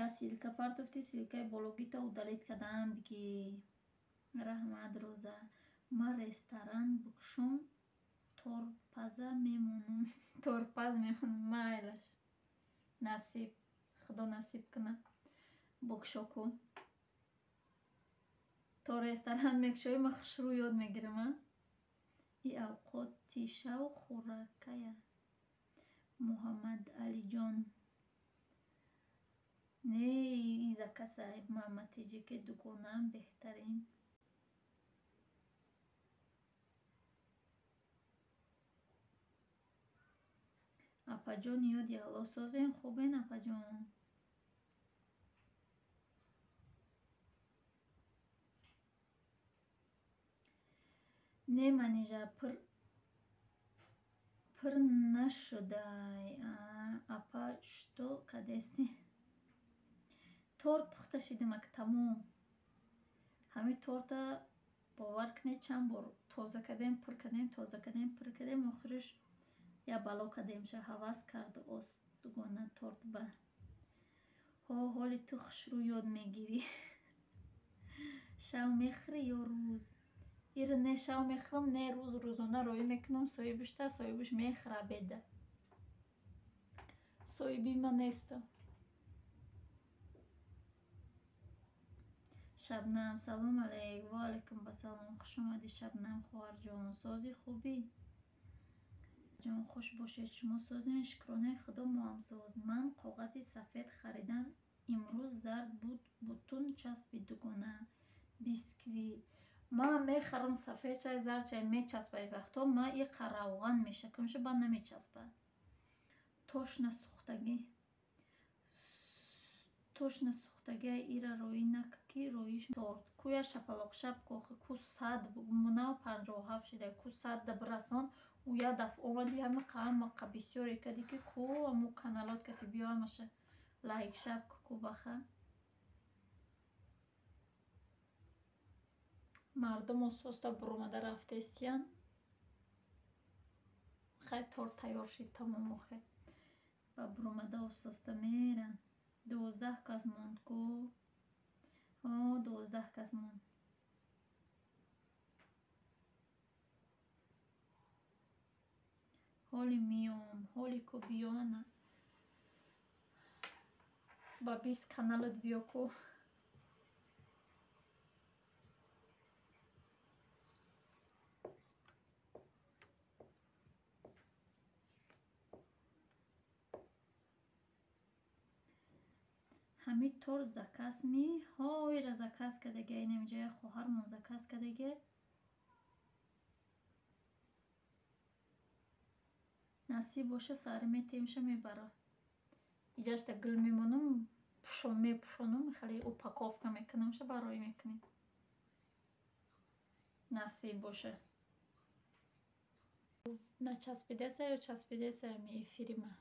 як ссылка партофтӣ, ссылкаи бологита удалить кардам бигӣ. Раҳмат Роза. Ман ресторан букшум торпаза мемонам. Торпаз мемонам. Майлаш. Насиб. Худо насиб кунад. Букшоку. То ресторан мекушоӣ ман хушрӯ ёд мегирам, а? И авқоти шав хӯракая. Муҳаммадалиҷон. Не, иза каса мама теҷаке дугонаам беҳтарин. Апаҷон ёди Аллоҳ созен хубен апаҷон. Не Манижа, пур нашудай. Апа что кадести? Торт пухта шидим ак тамом. Ҳамин торта бовар кунед чанд бор тоза кардем, пур кардем, тоза кардем, пур кардем, охириш я бало кардемша, ҳавас кард ос дугона торт ба. Ҳо, ҳоли ту хушрӯ ёд мегирӣ. Шав мехӯрӣ ё рӯз? Ира не шав мехӯрам, не рӯз, рӯзона роӣ мекунам, соҳибишта, соҳибиш мехӯра беда. Соҳиби ман нестам. Шабнам, салом алайк. Ва алайкум ассалом. Хуш омадӣ Шабнам хоҳарҷон. Сози хубӣ? Ҷон хуш бошед. Шумо созен? Шукронаи Худо моам соз. Ман коғази сафед харидам. Имрӯз зард буд, бутун часпид дугона. Бисквит. Ман мехарам сафед чай, зард чай мечаспа и вақто ма и қаравған мешакамша ба намечаспа. Тошна сӯхтагӣ. Точно сӯхтагиа ира роӣ нака ки роиш торт. Ку я шапалоқшап кохи ку сад нав 57 шида ку сад да бирасон ӯ як дафъ омади ҳамиқа ҳамақа бисёре кади ки ку ҳаму каналот кати биё ҳамаша лайк шап ку баха. Мардум ососта буромада рафтестиян. Хай торт тайёр шид тамом охе. Ба буромада ососта меран. 12 кас монд ку. О, 12 кас монд. Ҳоли миём, ҳоли ку биёна. Ба 20 каналат биё ку. Ҳамин торт заказ ми? Ҳо, ира заказ кардагия, инамиҷа як хоҳармон заказ кардагия. Насиб боша саҳари метемша мебара. Иҷашта гул мемонам, мепӯшонам, хеле упаковка мекунамша барои мекунем. Насиб боша. Начаспидеса ё часпидеса ами эфири ма.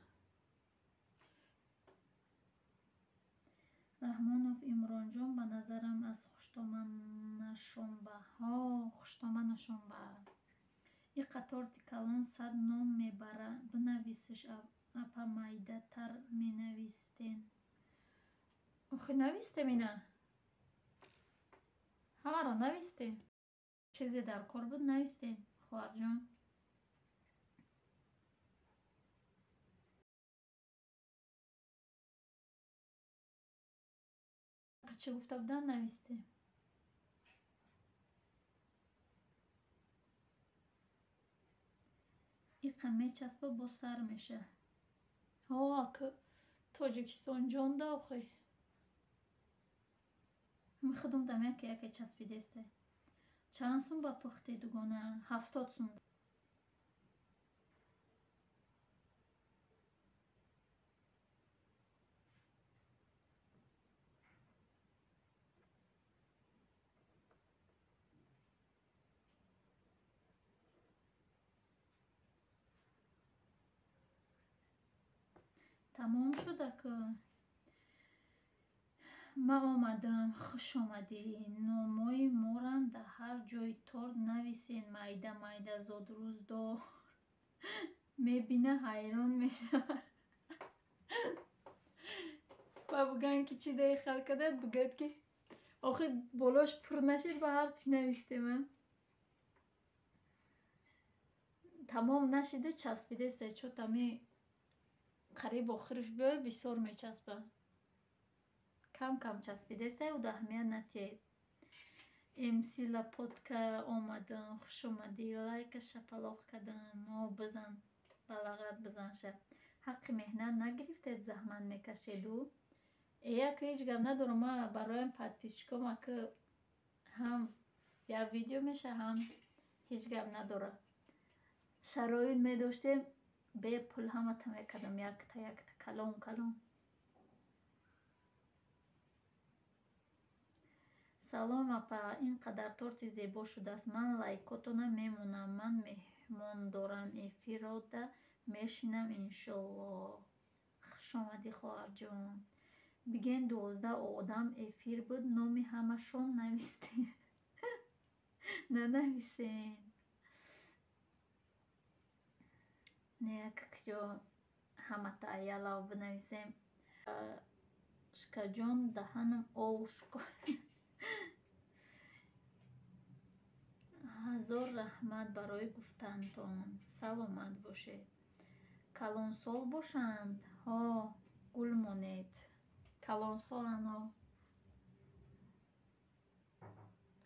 Раҳмонов Имронҷон ба назарам аз хуштоманашонба. Ҳо, хуштоманашонба. Иқа торти калон 100 ном мебара. Бинависиш апа майдатар менавистен. Охи навистем ина. Ҳамаро навистем. Чизе дар кор буд навистем, хоҳарҷон. Чӣ гуфта будан навистем. Иқа мечаспа бо сар меша. Ҳо, ака Тоҷикистонҷон да охи. Ми худум дам яке яке часпидесте. Чанд сум ба пухти дугона? 70 сум. Тамом шуда ку. Ман омадам, хуш омадӣ. Номои морам дар ҳар ҷои торт нависен майда майда зодрӯз дор. Мебина ҳайрон мешавад. Ба буган ки чӣ даи хал кардад, бугӯяд ки охи болош пур нашид ба ҳар чӣ навистем. Тамом нашиду часпидеста чо тами қариб охирш биёяд бисёр мечаспа. Кам кам часпидеста ӯ аҳамият натиҳед. МС Лапотка омадам, хуш омадӣ. Лайка шапалоқ кардам. О, бизан, балағат бизанша. Ҳаққи меҳнат нагирифтед, заҳмат мекашеду. Як ҳеҷ гап надорам, ма бароям подписчиком ака ҳам як видео меша, ҳам ҳеҷ гап надора. Шароит медоштем, бепул ҳамата мекардам, якта якта калон калон. Салом апа, ин қадар торти зебо шудааст. Ман лайкотона мемонам. Ман меҳмон дорам, эфирода мешинам иншоллоҳ. Хуш омадӣ хоҳарҷон. Биген 12 одам эфир буд, номи ҳамашон навистем. Нанависем. Не як куҷо ҳамата аялав бинависем. Шкаҷон даҳанам овш кун. Ҳазор раҳмат барои гуфтантон. Саломат бошед. Калонсол бошанд? Ҳо, гул монед. Калонсоланд ҳо.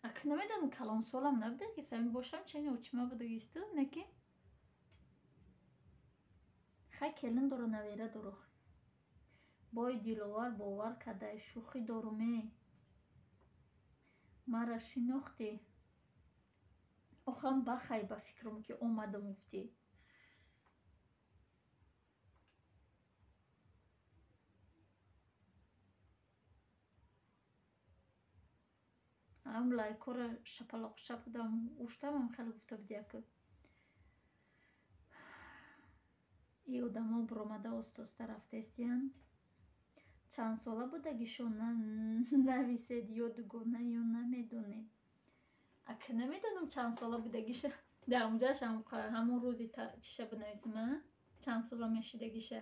Ак намедонам калонсолам набуда ки сами бошам чени очима будагисту, не ки? Хай келин дору навера дору. Бой Диловар бовар кадай шӯхӣ доруме. Мара шинохтӣ? Охам бахай ба фикрам ки омадам гуфтӣ. Ам лайкҳоро шапалоқшап дам уштамам, хеле гуфта буди яка. И одамо биромада оста-оста рафтаистиянд. Чанд сола будагишон нависед ё дугона, ё намедонед? Ака, намедонам чанд сола будагиша. Дар онҷааш ҳамон рӯзи чиша бинависем, а чанд сола мешидагиша.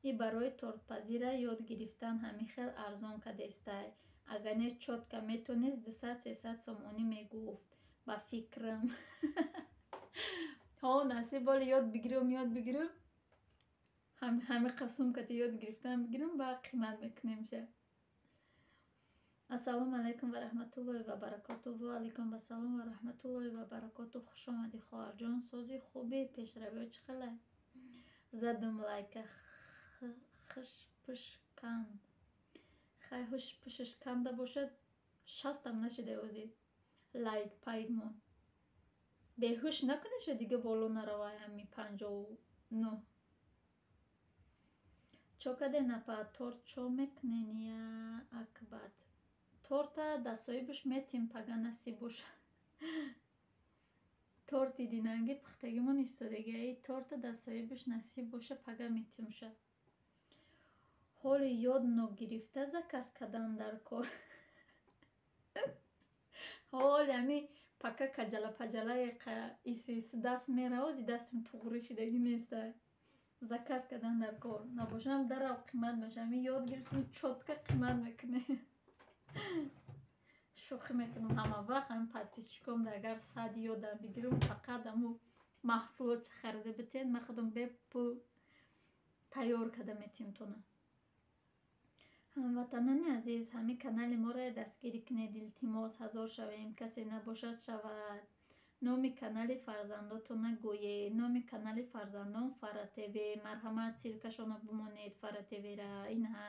И барои тортпазира ёд гирифтан ҳамин хел арзон кадестай. Агар не, чётко метонист 200-300 сомонӣ мегуфт, ба фикрам. Ҳо, насиб, боли ёд бигирам, ёд бигирам, ҳами қасумкати ёд гирифтан бигирам, ба қимат мекунемша. Ассалому алайкум ва раҳматуллоҳи ва баракоту. Ва алайкум ассалом ва раҳматуллоҳи ва баракоту. Хуш омадӣ, хоҳарҷон. Сози хуби, пешравиҳо чӣ хелай? Задум лайка. Хиш пиш канд. Хай, ҳуш пишиш канда бошад, 60-ам нашида ози лайк пайк мон. Беҳуш накуниша, дига боло наравай ҳами 59. Чо каден, апа, торт чо мекунен я акбат? Торта да соҳибаш метем пага, насиб боша. Торти динанги пухтагимон истодагиа, и торта да соҳибаш насиб боша, пага метимша. Ҳоли ёд ногирифта заказ кардан дар кор. Ҳоли ҳами пака каҷала-паҷалаи ису ису даст меравози, дастам туғрӣ шидагӣ неста. Заказ кардан дар кор. Набошам, дарав қимат мешавам. Ҳами ёд гирифтум, чётко қимат мекунем. Шӯхӣ мекунам, ҳама вақт ҳамин подписчиком агар 100 ёдам бигирам, фақат ҳамун маҳсулот харида битен, ман худам бепул тайёр карда метимтона. Ҳамватанони азиз, ҳамин канали моро дастгирӣ кунед, илтимос, 1000 шавем, касе набошад, шавад. Номи канали фарзандотона гӯед. Номи канали фарзандон Фара ТВ. Марҳамат, ссылкашонро бимонед Фара ТВра. Инҳа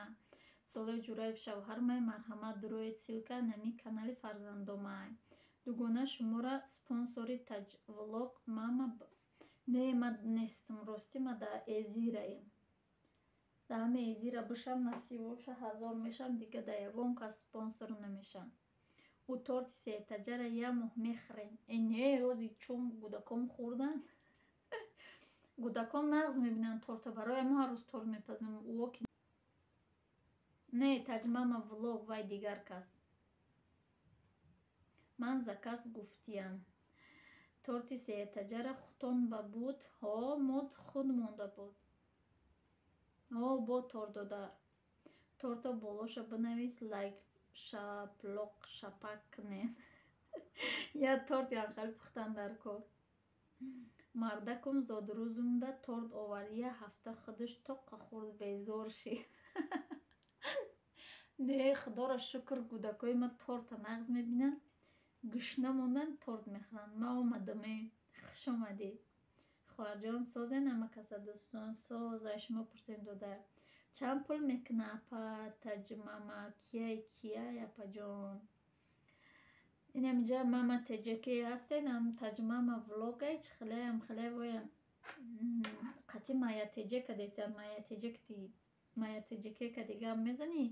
Солои Ҷураев шавҳармай, марҳамат, дуроед, ссылка нами канали фарзандомай. Дугона, шуморо спонсори Таҷвлог мама? Не, ман нестам, ростӣ, ма да Эзираем. Да ҳами Эзира бошам, насиб боша, 1000 мешам, дига да ягон кас спонсор намешам. Ӯ торти сеэтаҷара як моҳ мехӯрем. Э не, ози чун кӯдаком хӯрдан. Кӯдаком нағз мебинанд торта, барои мо ҳар рӯз торт мепазем. Ӯо ки не, Таҷмама влог вай дигар кас. Ман заказ гуфтиям. Торти сеэтаҷара хутон ба буд? Ҳо, мод худ монда буд. Ҳо, бо торт додар. Торта болоша бинавис, лайк шаплоқ шапак кунед. Я торт янхел пухтан дар кор. Мардакум зодрӯзумда торт овард, як ҳафта худаш тоққа хӯрд, безор шид. Не, худоро шукр, кӯдакҳои ма торта нағз мебинанд, гушна мондан, торт мехӯранд. Ман омадаме, хуш омадӣ. Хоҳарҷон, созен ҳама каса, дӯстон, соз, ай шумо пурсем, додар. Чанд пул мекуна, апа, Таҷмама? Кияй, кияй, апаҷон? Инамиҷа мама теҷаке ҳастен, ам Таҷмама влогай, чӣ хелеам хеле воям қати Мая Теҷе кадесиям, Мая Теҷе кати, Мая Теҷеке кади гап мезанӣ,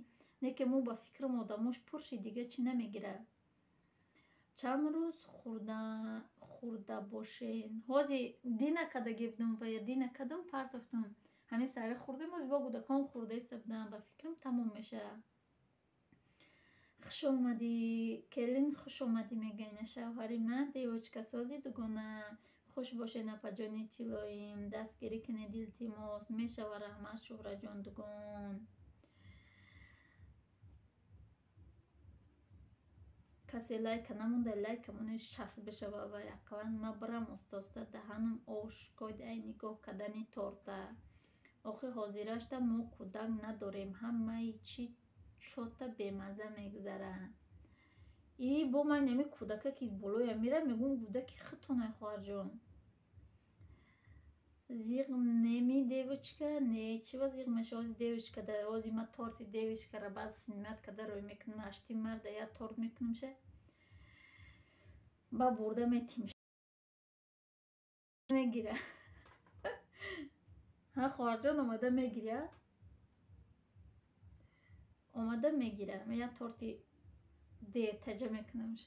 не ки мо ба фикрам одамош пур шид, дига чӣ намегирад. Чанд рӯз хӯрда бошен? Ҳози дина кадаги будум ва я дина кадам партофтум. Ҳамин сари хӯрдем, ози бо кӯдакон хӯрда иста будам, ба фикрам тамом мешавад. Хуш омадӣ, келин, хуш омадӣ, мегӯяна шавҳари ман. Девочка, сози, дугона? Хуш бошед, апаҷони тиллоим, дастгирӣ кунед, илтимос. Мешава, раҳмат, Шуҳраҷон, дугон. Касе лайка намонда, лайка монед, 60 бишава вай ақаллан. Ма бирам оста-оста, даҳанам ошкоид ай нигоҳ кардани торта. Охи ҳозирашта мо кӯдак надорем, ҳамаи чӣ чота бемазза мегузарад. И бо ман ами кӯдака ки болоям мера, мегӯм, кӯдаки худтонай, хоҳарҷон. Зиғ неми, девочка? Не, чӣ ва зиғ меша ози девочка да? Ози ма торти девочкара баъд снимать карда рӯй мекунам, ашти марда я торт мекунамша, ба бурда метим, мегира. Ҳа, хоҳарҷон, омада мегиря, омада мегира. Я торти Деэтаҷа мекунамш.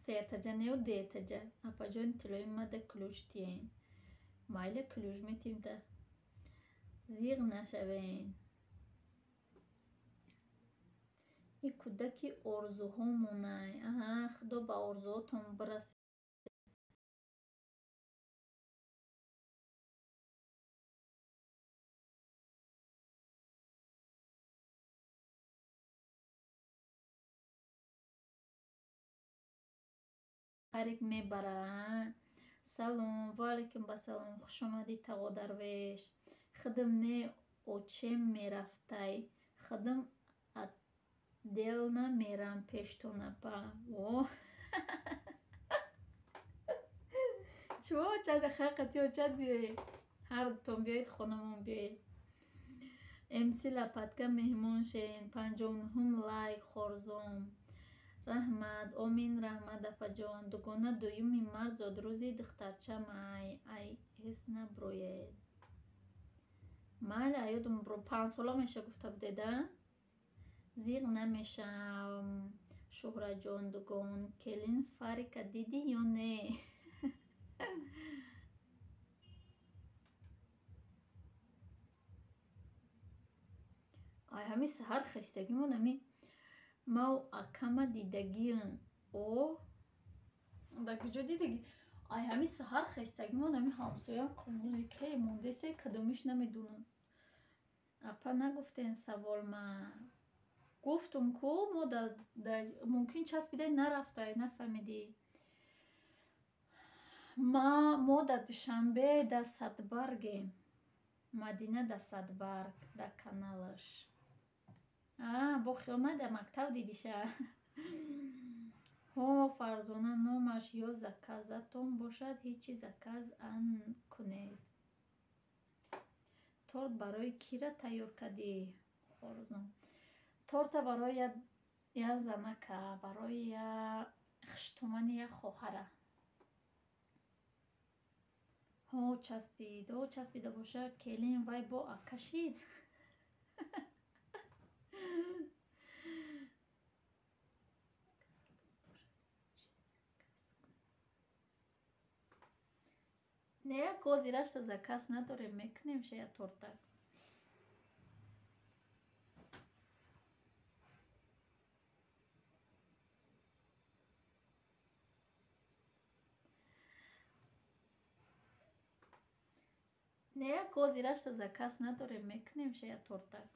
Сеэтаҷа неу деэтаҷа. Апаҷони тиллои мада ключ тиен. Майла ключ метимта. Зиғ нашавен. И кӯдаки орзуҳомонай. Аҳа, худо ба орзуҳотон бирасад. Фарик мебара. Салом, ва алайкум басалом. Хушомадӣ тағо Дарвеш. Худам не очем мерафтай. Худам отдельно мерам пештон апа. О. Чӯ очад хақати очад биёед. Ҳар дутон биёед хонамон биёед. МС Лопатка меҳмон шен. 59 лайк Хорзом. Раҳмат, омин раҳмат апаҷон. Дугона дуюми март зодрӯзи духтарчамай. Ай ҳис наброед. Майли аёдум бро 5 сола меша гуфта будеда. Зиғ намешавам Шуҳраҷон дугон. Келин Фарика дидӣ ё не? Ай ҳами саҳар хестагимон ами мау акама дидагиам. О дар куҷо дидагӣ? Ай ҳами саҳар хестагимон ами ҳамсоям музикае мондесе кадомиш намедонам. Апа нагуфтен савол ма. Гуфтум ку мо мумкин часпидай нарафтай нафаҳмидӣ. Мо дар Душанбе дар Садбаргем. Мадина дар Садбарг дар каналаш. А бо хиёл ман дар мактаб дидиша. Ҳо Фарзона номаш ё заказатон бошад ҳечи заказ ан кунед. Торт барои кира тайёр кардӣ Хорзон? Торта барои я занака, барои я хуштумани я хоҳара. Ҳо часпид, о часпида боша келин вай бо ака шид. Не як ҳозирашта заказ надорем мекунем ша я тортак. Не як ҳозирашта заказ надорем мекунем ша я тортак.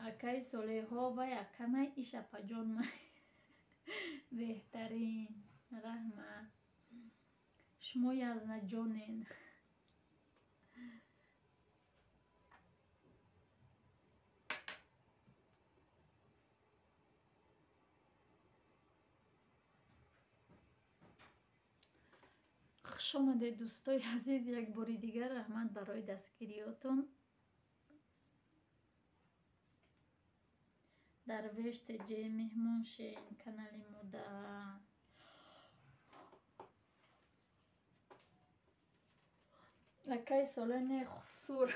Акаи Солеҳҳо вай акамай иш апаҷонмай. Беҳтарин. Раҳмат. Шумо язнаҷонен. Хуш омадед дӯстои азиз як бори дигар раҳмат барои дастгириётон. Дарвеш Тҷ меҳмон шен канали мода. Акаи Солеҳ не хусур.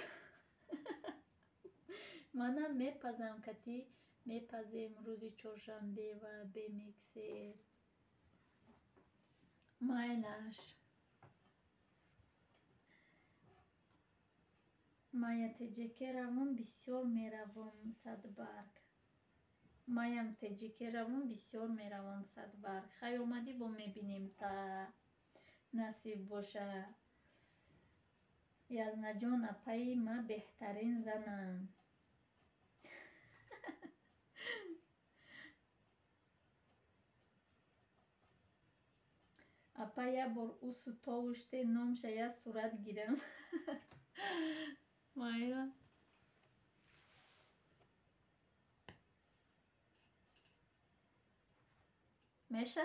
Манам мепазам кати мепазем рӯзи чоршанбе ва бе миксер. Майлаш. Мая ТҶК равон бисёр меравом Садбарг. Маям ТҶК равон бисёр меравам Садбарг. Хай омадӣ бо мебинем та насиб боша. Язнаҷон апаи ма беҳтарин зананд. Апа як бор усу товуште номша як сурат гирам. Майла. Меша?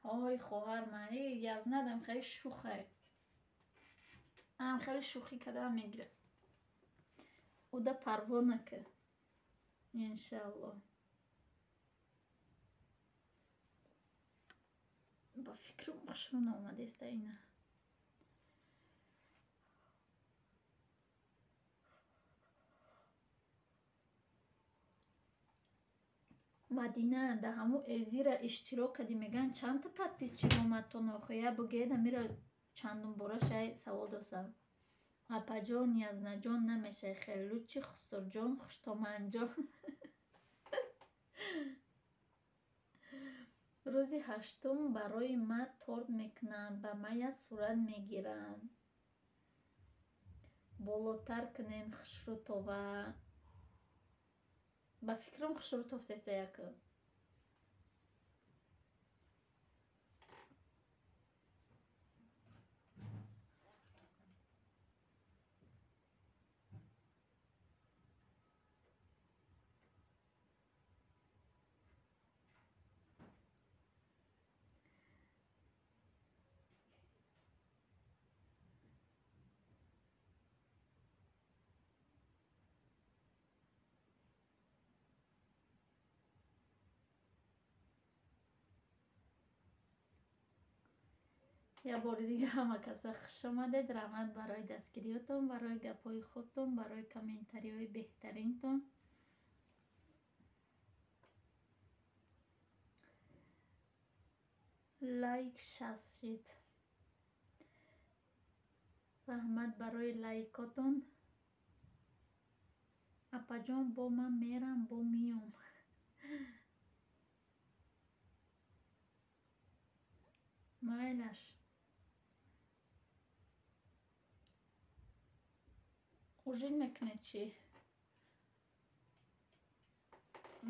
Ой хоҳар ман язнадам хеле шӯхе. Ам хеле шӯхӣ кардам мегирам. Уда парво нака. Иншалло. Ба фикрам хушрӯ наомадеста ина. Мадина да ҳамун эзира иштирок кардӣ, мегӯянд чандта подписчик омадтон охи? Я бугед амира чандум бора шай савол досам. Апаҷон, Язнаҷон намешай, хеллучи Хусурҷон, Хуштоманҷон. Рӯзи ҳаштум барои ма торт мекунам, ба мая сурат мегирам. Болотар кунен хушрӯтова. Ба фикрам хушрӯ тофтеста якм. Як бори дига ҳама каса хуш омадед. Раҳмат барои дастгириётон, барои гапҳои худтон, барои комментариҳои беҳтаринтон. Лайк 60 шид. Раҳмат барои лайкотон. Апаҷон, бо ман мерам, бо миём. Майлаш. Ужин мекунед чӣ?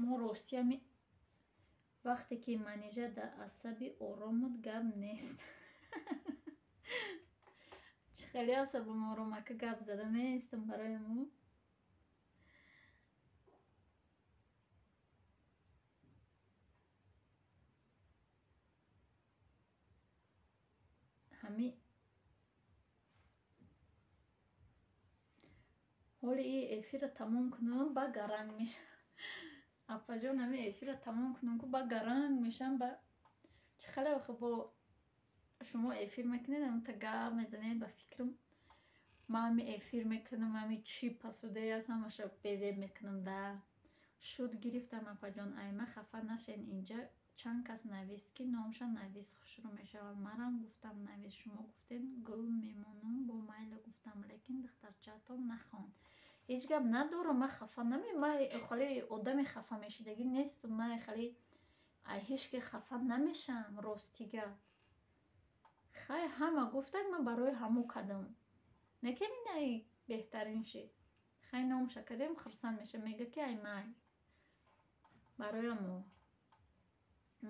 Мо ростиями вақте ки Манижа дар асаби оромуд гап нест. Чӣ хеле асабам ором, ака гап зада меистам барои мо. Ҳами ҳоли и эфирро тамом кунам, ба гаранг мешам. Апаҷон, ҳами эфирро тамом кунам ку ба гаранг мешам, ба чӣ хеле охи бо шумо эфир мекунед, ҳамта гап мезанед, ба фикрам ман ҳами эфир мекунам, ҳами чӣ пасудае аст, ҳамаша безеб мекунам да. Шуд гирифтам апаҷон, айма хафа нашен, инҷа чанд кас навист ки номша навис хушрӯ мешавад. Марам гуфтам навис, шумо гуфтед гул мемонам, бо майла гуфтам, лекин духтарчаатон нахонд. Ҳеҷ гап надорам, ман хафа намем, ман хеле одами хафа мешидагӣ нестам, ман хеле ҳеҷ ки хафа намешам, ростига. Хай ҳама гуфтак, ман барои ҳамо кардам. Накем ин ай беҳтарин шид. Хай номша кардем, хурсанд мешам, мега ки ай май. Барои мо.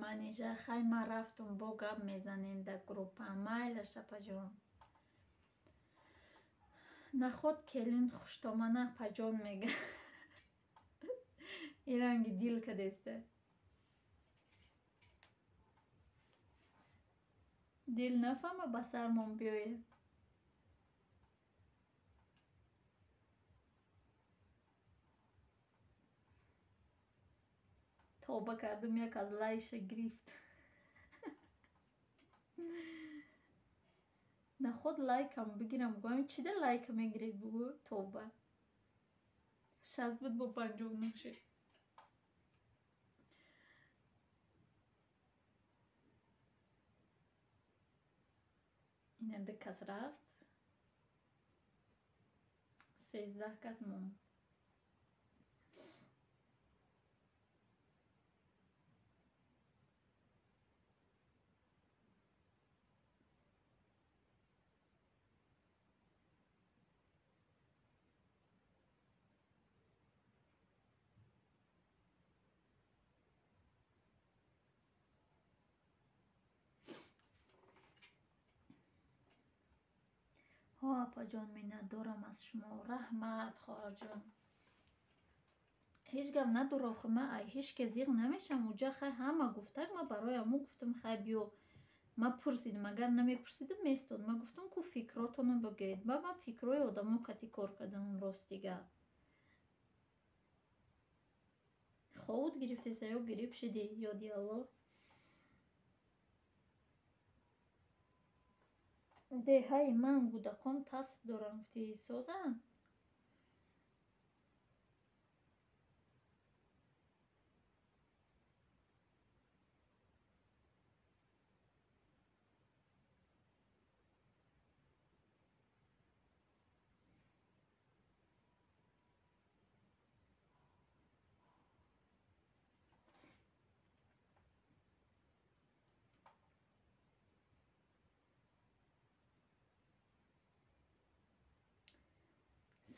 Манижа, хай ман рафтум, бо гап мезанем дар группа. Майлаш апаҷон. Наход келин хуштомана апаҷон мега. Ин ранги дил кадеста. Дил нафаҳма ба сармон биёе. Тоба кардум, як аз лайша гирифт. Наход лайкам бигирам, гӯям чӣ да лайка мегиред бугӯ тоба. 60 буд бо 59 шид. Ина ду кас рафт. 13 кас монд. Ҳо апаҷон, миннатдорам аз шумо. Раҳмат хоҳарҷон. Ҳеҷ гап надора охи, ман ай ҳеҷ ке зиғ намешам. Уҷа хай ҳама гуфтак, ман барои ҳамо гуфтам хай биё. Ман пурсидам, агар намепурсидам местод. Ман гуфтам ку фикротонро бигӯед. Ба ман фикрҳои одамо кати кор кардам ростига. Ховуд гирифтеса ё гириб шидӣ, ёди Алло. Деҳаи ман кӯдакон тасб доранд, гуфтӣ, созанд?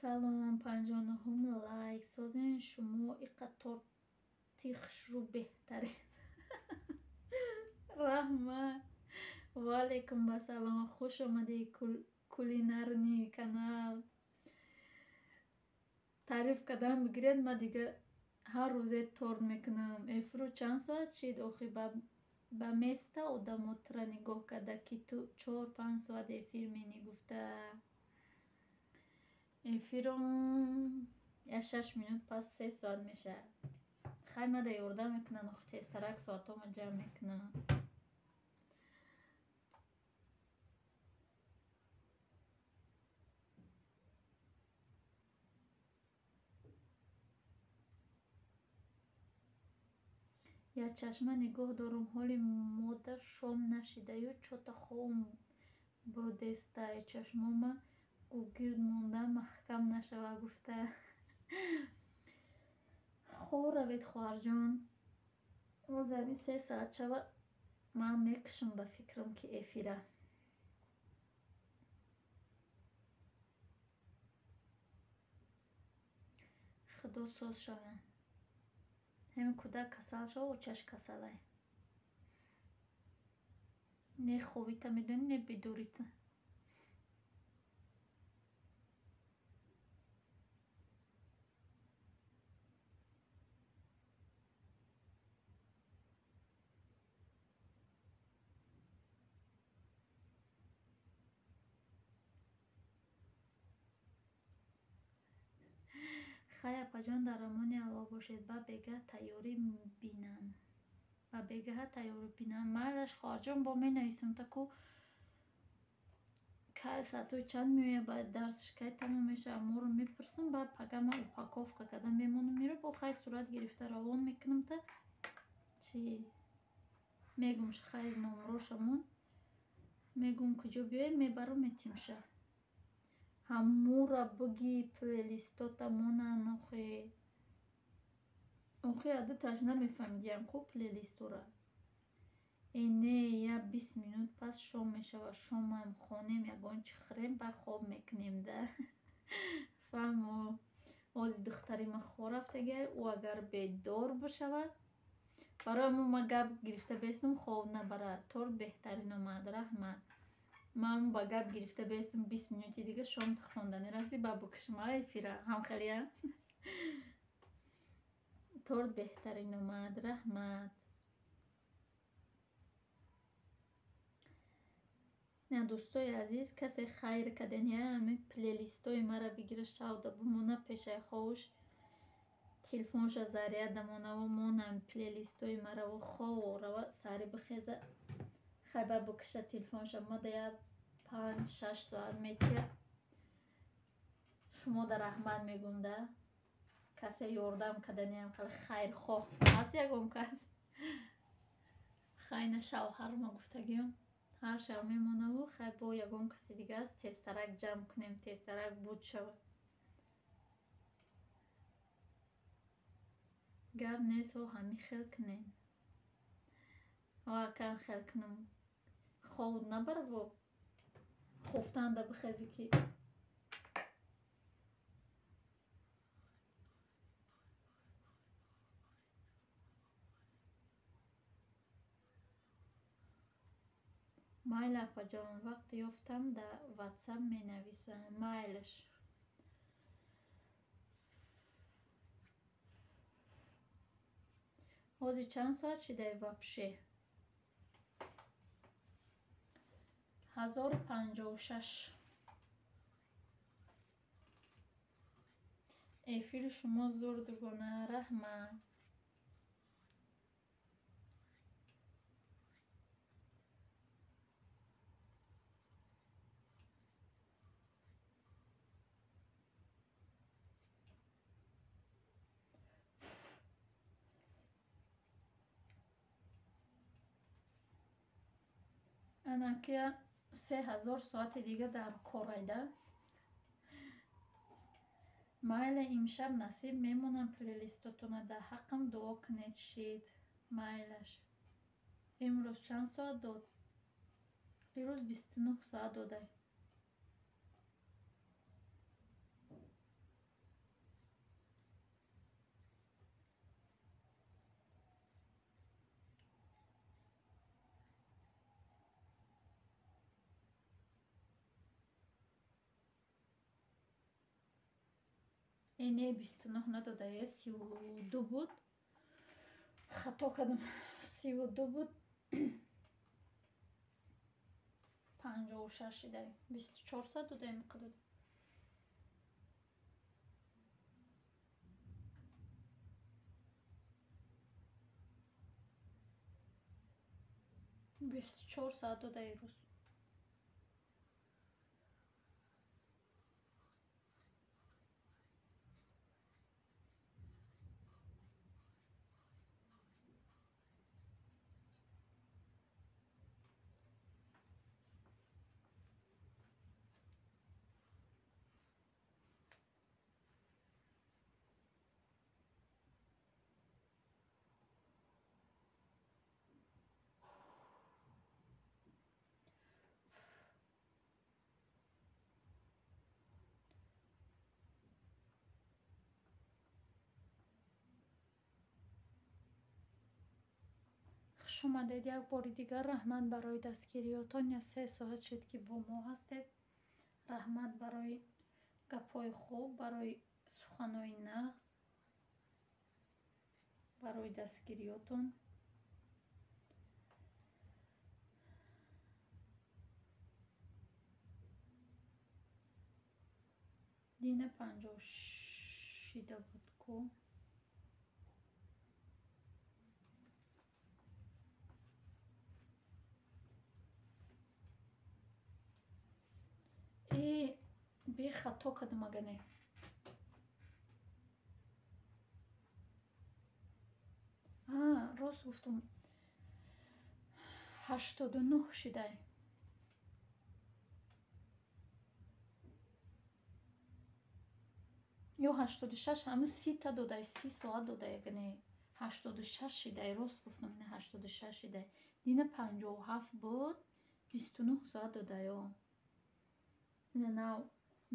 Салом, 59-ум лайк. Созен шумо иқа торти хушрӯ беҳтарин. Раҳмат. Ва алайкум ассалом. Хуш омадӣ кулинарный канал. Таъриф кардан бигиред, ман дига ҳар рӯзе торт мекунам. Эфиру чанд соат шид охи? Ба места одамо тура нигоҳ карда, ки ту 4-5 соат эфир менӣ гуфта. Эфиром я 6 минут пас 3 соат мешавад. Хай, мада ёрдам мекунанд, охи тезтарак соатҳома ҷамъ мекунам. Як чашма нигоҳ дорум, ҳоли мода шом нашидаю чота хобам бурдестай, чашмома гугирд монда маҳкам нашава гуфта. Хоб равед, хоҳарҷон. Ҳозир ҳамин 3 соат шава, ман мекушам ба фикрам, ки эфира. Худо соз шаванд. Ҳамин кӯдак касал шава, очаш касалай. Не хобита медонӣ, не бедорита. Хай, апаҷон, дар амони Аллоҳ бошед. Ба бегаҳ тайёрӣ бинам. Ба бегаҳа тайёрӣ бинам. Майлаш, хоҳарҷон, бо менависам та ку кай соатҳои чанд меояд, баъд дарсаш кай тамом мешавад, моро мепурсам, баъд пага ман упаковка карда мемонам, меро бо хай сурат гирифта равон мекунам та чӣ мегум. Хай, номрошамон мегум, куҷо биёем, мебарам, метимша. Ҳамура буги плейлистота монанд охи. Охи, адуташ намефаҳмидиям ку плейлистора. Э не, я 20 минут пас шом мешавад, шомам хонем, ягон чӣ хӯрем, баъд хоб мекунем да. Фаҳмо. Ҳозир духтари ман хоб рафтагиай, ӯ агар бедор бишавад, барои ҳамон ман гап гирифта бестам, хоб набарад. Торт беҳтарин омад, раҳмат. Ман ба гап гирифта бестам, 20 минути дига шом хонданӣ рафтӣ, баъд бикушам а эфира. Ҳамхелия? Торт беҳтарин омад, раҳмат. На, дӯстои азиз, касе хайр кардани ҳамин плейлистои мара бигира, шавда бимона, пешаи ховуш телефонша заряд дамонаву монам плейлистои мараву хову рава, сари бихеза, хай ба бикуша телефонша, мада я 5-6 соат метия. Шумо да раҳмат мегӯм да. Касе ёрдам карданиам хеле хайрхоҳ ҳаст ягон кас? Хай, на, шавҳарма гуфтагиём, ҳар шаб мемонаву хай бо ягон каси дига аст, тезтарак ҷамъ кунем, тезтарак буд шавад. Гап нест, ҳо, ҳамин хел кунем. Ҳо, акан хел кунам. Хоб набараво, хуфтанда бихезӣ ки. Майли, апаҷон, вақт ёфтам, дар ватсап менависам. Майлаш. Ҳозир чанд соат шидай вообще? 1056. Эфири шумо зур, дугона, раҳмат. Ана ки 3000 соати дига дар корайда. Майли, имшаб насиб мемонам плейлистотона, дар ҳаққам дуо кунед шид. Майлаш. Имрӯз чанд соат дод? Ирӯз 29 соат додай. Не, 29 надодае, 32 буд. Хато кардам. 32 буд. 56 шидай. 24 соат додаем қадод. 24 соат додаи рӯз. Хуш омадед як бори дигар. Раҳмат барои дастгириётон. Я 3 соат шуд, ки бо мо ҳастед. Раҳмат барои гапҳои хуб, барои суханҳои нағз, барои дастгириётон. Дина 50 шида буд ку. Э, бехато кардам, ага не. А, рост гуфтум. 89 шидай. Ё 86, ҳамун 30-та додай, 30 соат додай, ага не. 86 шидай, рост гуфтам, ина 86 шидай. Дина 57 буд, 29 соат додай, о. Ина нав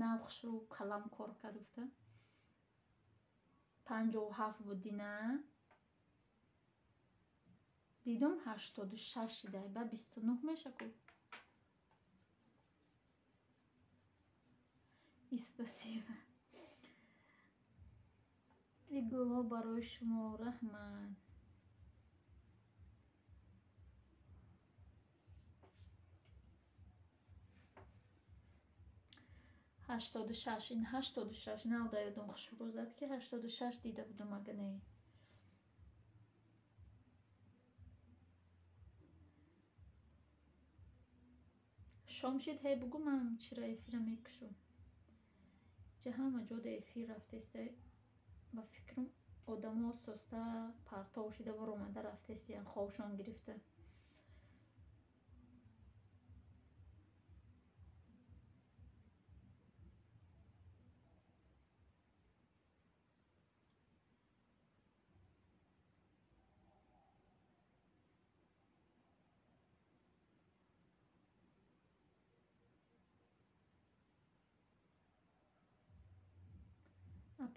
нав хушрӯ калам кор кард гуфта. 57 буд дина. Дидум, 86 шидай, ба 29 меша ку. И спасибо. И гулҳо барои шумо, раҳмат. 86, ин 86, нав да ёдум хушрӯ зад, ки 86 дида будум, ага не. Шом шид, ҳей бугӯ, ман чира эфира мекушам. Ҷа ҳама ҷода эфир рафтеста, ба фикрам, одамо оста партов шида баромада рафтестиян, хобшон гирифта.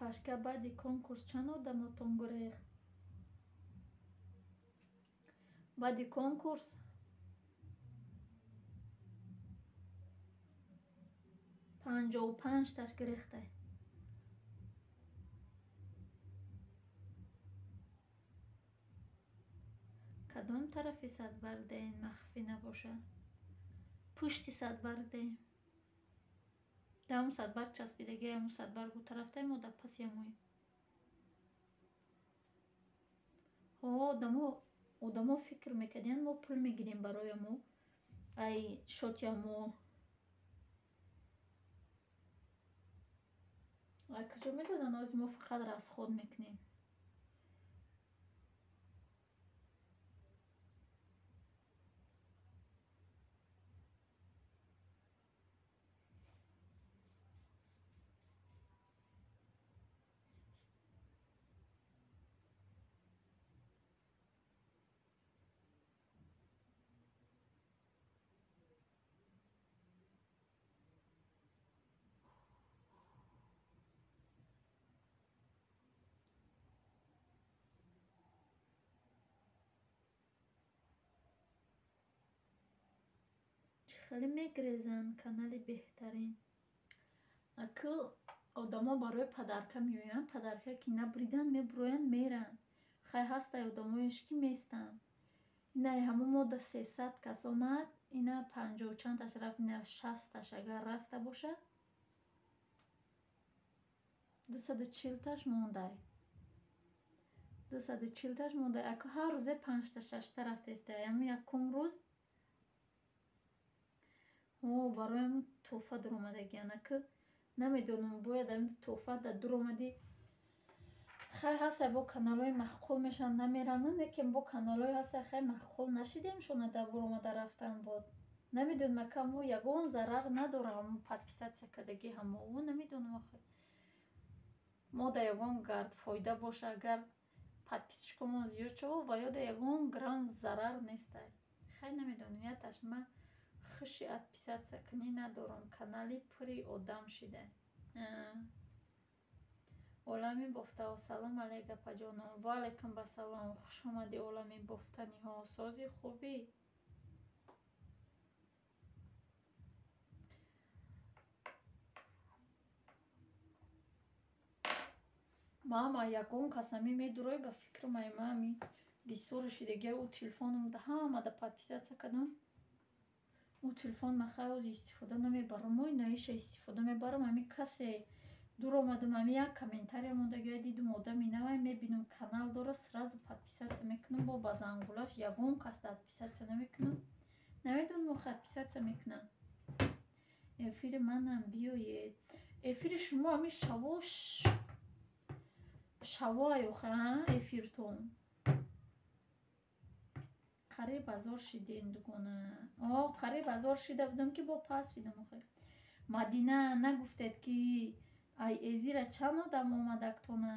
Апашка, баъди конкурс чанд одамотон гурехт? Баъди конкурс 55-таш гирехтай. Кадом тарафи садбаргдаен, махфӣ набошад? Пушти садбаргдаем. Даҳум садбарг часпидаги, ҳамун садбаргу тарафтаем, мо дар паси ҳамоем. Ҳо, одамо фикр мекардиянд, мо пул мегирем барои мо, ай шотия мо. Ай куҷо медоданд, ози мо фақат расход мекунем. Хеле мегрезанд, канали беҳтарин. Акл одамо барои подарка меоянд, подарка ки набридан мебуроянд, меранд. Хай ҳастай одамоеш ки местанд. Ина ҳамон мода 300 кас омад, ина 50 чандташ рафт, ина 60таш агар рафта боша, 240таш мондай. 240таш мондай. Аку ҳар рӯзе 5та 6та рафтестай. Ҳамун якум рӯз барои ҳамун тӯҳфа дуромадагиан. Аку намедонам, бояд ҳамин тӯҳфа да дуромадӣ. Хай ҳастай бо каналҳои маъқул мешаванд, намеранд, лекин бо каналҳое ҳастай хай маъқул нашидем шона да буромада рафтан бод. Намедонам, ака мо ягон зарар надора ҳамун подписаться кардагӣ ҳамоу намедонам охир. Мо да ягон гард фоида боша, агар подписчикомон зиёд шава, ва ё да ягон грамм зарар нестай. Хай намедонам, яташ ма хуши отписаться кунӣ надорам, канали пури одам шида. Олами бофтаҳо, салом алейк апаҷонон. Ва алайкум басалом. Хуш омадӣ олами бофтаниҳо. Сози хубӣ? Мама ягон кас ами медурой ба фикрам ай ма ами бисёр шидагия ӯ телефоном да ҳама да подписаться кардам. Ӯ телефон ма хай ози истифода намебарам, ой наиша истифода мебарам. Ами касе дур омадам, ами як комментария мондагия дидум, одами навай мебинам канал дора, сразу подписаться мекунам, бо ба зангулаш ягон кас да отписаться намекунам. Намедонам охи отписаться мекунам. Эфири манам биёед. Эфири шумо ами шаво шавоай охи, а эфиртон. Қариб ҳазор шидем дугона. О, қариб ҳазор шида будам ки бо пас шидам охи. Мадина нагуфтед ки ай эзира чанд одам омадактона?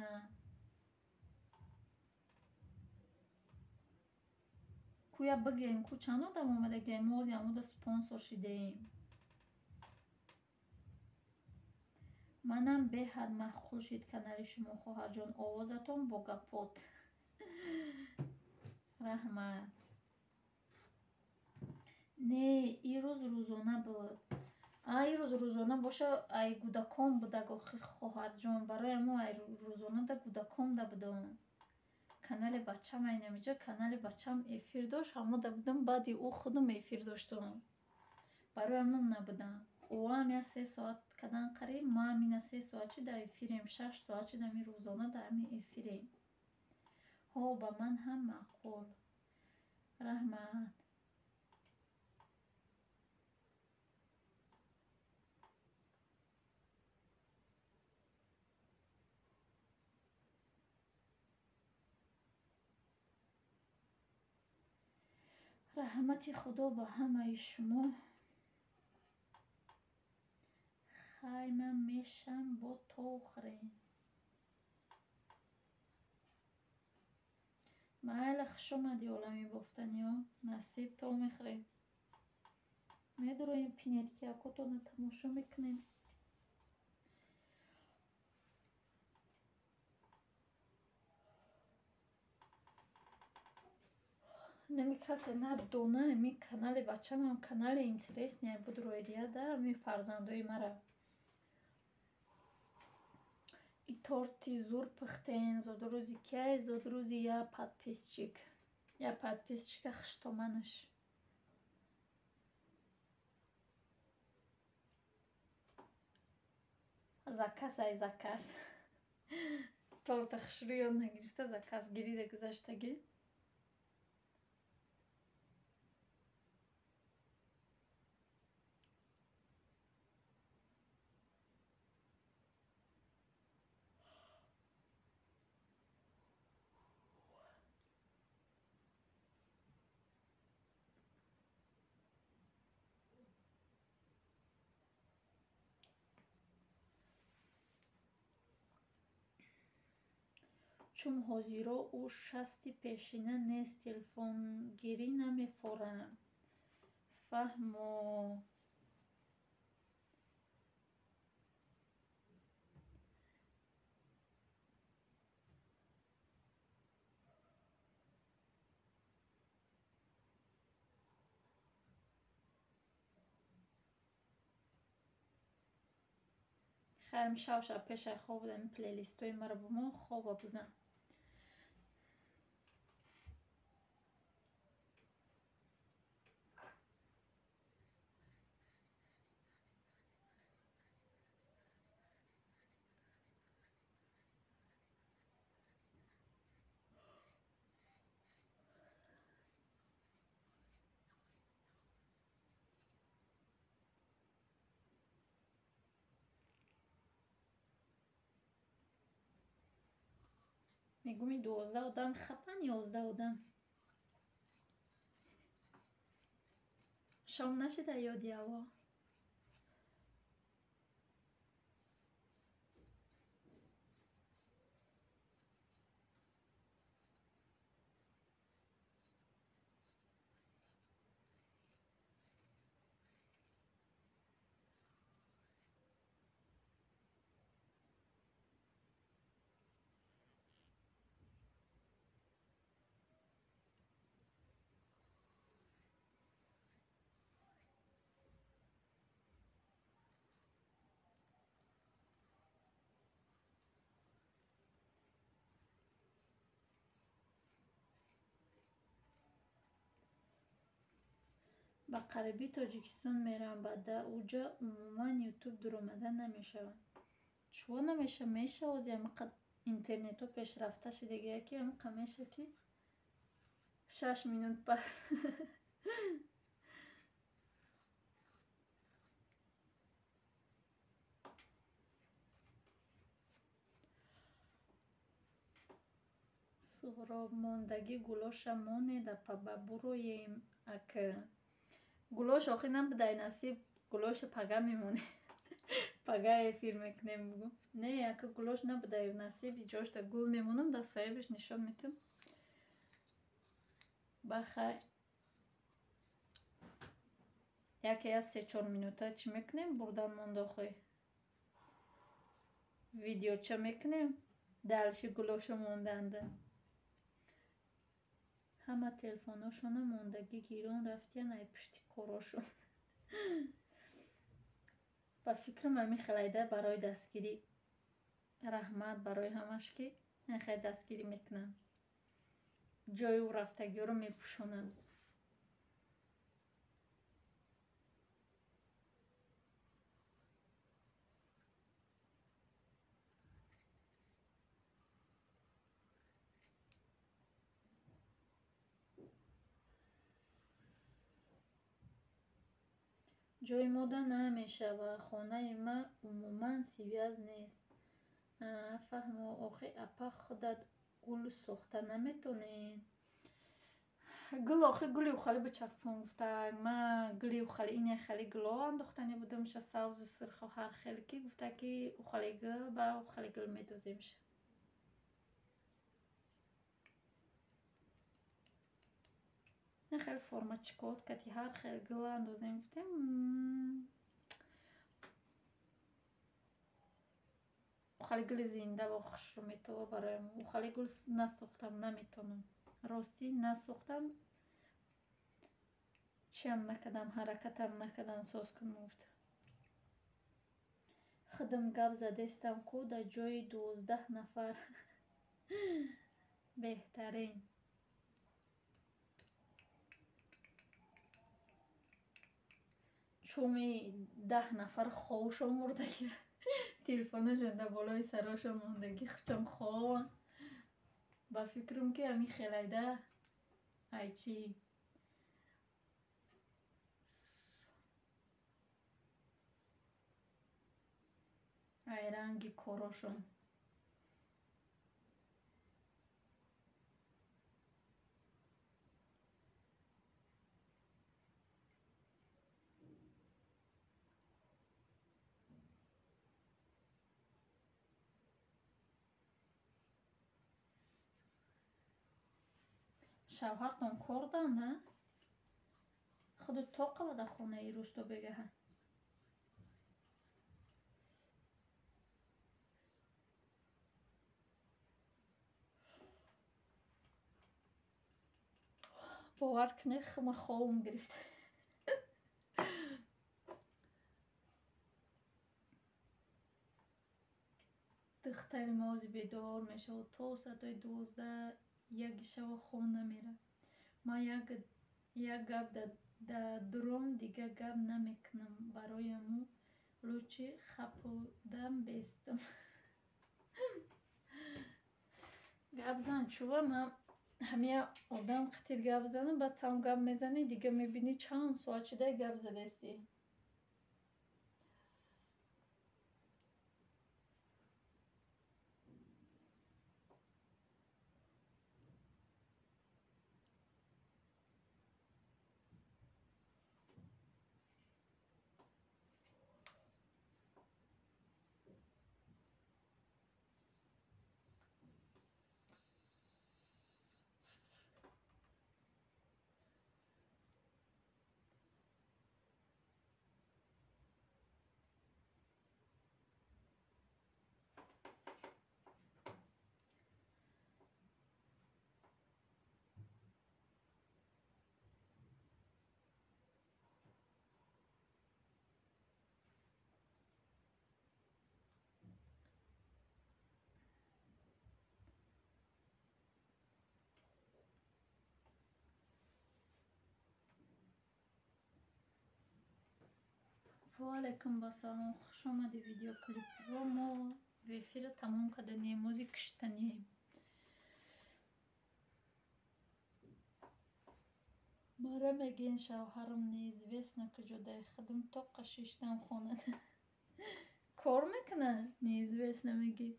Куя бигӯен ку чанд одам омадагиай? Мо ози ҳамуда спонсор шидаем. Манам беҳад маъқул шид канали шумо, хоҳарҷон. Овозатон бо гапот. Раҳмат. Не, ирӯз рӯзона буд. А ирӯз рӯзона боша, ай гудакон будаг охи хоҳарҷон. Барои мо ай рӯзона да гудакон да будам. Канали бачам ай намиҷа, канали бачам эфир дошт, ҳамода будам, баъди ӯ худам эфир доштам. Барои ҳамон набудам. Ӯам я 3 соат кадан қариб, маам ина 3 соат шуда эфирем, 6 соат шуда ами рӯзона да ами эфирем. Ҳо, ба ман ҳам маъқул. Раҳмат. Раҳмати Худо ба ҳамаи шумо. Хайма мешам бо тов хӯрем. Майла, хуш омадӣ олами бофтаниҳо. Насиб тов мехӯрем. Медуроем пинет ки акотона тамошо мекунем. Нами касе надона, ами канали бачамам канали интересный буд роидия да ами фарзандои мара. И торти зур пухтен, зодрӯзи кай, зодрӯзи я подписчик. Я подписчика хуштоманаш. Заказ ай заказ. Торта хушрӯ ёд нагирифта, заказ гирида гузаштагӣ. Чун ҳозиро ӯ шасти пешина нест, телефонгирӣ намефорам. Фаҳмо. Хайм шав шав пешай хоб будам плейлистои маро бумон хоба бизан. Мегӯми 12 одам хапан 11 одам. Шом нашида ёди Аллоҳ. Ба қариби Тоҷикистон меравам, ба уҷа умуман ютуб дуромада намешавад. Чӯ намеша? Меша ози ҳамақа интернетҳо пешрафта шидагия ки ҳамақа меша ки 6 минут пас. Суҳроб мондагӣ гулоша монед апа ба буроем ак. Гулош охи набудай насиб, гулоша пага мемонем. Пага эфир мекунем бугу. Не, ака гулош набудай насиб, иҷошта гул мемонам, дар соҳибаш нишон метам. Бахай. Яке аз 3-4 минута чӣ мекунем? Бурдан монда охи. Видеоча мекунем? Дальше гулоша монданда. Ҳама телефоношона мондагӣ гирон рафтиян ай пушти корошон. Ба фикрам ҳамин хелайда барои дастгирӣ. Раҳмат барои ҳамаш ки хел дастгирӣ мекунанд. Ҷои ӯ рафтагиёро мепӯшонанд. Ҷои мода намешава, хонаи ма умуман связ нест. Фаҳмо, охи апа худат гул сохта наметонӣ. Гул охи гули ухали бичаспон гуфтак. Ма гули ухали ине хели гуло андохтани будамша савзу сурху ҳар хел ки гуфта ки ухали гул ба ухали гул медоземша. Не хел формачкот кати ҳар хел гул андозем гуфтем. Ухали гули зинда бо хушрӯ метова бароям. Ухали гул насохтам, наметонам. Ростӣ насохтам, чиам накардам, ҳаракатам накардам, соз кунам гуфта. Худам гап задестам ку дар ҷои 12 нафар. Беҳтарин. Чуми 10 нафар ховшон бурдаги. Телефонашон дар болои сарошон мондагӣ, хучам хованд. Ба фикрам ки ҳамин хелайда ай чӣ ай ранги корошон. Шавҳартон кордан, на? Худу тоқава дар хонаи рӯсто бегаҳа. Бовар кунед, ма хобам гирифта. Камтари мози бедор мешавад то соатҳои 12 яки шава хоб намерад. Ман як гап да дуром, дига гап намекунам. Барои аму лучи хапудам бестам. Гап зан, чува ман ҳамия одам қатид гап занам, баъд там гап мезанӣ, дига мебинӣ чанд соат шуда гап задаистӣ. Ва алайкум ассалом, хуш омадӣ видеоклипро. Мо эфирро тамом карданем, ози киштанем. Мара мегӯянд шавҳарам неизвестно куҷо дай худам тоқа шиштам хонада. Кор мекунад? Неизвестно мегӣ.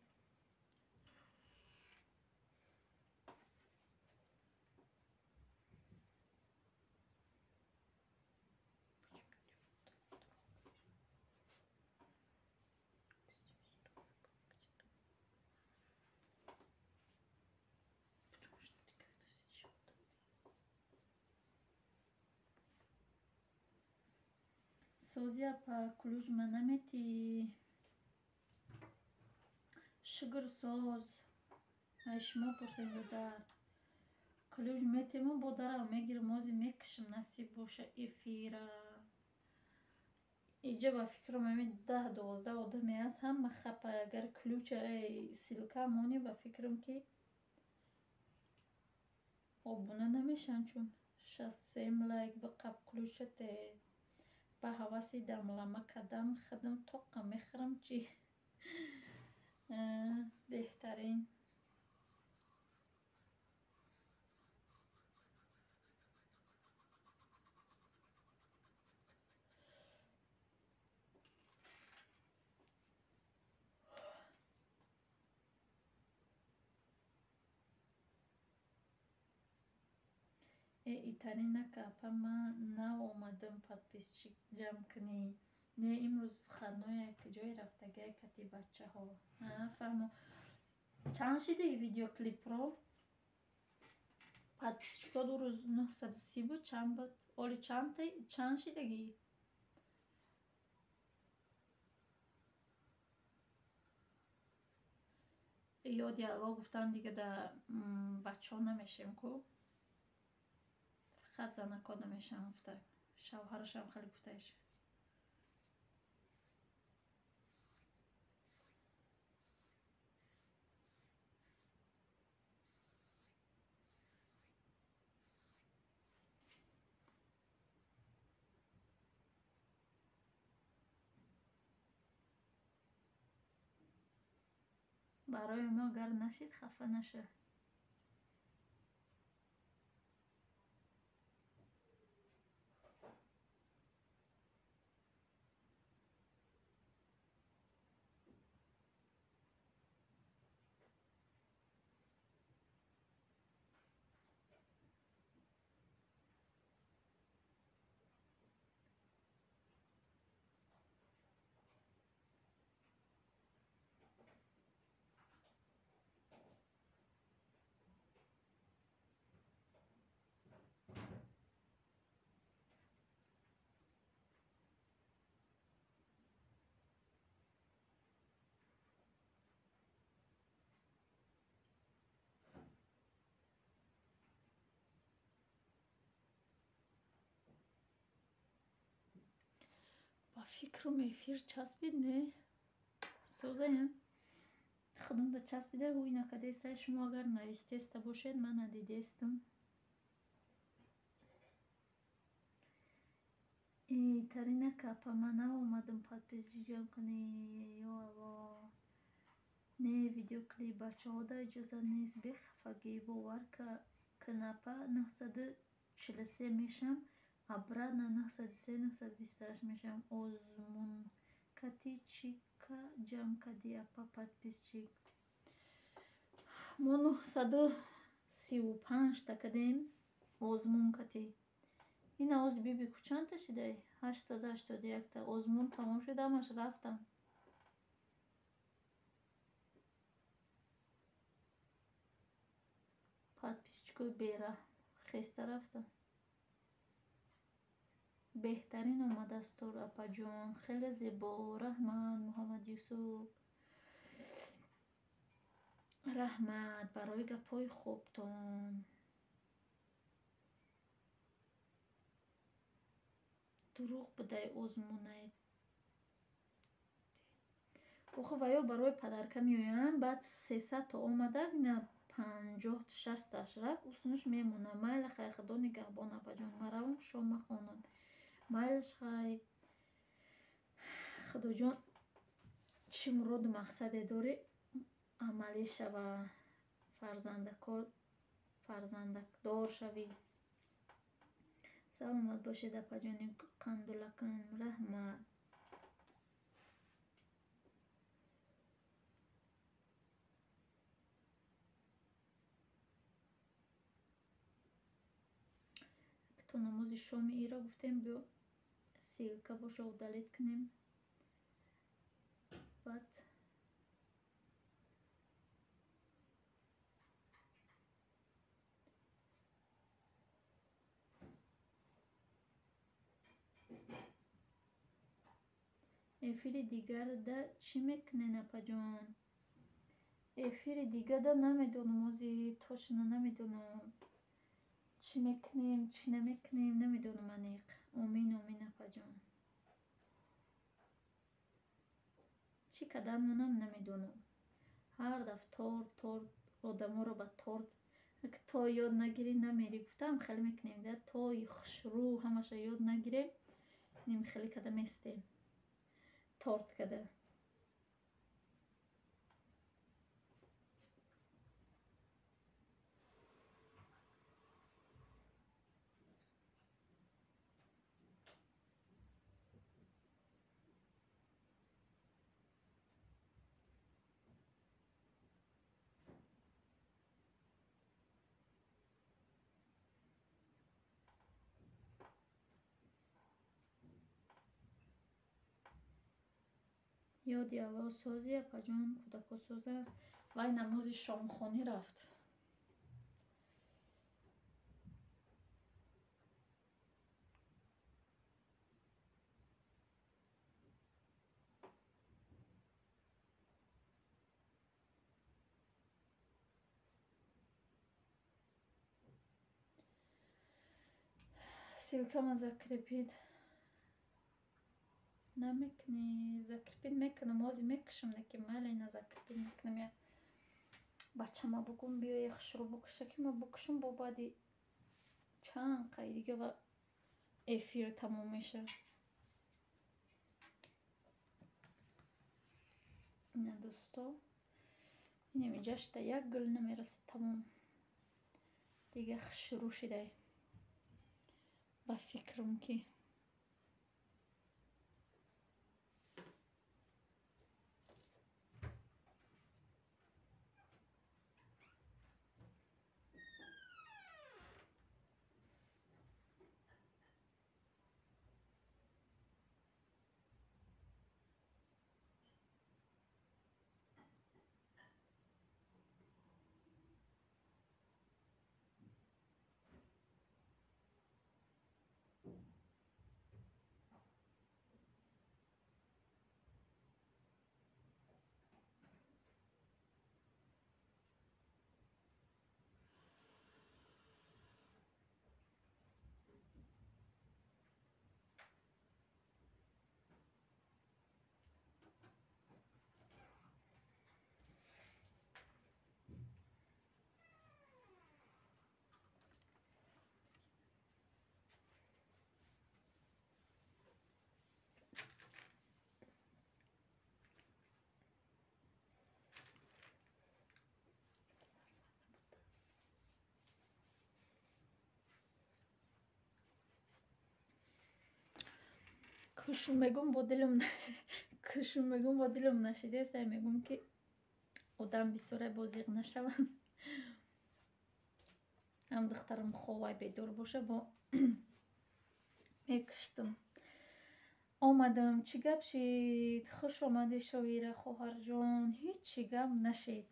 Сози апа, ключ ма наметӣ? Шукр соз. Ай шумо пурсем дар. Ключ метему бо дарам мегирам, ози мекашам, насиб боша эфира. Иҷа ба фикрам ами 10-12 одаме аст, ҳама хапа. Агар ключ ссылка монӣ, ба фикрам ки обуна намешаванд, чун 67 лайк биқаб ключате. Ба ҳаваси дамлама кардам, худам тоқа мехӯрам чӣ? Беҳтарин. Э, итарин нака апа, ман нав омадам подписчик ҷамъ кунӣ. Не, имрӯз выходное, куҷое рафтагай кати бачаҳо? Фаҳмо. Чанд шидаи видеоклипро? Подписчикҳо ду рӯз 930 буд, чанд буд? Оли чанд шидагӣ? Ё диалог гуфтан дига да бачаҳо намешем ку? Фақат занако намешавам гуфта. Шавҳарашам хеле гуфтаиш. Барои мо агар нашид, хафа наша. Ба фикрам эфир часпид, не? Созаем? Худумда часпида ҳуй накардеста. Шумо агар навистеста бошед, ман надидестам. Тарина капа, ман наомадам подписчик ҷамъ кунӣ. Ё Алло. Не, видеоклип бачаҳода иҷозат нест. Бехафагӣ, бовар кун апа, 943 мешам, обратно 903, 928 мешам. Озмункати чӣ ка ҷамъ кардӣ апа подписчик? Мо 935 та кардем озмункати. Ин овози биби ку чандта шидай? 881 та. Озмун тамом шуд, ҳамаш рафтанд. Подписчикои бераҳм хеста рафтанд. Беҳтарин омадастор апаҷон, хеле зебо. Раҳмат, Муҳаммад Юсуф. Раҳмат барои гапҳои хубтон. Дурӯғ будай озмунай. Охи ва ё барои подарка меоянд, баъд 300 то омада, ина 56 таш рафт, усунаш мемонад. Майли хай, худо нигаҳбон апаҷон, ман равам шома хонам. Майлиш хай, худоҷон, чӣ муроду мақсаде дорӣ, амалӣ шава, фарзандакдор шавӣ. Саломат бошед апаҷони қандулакам, раҳмат. То намози шоми иро гуфтем, биё ссылка боша удалить кунем. Баъд эфири дигарда чӣ мекунен апаҷон? Эфири дигарда намедонам, ози точно намедонам чӣ мекунем, чӣ намекунем, намедонам аниқ. Омин, омин апаҷон. Чӣ карданмонам намедонам. Ҳар дафъ торт, торт, одаморо ба торт то ёд нагирӣ намерӣ гуфтаам, хеле мекунем да, тои хушрӯ ҳамаша ёд нагирем, ним хеле када местем. Торт када. Ёди Аллоҳ созӣ апаҷон, кӯдако созанд. Вай намози шомхонӣ рафт. Ссылкама закрепить намекунӣ? Закрепить мекунам, ози мекушам, неки майли, ина закрепить мекунам. Я бачама бугум, биёе хушрӯ букуша, ки ма букушам, бо баъди чанд қай дига ва эфир тамом мешавад. Ина дӯсто, инам иҷашта як гул намерасад, тамом. Дига хушрӯ шидай. Ба фикрам ки Кушу мегум бо дилам, кушу мегум бо дилам нашидест, мегум ки одам бисёре бо зиқ нашаванд. Ҳам духтарам ховай бедор боша, бо мекуштам. Омадам, чӣ гап шид? Хуш омадӣ, Шоира хоҳарҷон. Ҳеҷ чӣ гап нашид.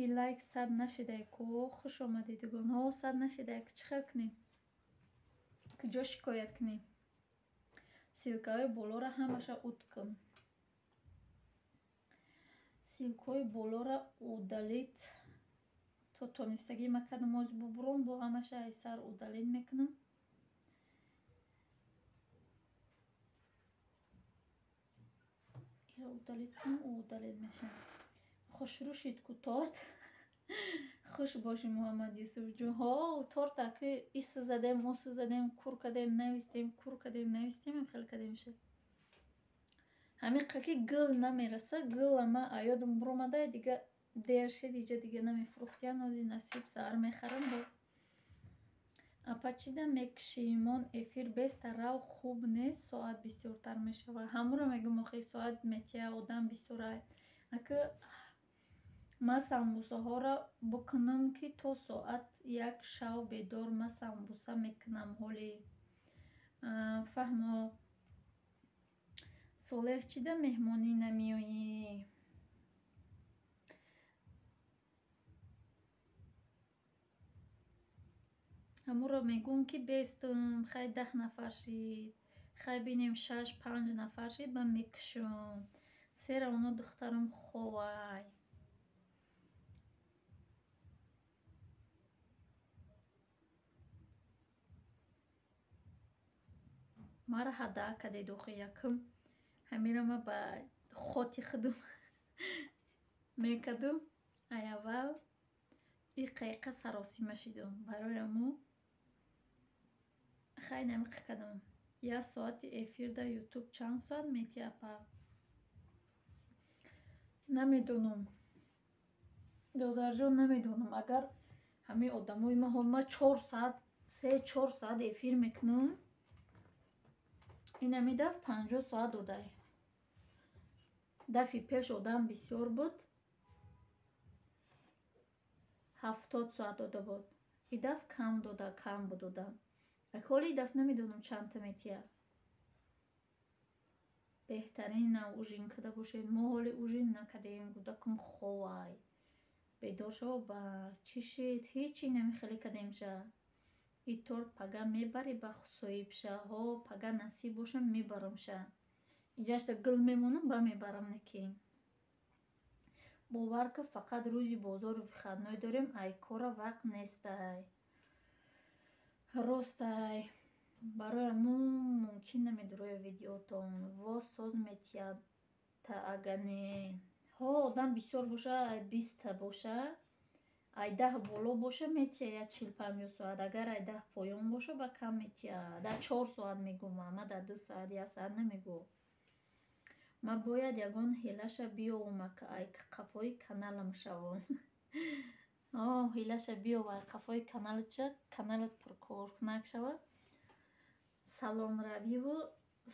И лайк сад нашидай ку. Хуш омадӣ, дугонҳо, сад нашидай, чӣ хел кунем? Куҷо шикоят кунем? Ссылкаҳои болоро ҳамаша уд кун. Ссылкаҳои болоро удалить то тонистагӣ ма кардам, оз бубуром, бо ҳамаша ай сар удалить мекунам. Иро удалить кунам, ӯ удалить мешавад. Хушрӯ шид ку торт. Хуш бошӣ, Муҳаммад Юсуфҷон. Ҳо, торта ки ису задем, усу задем, кур кардем, навистем, кур кардем, навистем, хел кардем шид. Ҳамиқа ки гул намераса, гул ама аёдам буромада, дига дер шид, иҷа дига намефурӯхтиян, ози насиб саҳар мехарам бо. Апа, чида мекушимон эфир беста рав хуб нест, соат бисёртар мешавад. Ҳамуро мегӯм, охи соат метия, одам бисёрай. Ака ман самбусаҳоро бикунам ки то соат 1 шав бедор, ман самбуса мекунам ҳоли. Фаҳмо. Солеҳ, чида меҳмонӣ намеоӣ? Ҳамуро мегӯм ки бестум, хай 10 нафар шид. Хай бинем 6-5 нафар шид, ман мекушам. Сера оно духтарам ховай. Мара ҳадаа кардед охи якум. Ҳамира ма ба хоти худум мекардум. Ай аввал иқа-иқа саросима шидум. Барои ҳамо хай намиқа кардам. Як соати эфир дар ютуб чанд соат метия, апа? Намедонам. Додарҷон, намедонам. Агар ҳамин одамои ма ма 4 соат, 3-4 соат эфир мекунам, инами даф 50 соат додай. Дафи пеш одам бисёр буд, 70 соат дода буд. И даф кам дода, кам буд одам. Ак ҳоли и даф намедонам чандта метия. Беҳтарин нав ужин карда бошед. Мо ҳоли ужин накардем, гудакум ховай. Бедор шава ба чӣ шид? Ҳечи намихеле кардем ша. И торт пага мебарӣ ба соҳибша. Ҳо, пага насиб боша мебарам ша. Иҷашта гул мемонам, ба мебарам неки. Бовар ки фақат рӯзи бозору выходной дорем, ай кора вақт нестай. Ростай. Барои ҳамо мумкин намедуроя видеотон. Во соз метията ага не. Ҳо, одам бисёр боша, ай 20та боша, ай 10 боло боша метия я 40-50 соат. Агар ай 10 поён боша, ба кам метия. Дар 4 соат мегӯм, ма дар 2 соат, 1 соат намегӯ. Ма бояд ягон ҳилаша биёвам, ай қафои каналам шавам. О, ҳилаша биёв, ай қафои каналатша, каналат пуркоркунак шавад. Салонравиву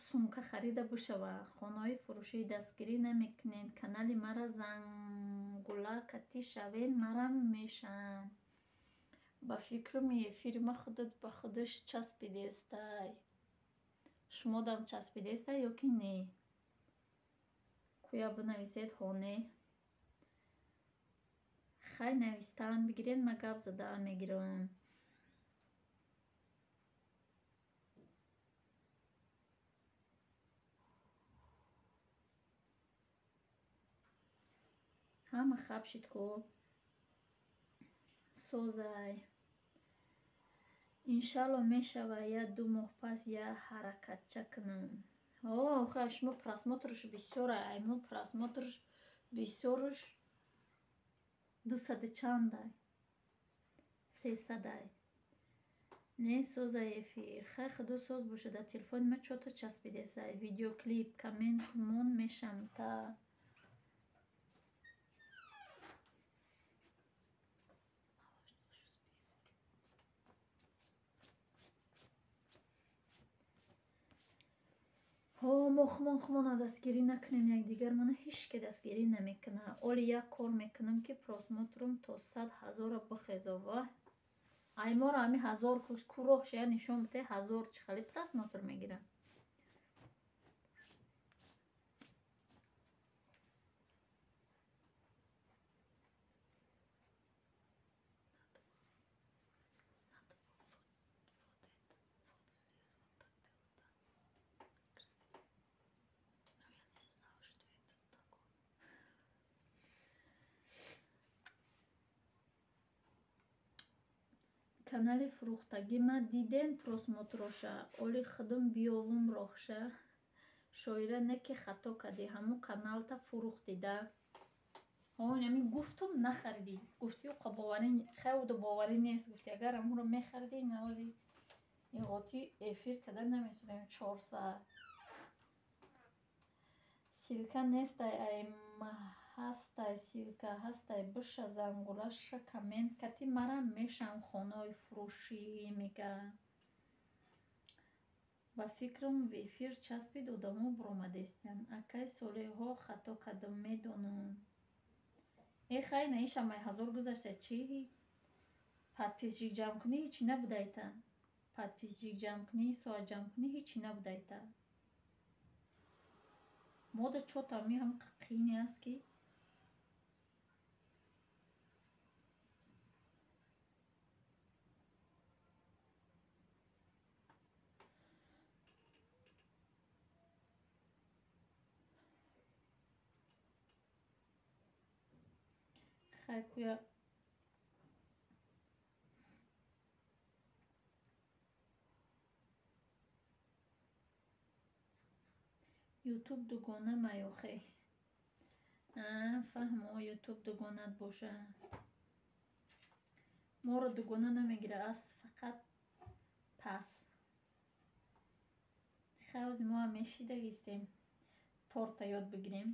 сумка харида бишава. Хонаҳои фурӯшии дастгирӣ намекунед. Канали мара зангула катӣ шавен, марам мешам. Ба фикрам эфири ма худат ба худаш часпидестай. Шумодам часпидестай ё ки не? Кӯя бинависед ҳо не. Хай навистаам бигиред, ма гап задаам мегирам. Ҳама хаб шид ку. Созай. Иншалло мешава, я 2 моҳ пас я ҳаракатча кунам. Ҳо, охи шумо просмотрш бисёра, ай мо просмотрш бисёрш 200 чандай. 300-ай. Не созай эфир. Хай худо соз боша, дар телефони ма чото часпидесай. Видеоклип, коммент мон мешам та. Ҳо, мо хумон хумона дастгирӣ накунем якдигар, мана ҳеч ке дастгирӣ намекунад. Оли як кор мекунам, ки просмотрум то 100 000-а бихезова. Ай моро ҳами ҳазор куроҳ шая нишон бите, ҳазор чӣ хеле просмотр мегирад. Канали фурӯхтагима дидем просмотроша, оли худум биёвум роҳша. Шоира, не ки хато кардӣ, ҳамун каналта фурӯхтӣ да. Ҳо, ами гуфтум, нахаридӣ. Гуфтӣ уқа боварӣ, хеле боварӣ нест. Гуфтӣ агар ҳамунро мехаридӣ, навози иғотӣ эфир карда намесудем 4 соат. Ссылка нестай, ай ҳастай, ссылка ҳастай, биша зангулаша коммент кати мара мешам хонаи фурӯшӣ мега. Ба фикрам, в эфир часпид, одамо буромадестиянд. Акай Солеҳҳо, хато кардам, медонам. Э хай, на ишам ай ҳазор гузашта, чӣ подписчик ҷамъ кунӣ, ҳечи набудайта. Подписчик ҷамъ кунӣ, соат ҷамъ кунӣ, ҳечи набудайта. Мода чото ами ҳам қине аст, ки хай куя. Ютуб дугона маёхе. Фаҳмо, Ютуб дугонат боша. Моро дугона намегира, ас фақат пас. Хай, ози мо ҳам мешидагистем, торта ёд бигирем.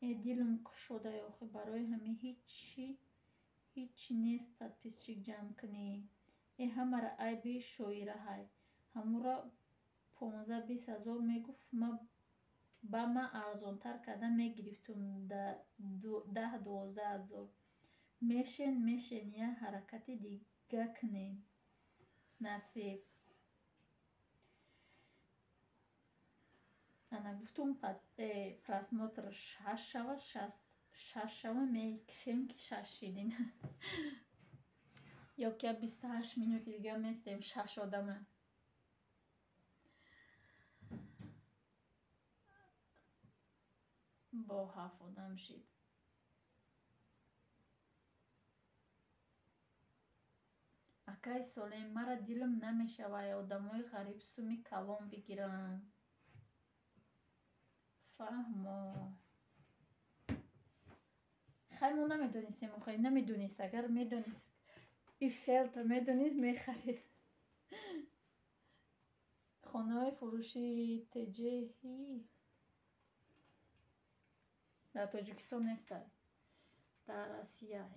Э, дилам кушодай охи, барои ҳамин ҳичи нест подписчик ҷамъ кунӣ. Э, ҳамара айби шоираҳай. Ҳамуро 15-20 ҳазор мегуфт, ба ма арзонтар карда мегирифтум 10-12 ҳазор. Мешен, мешен, як ҳаракати дига кунем. Насиб. Ана гуфтум, просмотр шаш шава, шаш шава, мекишем, ки шаш шидин. Ё ки 28 минути дига местем шаш одама. Бо ҳафт одам шид. Акай Солем, мара дилам намешава ай одамои ғариб суми калон бигирам. Фаҳмо. Хай, мо намедонистем, охи намедонист, агар медонист, и фелта медонист, мехарид. Хонаҳои фурӯшии теҷеҳӣ дар Тоҷикистон нестай, дар Россияй.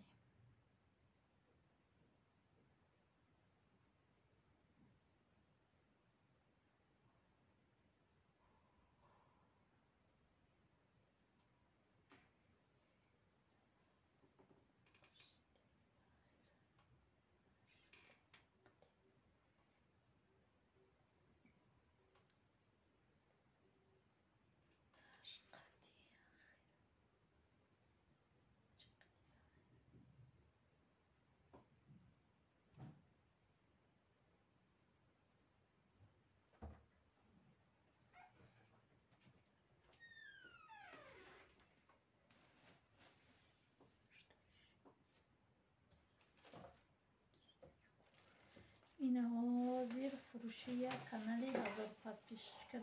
Ина ҳозир фурӯши як канали ҳазор подписчика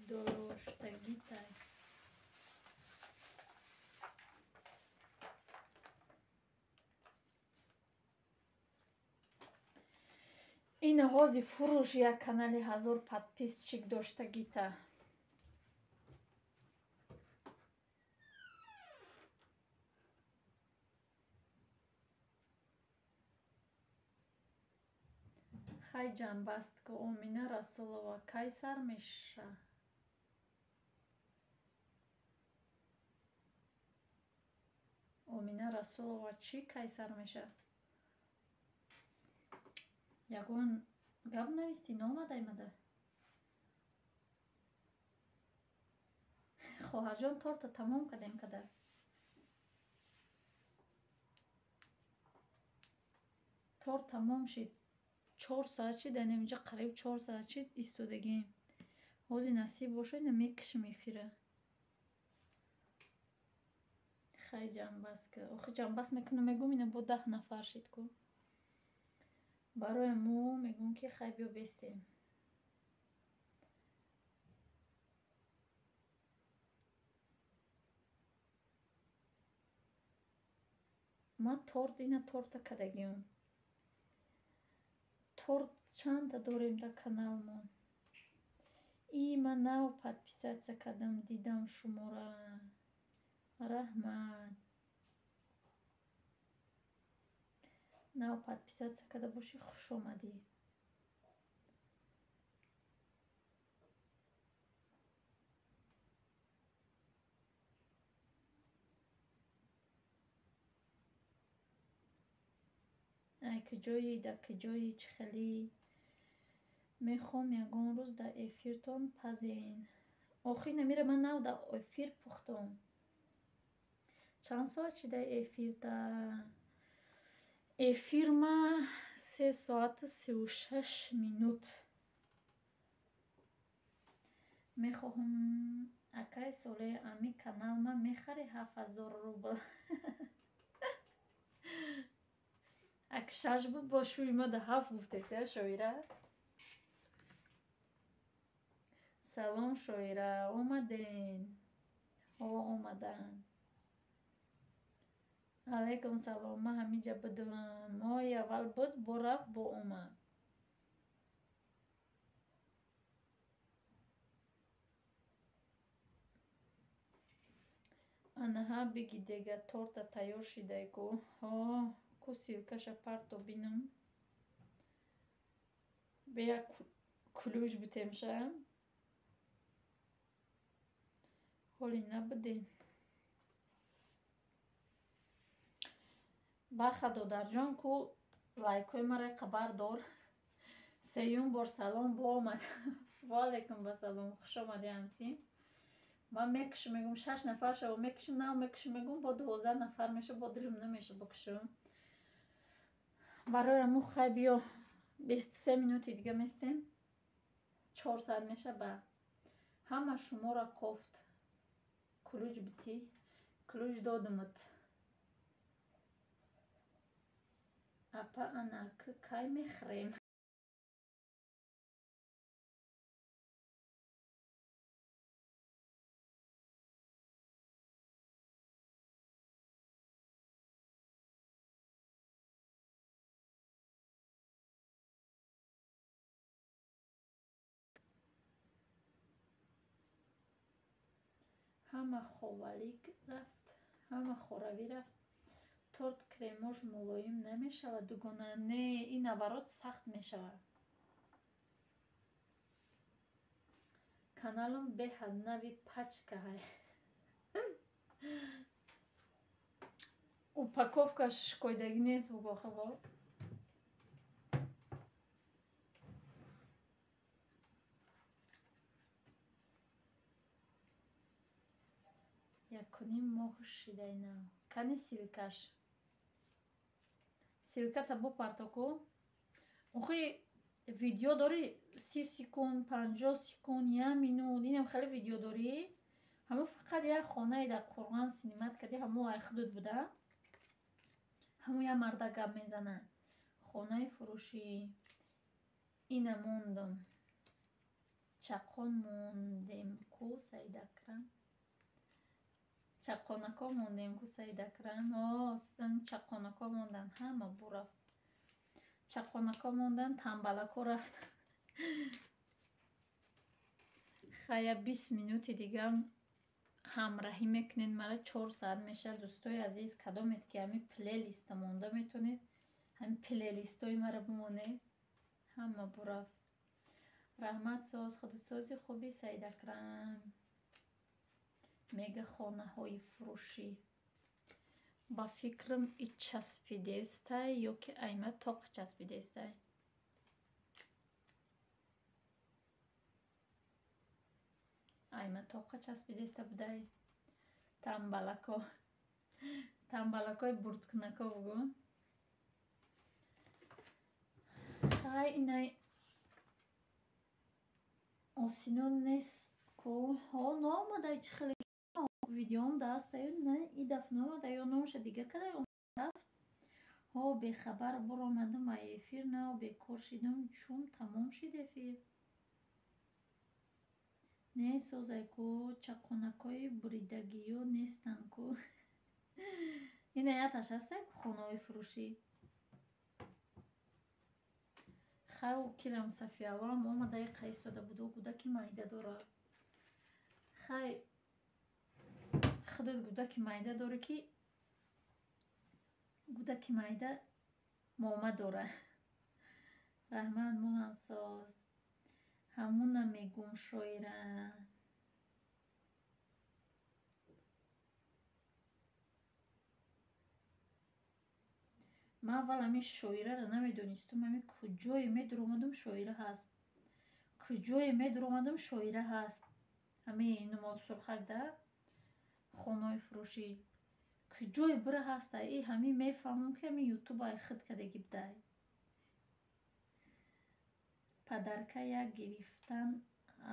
доштагитай. Ина ҳозир фурӯш як канали ҳазор подписчик доштагита. Хай ҷамъбаст ку, Омина Расулова, кай сар меша? Омина Расулова, чӣ кай сар меша? Ягон гап навистӣ, наомадаймада? Хоҳарҷон, торта тамом кардем када. Торт тамом шид. 4 соат шид, ана инҷа қариб 4 соат шид истодагием. Ҳозир насиб бошад, ина мекашем эфира. Хай ҷамъбаст ку. Охи ҷамъбаст мекунам, мегӯм ина бо 10 нафар шид ку. Барои мо мегӯм ки хай биё бестем. Ман торт ина торта кардагиам. Торт чандта дорем дар каналмон. И ман нав подписаться кардам, дидам шумора. Раҳмат. Нав подписаться карда бошӣ, хуш омадӣ. Ай куҷои, дар куҷои, чӣ хелӣ? Мехоҳам ягон рӯз дар эфиртон пазен. Охи намира ман нав дар эфир пухтам. Чанд соат шида эфирда? Эфир ма 3 соату 36 минут. Мехоҳам акай Солеҳ ами канал ма мехари 7000 рубл. Ак 6 буд, бо шӯи ма да 7 гуфтеста, шоира. Салом, шоира, омаден. Ҳо, омаданд. Алайкум салом, ман ҳамиҷа будам. Моҳи аввал буд, бо рафт, бо омад. Анаҳа биги дега торта тайёр шидай ку. Ҳо, ку ссылкаша парто бинам. Бе як ключ битемша. Ҳоли набуден. Баха додарҷон ку лайкҳои маро хабар дор. Сеюм бор салом, бо омад. Ва алайкум басалом, хуш омадӣ ҳамсин. Ман мекушам, мегӯм 6 нафар шава, мекушам, нав мекушам, мегӯм бо 12 нафар меша, бо дилам намеша бикушам. Барои аму хай биё 23 минути дига местем. 4 соат меша ба. Ҳама шуморо кофт. Ключ битӣ, ключ додумат. Апа ана к кай мехӯрем? Ҳама ховалик рафт, ҳама хоравӣ рафт. Торт кремош мулоим намешавад дугона? Не, ин наоборот сахт мешавад. Каналам беҳад нави пачкаҳай. Упаковкаш шикоидагӣ нест бугохабо. Якуним моҳ шидай нав. Кани ссылкаш? Ссылката бупарто ку. Охи видео дори 30 секунд, 50 секунд, 1 минут, инам хеле видео дорӣ. Ҳамо фақат як хонаи дар Қурғон снимать кардӣ, ҳамо ай худут буда. Ҳамо як марда гап мезана. Хонаи фурӯшӣ. Ина мондам. Чақон мондем ку Саидакрам. Чақонако мондем ку Саидакрам. О, чақонако мондан, ҳама бурафт. Чақонако мондан, тамбалако рафт. Хая 20 минути дигам ҳамраҳӣ мекунед мара, 4 соат мешавад. Дӯстои азиз, кадомед ки ҳамин плейлиста монда метавонед, ҳамин плейлистои мара бимонед. Ҳама бурафт. Раҳмат, соз, худусози хуби Саидакрам. Мега хонаҳои фурӯшӣ. Ба фикрам и часпидестай ё ки айма тоқ часпидестай. Айма тоқа часпидеста будай. Тамбалако. Тамбалакои бурдкунако бугӯ. Хай, инай осино нест ку. Ҳо, наомадай, чӣ хеле видеом даастаю, не, и дафъ наомада ё номаша дига кадай рафт. Ҳо, бехабар буромадам ай эфир, нав бекор шидум, чун тамом шид эфир. Не, созай ку, чақонакҳои буридагиё нестанд ку. Ина яташ ҳастай ку хонаҳои фурӯшӣ. Хай, кирам Сафиаллоам омада иқа истода буду, гудаки майда дора. Хай, худат гудаки майда дорӣ, ки гудаки майда мома дора. Раҳмат, мо ҳам соз. Ҳамуна мегум, шоира. Ман аввал ҳамин шоираро намедонистум, ҳамин куҷое медуромадум, шоира ҳаст. Куҷое медуромадум, шоира ҳаст. Ҳамин нумол сурхак да хонаҳои фурӯшӣ. Куҷое бура ҳаста? И ҳамин мефаҳмам, ки ҳамин ютуб ай худ кадаги будай. Подарка як гирифтан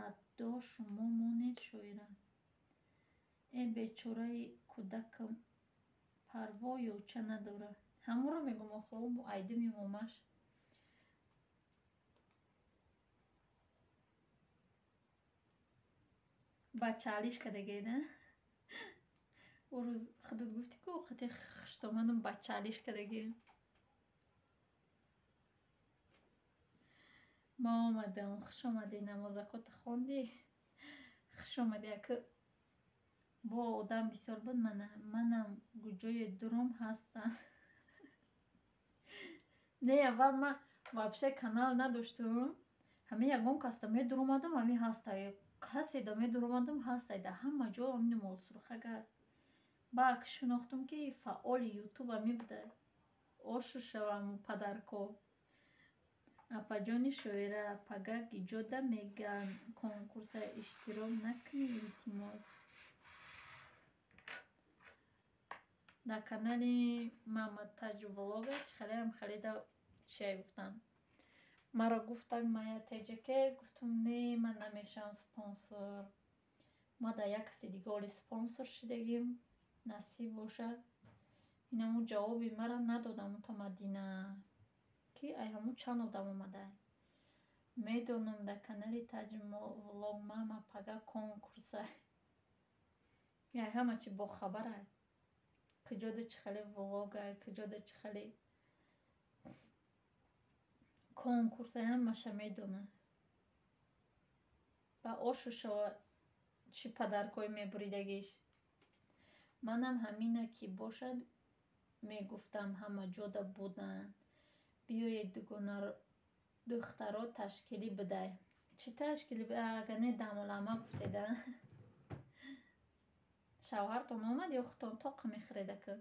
адо шумо монед, шоира. Э, бечораи кӯдакам парво ёча надора. Ҳамонро мегум, охо, айдими момаш. Бачаалиш кадагед, а? Ӯ рӯз худат гуфтӣ ку, қати хуштомадам бачаалиш кадагӣ. Ма омадам, хуш омадӣ, намозакота хондӣ? Хуш омадӣ, ака бо одам бисёр буд, манам гуҷои дурум ҳастам. Не, аввал ман вообще канал надоштум. Ҳамин ягон касда медуромадам, ҳамин ҳастай. Каседа медуромадам, ҳастай. Дар ҳама ҷо ҳамин молсурхак ҳаст. Баъд шинохтум, ки фаъоли ютуб ҳамин буда. Ошу шавам падарко. Апаҷони шоира, пага гиҷода меган конкурса иштирок накунӣ, илтимос. Дар канали Маматаҷ влога чӣ хелеам харида чия гуфтам. Маро гуфтак Мая ТЖК, гуфтум не, ман намешавам спонсор. Ма дар як каси дига оли спонсор шидагим, насиб боша. Инаму ҷавоби мара надодам та Мадина, ки ай ҳамун чанд одам омадай. Медонам, дар канали Таҷ влог мама пага конкурса. Яй ҳама чи бохабарай. Куҷода чӣ хеле влогай, куҷода чӣ хеле конкурсай, ҳамаша медона. Ба ошу шава чӣ падаркҳои мебуридагиш. Манам ҳамина ки бошад мегуфтам, ҳама ҷода буданд. Биёед, духтаро, ташкилӣ бидай. Чӣ ташкилӣ? Ага не, дамолама гуфтеда. Шавҳартон омад ё худтон тоқа мехӯред ака?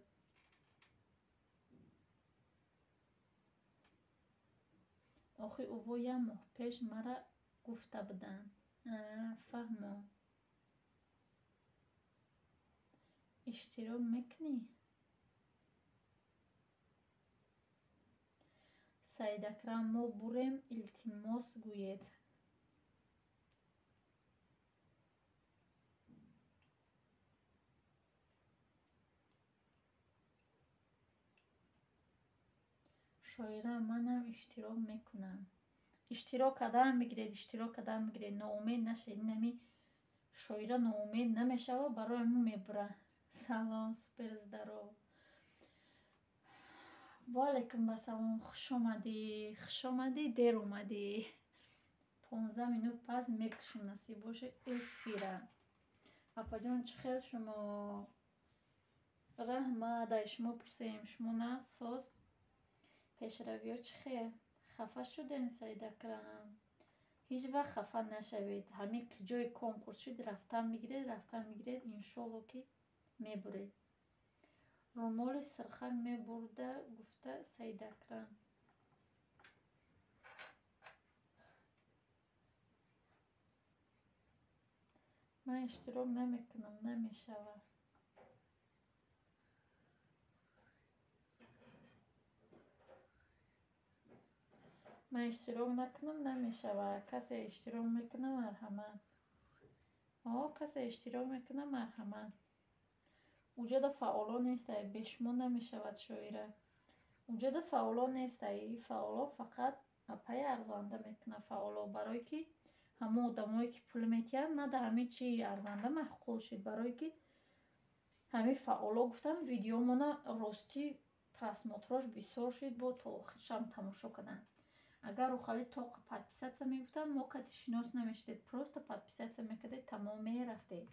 Охи уво як моҳ пеш мара гуфта буданд. Фаҳмо. Иштирок мекунӣ? Саидакрам, мо бурем, илтимос гӯед. Шоира, манам иштирок мекунам. Иштирок кардаам бигиред, иштирок кардаам бигиред, ноумед нашед. Инами шоира ноумед намешава, барои мо мебура. Салом, супер здоров. Ва алайкум ассалом, хуш омадӣ, хуш омадӣ, дер омадӣ. 15 минут пас мекушем, насиб боша эфира. Апаҷон, чӣ хел шумо? Раҳмат, ай шумо пурсем, шумо на соз? Пешравиё чӣ хел? Хафа шудем, Саидакрам? Ҳеҷ вақт хафа нашавед. Ҳамин ки ҷои конкурс шуд, рафтан мегиред, рафтан мегиред, иншолло, ки мебуред. Румоли сирхак мебурда, гуфта Саидакрам. Ман иштирок намекунам, намешавад. Ман иштирок накунам, намешавад. Касе иштирок мекунад, марҳамат. О, касе иштирок мекунад, марҳамат. Уҷода фаъоло нестай, бешумо намешавад, Шоира. Уҷода фаъоло нестай, фаъоло фақат апаи арзанда мекунад фаъоло, барое ки ҳамон одамое ки пул метиҳанд, на да ҳамин чи арзанда маъқул шуд, барое ки ҳамин фаъоло гуфтам, видеомона ростӣ просмотрош бисёр шуд, бо то охиршам тамошо карданд. Агар рухали тоқа подписаться мегуфтанд, мо кати шинос намешудед, просто подписаться мекардед, тамом, мерафтед.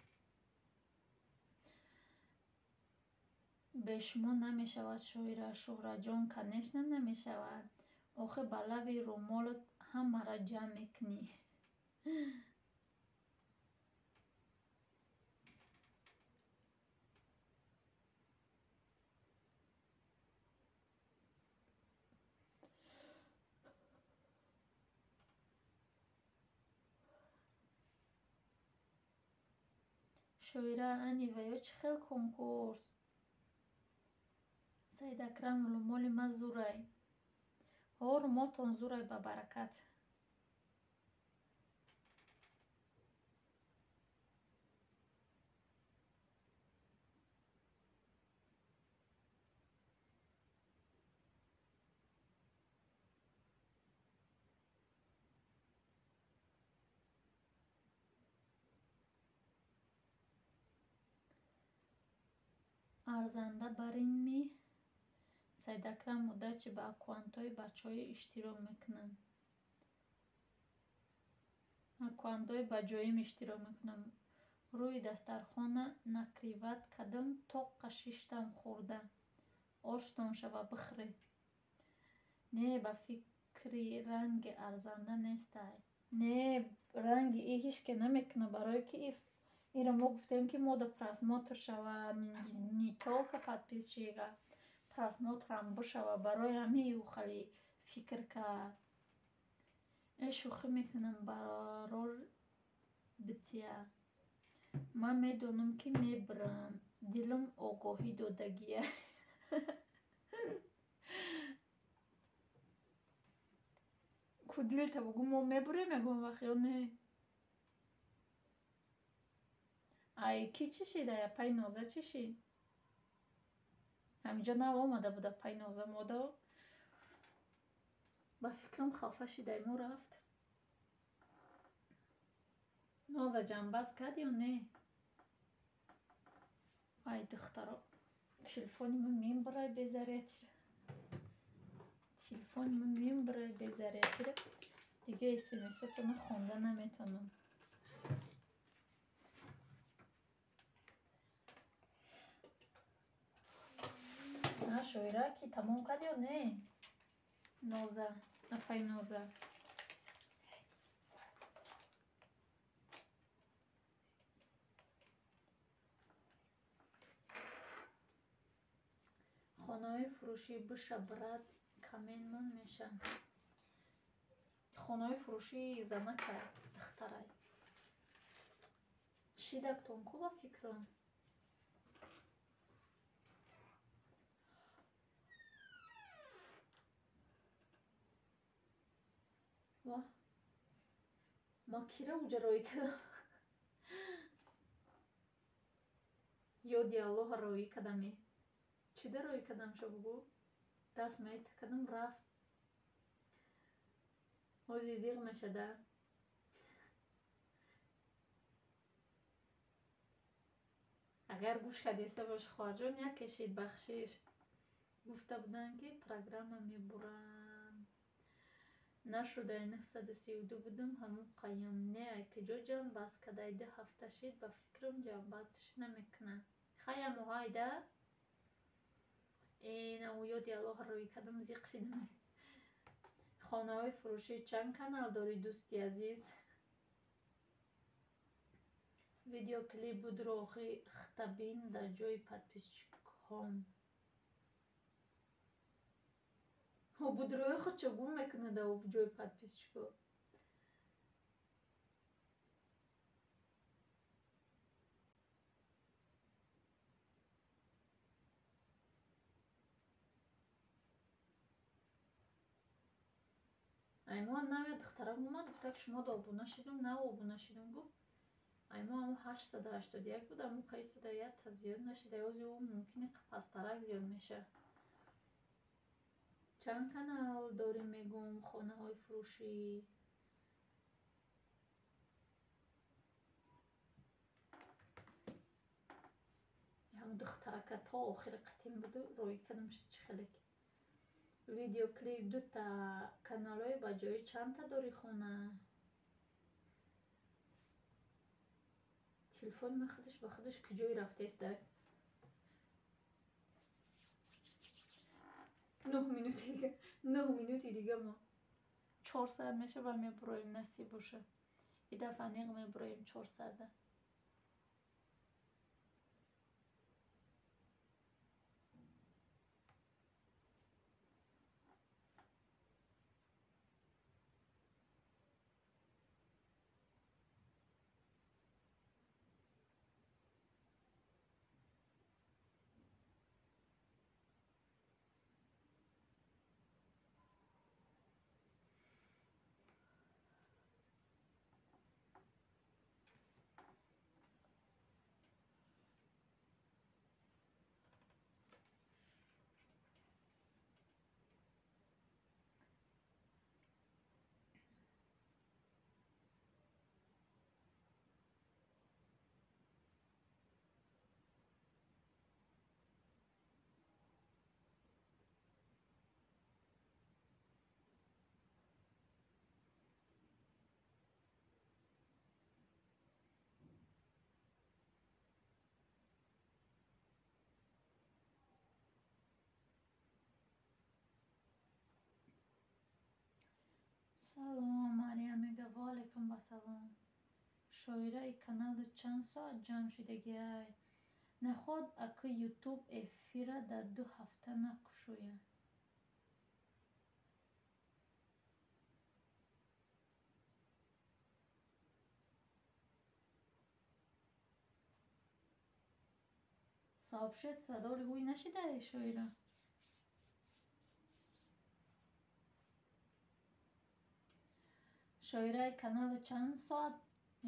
Бе шумо намешавад, Шоира. Шуҳратҷон, конечно, намешавад. Охир ба лави румолат ҳамаро ҷамъ мекунӣ. Шоира, ани ва ё чӣ хел конкурс? Саидакрам, румоли ма зурай. Ҳо, румолтон зурай, ба баракат. Арзанда барин ми? Саидакрам, удачи, ба аккаунтҳои бачаҳо иштирок мекунам. Аккаунтҳои баҷоим иштирок мекунам. Рӯи дастархона накрывать кардам, тоққа шиштам хӯрда. Оштон шава, бихӯред. Не, ба фикри ранги арзанда нестай. Не, ранги и ҳеҷ ке намекунад, барое ки иро мо гуфтем, ки мода просмотр шава, не только подписчика, просмотрам бишава, барои ҳамин ӯ хеле фикр кард. Э, шӯхӣ мекунам, барор бития. Ман медонам, ки мебурам, дилам огоҳӣ додагия. Ку дилта бугӯ, мо мебурем ягон вақт ё не? Ай, ки чӣ шид? Ай, апаи Ноза чӣ шид? Ҳаминҷо нав омада буд апаи Ноза мода. Ба фикрам, хафа шидай, мо рафт. Ноза ҷамъбаст кард ё не? Ай, духтаро, телефони ман мебурай безарядтира. Телефони ман мебурай безарядтира. Дига смсотонро хонда наметавонам. На, Шоира, ки тамом кард ё не? Ноза, апаи Ноза. Хонаҳои фурӯшӣ биша, брат, каменмон меша. Хонаҳои фурӯшии занакай, духтарай. Шидактон ку, ба фикрам. Ва ма кира уҷа роӣ кардам? Ёди Аллоҳа роӣ кардаме. Чида роӣ кардам, шо бугӯ? Даст мета кардам, рафт. Ҳози зиғ мешада. Агар гӯш кардеста боши, хоҳарҷон, якешид, бахшиш. Гуфта буданд, ки программа мебурам. Нашудай, 932 будам, ҳамун қаям. Не, ай куҷо ҷамъбаст кадай? 2 ҳафта шид, ба фикрам, ҷамъбастш намекунад. Хаяму ҳайда? Э, наву ёди Аллоҳ роӣ кардам, зиқ шидам. Хонаҳои фурӯшӣ чанд канал дорӣ, дӯсти азиз? Видеоклип будрохи хтабин дар ҷои подписчикҳом. Будрои худшо гум мекунад дар ҷои подписчикҳо. Аймоам навя духтарам омад, гуфта ки шумо да обуна шидум, нав обуна шидум, гуфт. Аймо ҳамун 881 буд, аммо қайсуда якта зиёд нашида, ози ӯ мумкини пасттарак зиёд мешавад. Чанд канал дорем, мегӯм, хонаҳои фурӯшӣ? Ҳамун духтарака то охири қатим буду роӣ кардамша чӣ хелек. Видеоклип дута каналҳои ба ҷои чандта дорӣ хона? Телефони ман худаш ба худаш куҷое рафтааст? 9 минути дига, 9 минути дига мо 4 саат мешава, мебуроем, насиб боша. И дафъа аниқ мебуроем 4 саата. Салом, Марьям мега, ва алайкум вассалом. Шоираи каналу чанд соат ҷамъ шудагиай? Наход аку ютуб эфира дар 2 ҳафта накушояд. Сообщество дори, ҳуй нашидаи, Шоира? Шоираи каналу чанд соат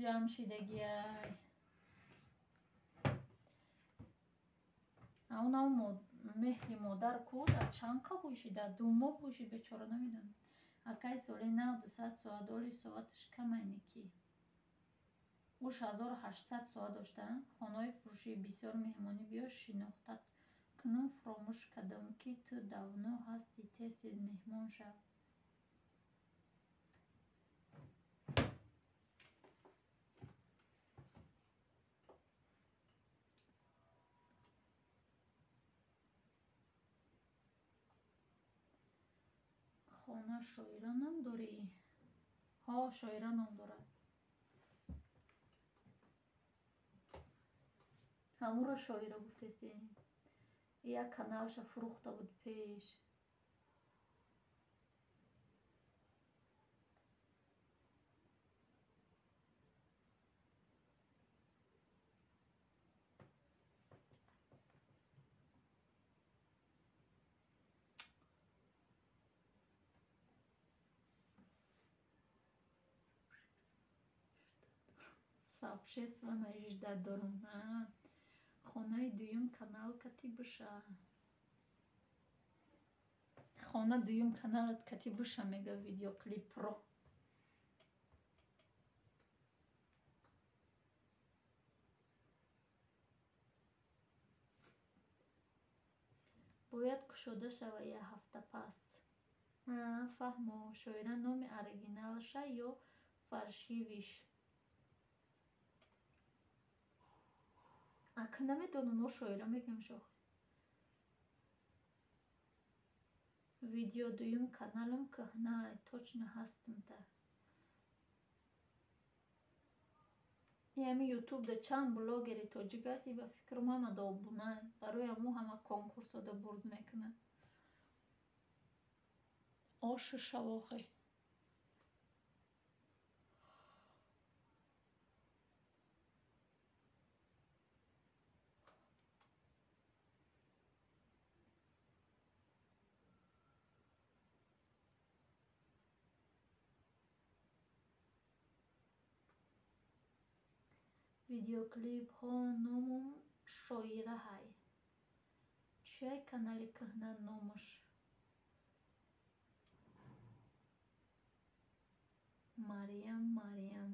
ҷамъ шидагиай? Аунав меҳри модар ку дар чанд қа ҳуй шида? 2 моҳ ҳуй шид бечора, намедонам. Акай, соли нав 200 соат, оли соаташ камай некӣ. Уш 1800 соат дошта. Хонаҳои фурӯшӣ бисёр меҳмонӣ биё, шинохтат кунун, фуромӯш кардам, ки ту давно ҳастӣ, тез тез меҳмон шав. Хона Шоира ном дорӣ? Ҳо, Шоира ном дорад. Ҳамуро Шоира гуфтестем. Як каналша фурӯхта буд пеш. Сообщество наждать дорум. Хонаи дуюм канал кати биша. Хона дуюм каналат кати биша, мега видеоклип про. Бояд кушода шава як ҳафта пас. Фаҳмо, Шоира номи оригиналша ё фаршивиш? Ака, намедонам, мо Шоира мегӯем шох. Видео дуюм каналам кӯҳна, точно ҳастмта. Ами ютубда чанд блогери тоҷик аст, ба фикрам ҳама обуна, барои ҳамо ҳама конкурсода бурд мекунад. Ошу шавохе. Видеоклипҳо номум Шоираҳай. Чияй канали кӯҳна номаш? Марьям, Марьям.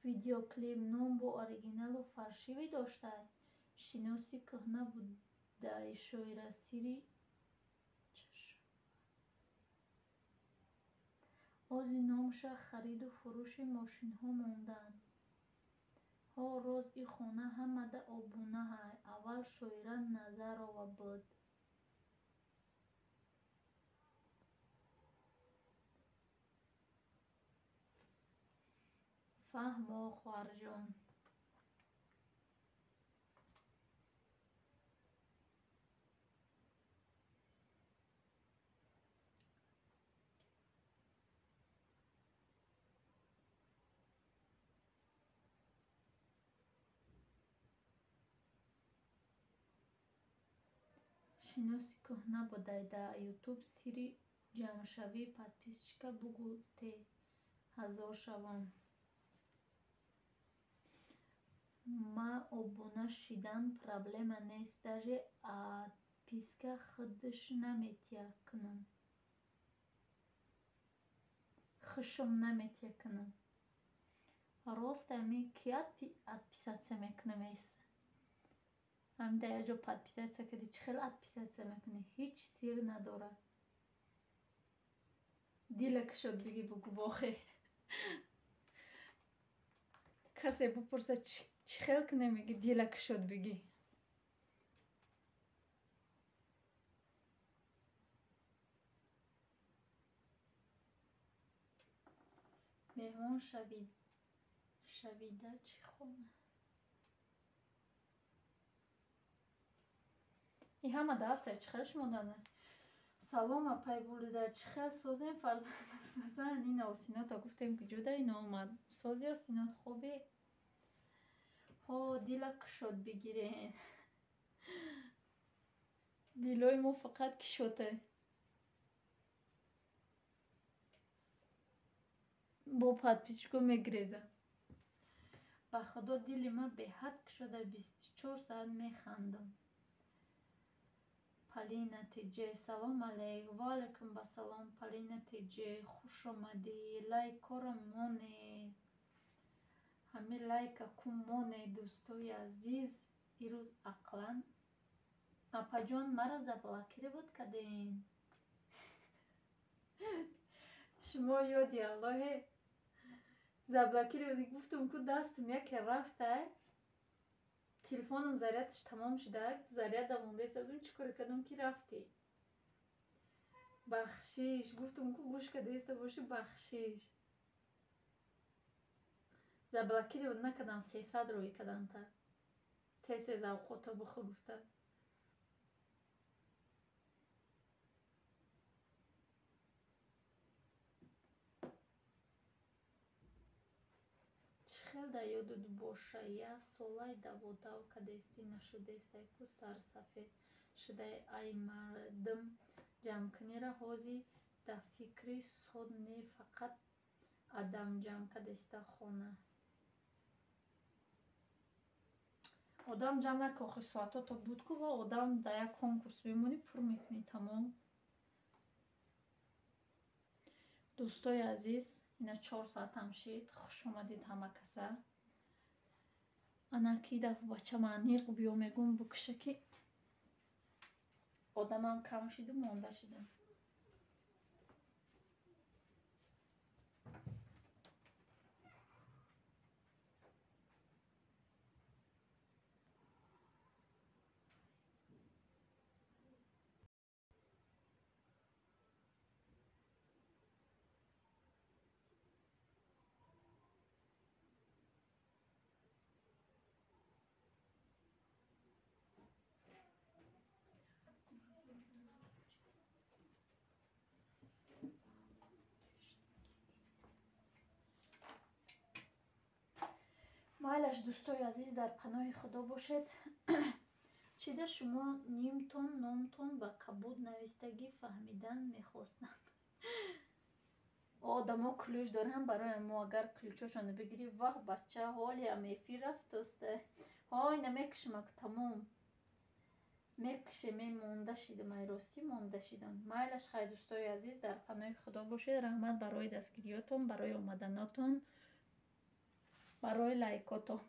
Видеоклип ном бо оригиналу фаршивӣ доштай? Шиноси кӯҳна будай Шоира сири чашм. Ози номша хариду фурӯши мошинҳо мондан. Ҳо роз и хона ҳамада обунаҳай. Аввал Шоира Назарова буд. Фаҳмо, хоҳарҷон. Шиноси кӯҳна будай дар ютуб сири ҷамъшавии подписчика бугӯ те ҳазор шавам. Ма обуна шидан проблема нест, даже отписка худш наметия кунам. Хушум наметия кунам. Рост ами ки отписаться мекунам эст? Ами дар як ҷо подписаться кардӣ, чӣ хел отписаться мекунӣ? Ҳеҷ сир надорад. Дила кушод бигӣ бугӯ бохе. Касе бупурса чӣ хел кунем, меги дила кушод бигӣ. Меҳмон шавида чӣ хона? И ҳама даста чӣ хел шумо дана? Салом апай бурда, чӣ хел созем фарзанда созан? Ина осинота гуфтем ки ҷуда ино омад. Сози осинот хубе? Ҳо дила кушод бигирен. Дилои мо фақат кишоте. Бо подписчико мегреза. Ба худо дили ма беҳад кушода, 24 соат механдам. Полина ТЖ, салом алейк. Ва алайкум басалом, Полина ТЖ, хуш омадӣ. Лайкҳоро монед. Ҳамин лайка ку монед, дӯстои азиз. Ирӯз ақлан апаҷон мара заблокировать карден. Шумо ёди Аллоҳе заблокировать гуфтум ку дастам яке рафтай. Телефоном зарядаш тамом шуда, заряда мондаиста будум, чӣ коре кардам ки рафтӣ? Бахшиш, гуфтум ку гӯш кардаиста бошӣ, бахшиш. Заблокировать накардам, 300 рӯй кардам та. Тез-тез авқото бихӯр гуфта. Чӣ хел дар ёдат боша, як солай даводав кардестӣ нашудестай ку сарсафед шудай ай мардум ҷамъкунира ҳози дар фикри сод не фақат адам ҷамъ кардеста хона. Одам ҷамъ накун, охи соатото буд ку ва одам дар як конкурс мемонӣ, пур мекунӣ тамом. Дӯстои азиз, Ина 4 соатам шид. Хуш омадед ҳама каса. Ана ки дафъ бачама аниқ биё мегум, бикуша, ки одамам кам шиду монда шидам. Майлаш, дӯстои азиз, дар паноҳи Худо бошед. Чида шумо нимтон номтон ба кабуд навистагӣ, фаҳмидан мехостам. Одамо ключ доранд барои мо, агар ключошонро бигирӣ, ваҳ, бача, ҳолиам эфир рафтоста. Ҳой, намекушам, тамом мекуше, монда шидам, ай ростӣ монда шидам. Майлаш, хай, дӯстои азиз, дар паноҳи Худо бошед. Раҳмат барои дастгириётон, барои омаданотон, барои лайкотон.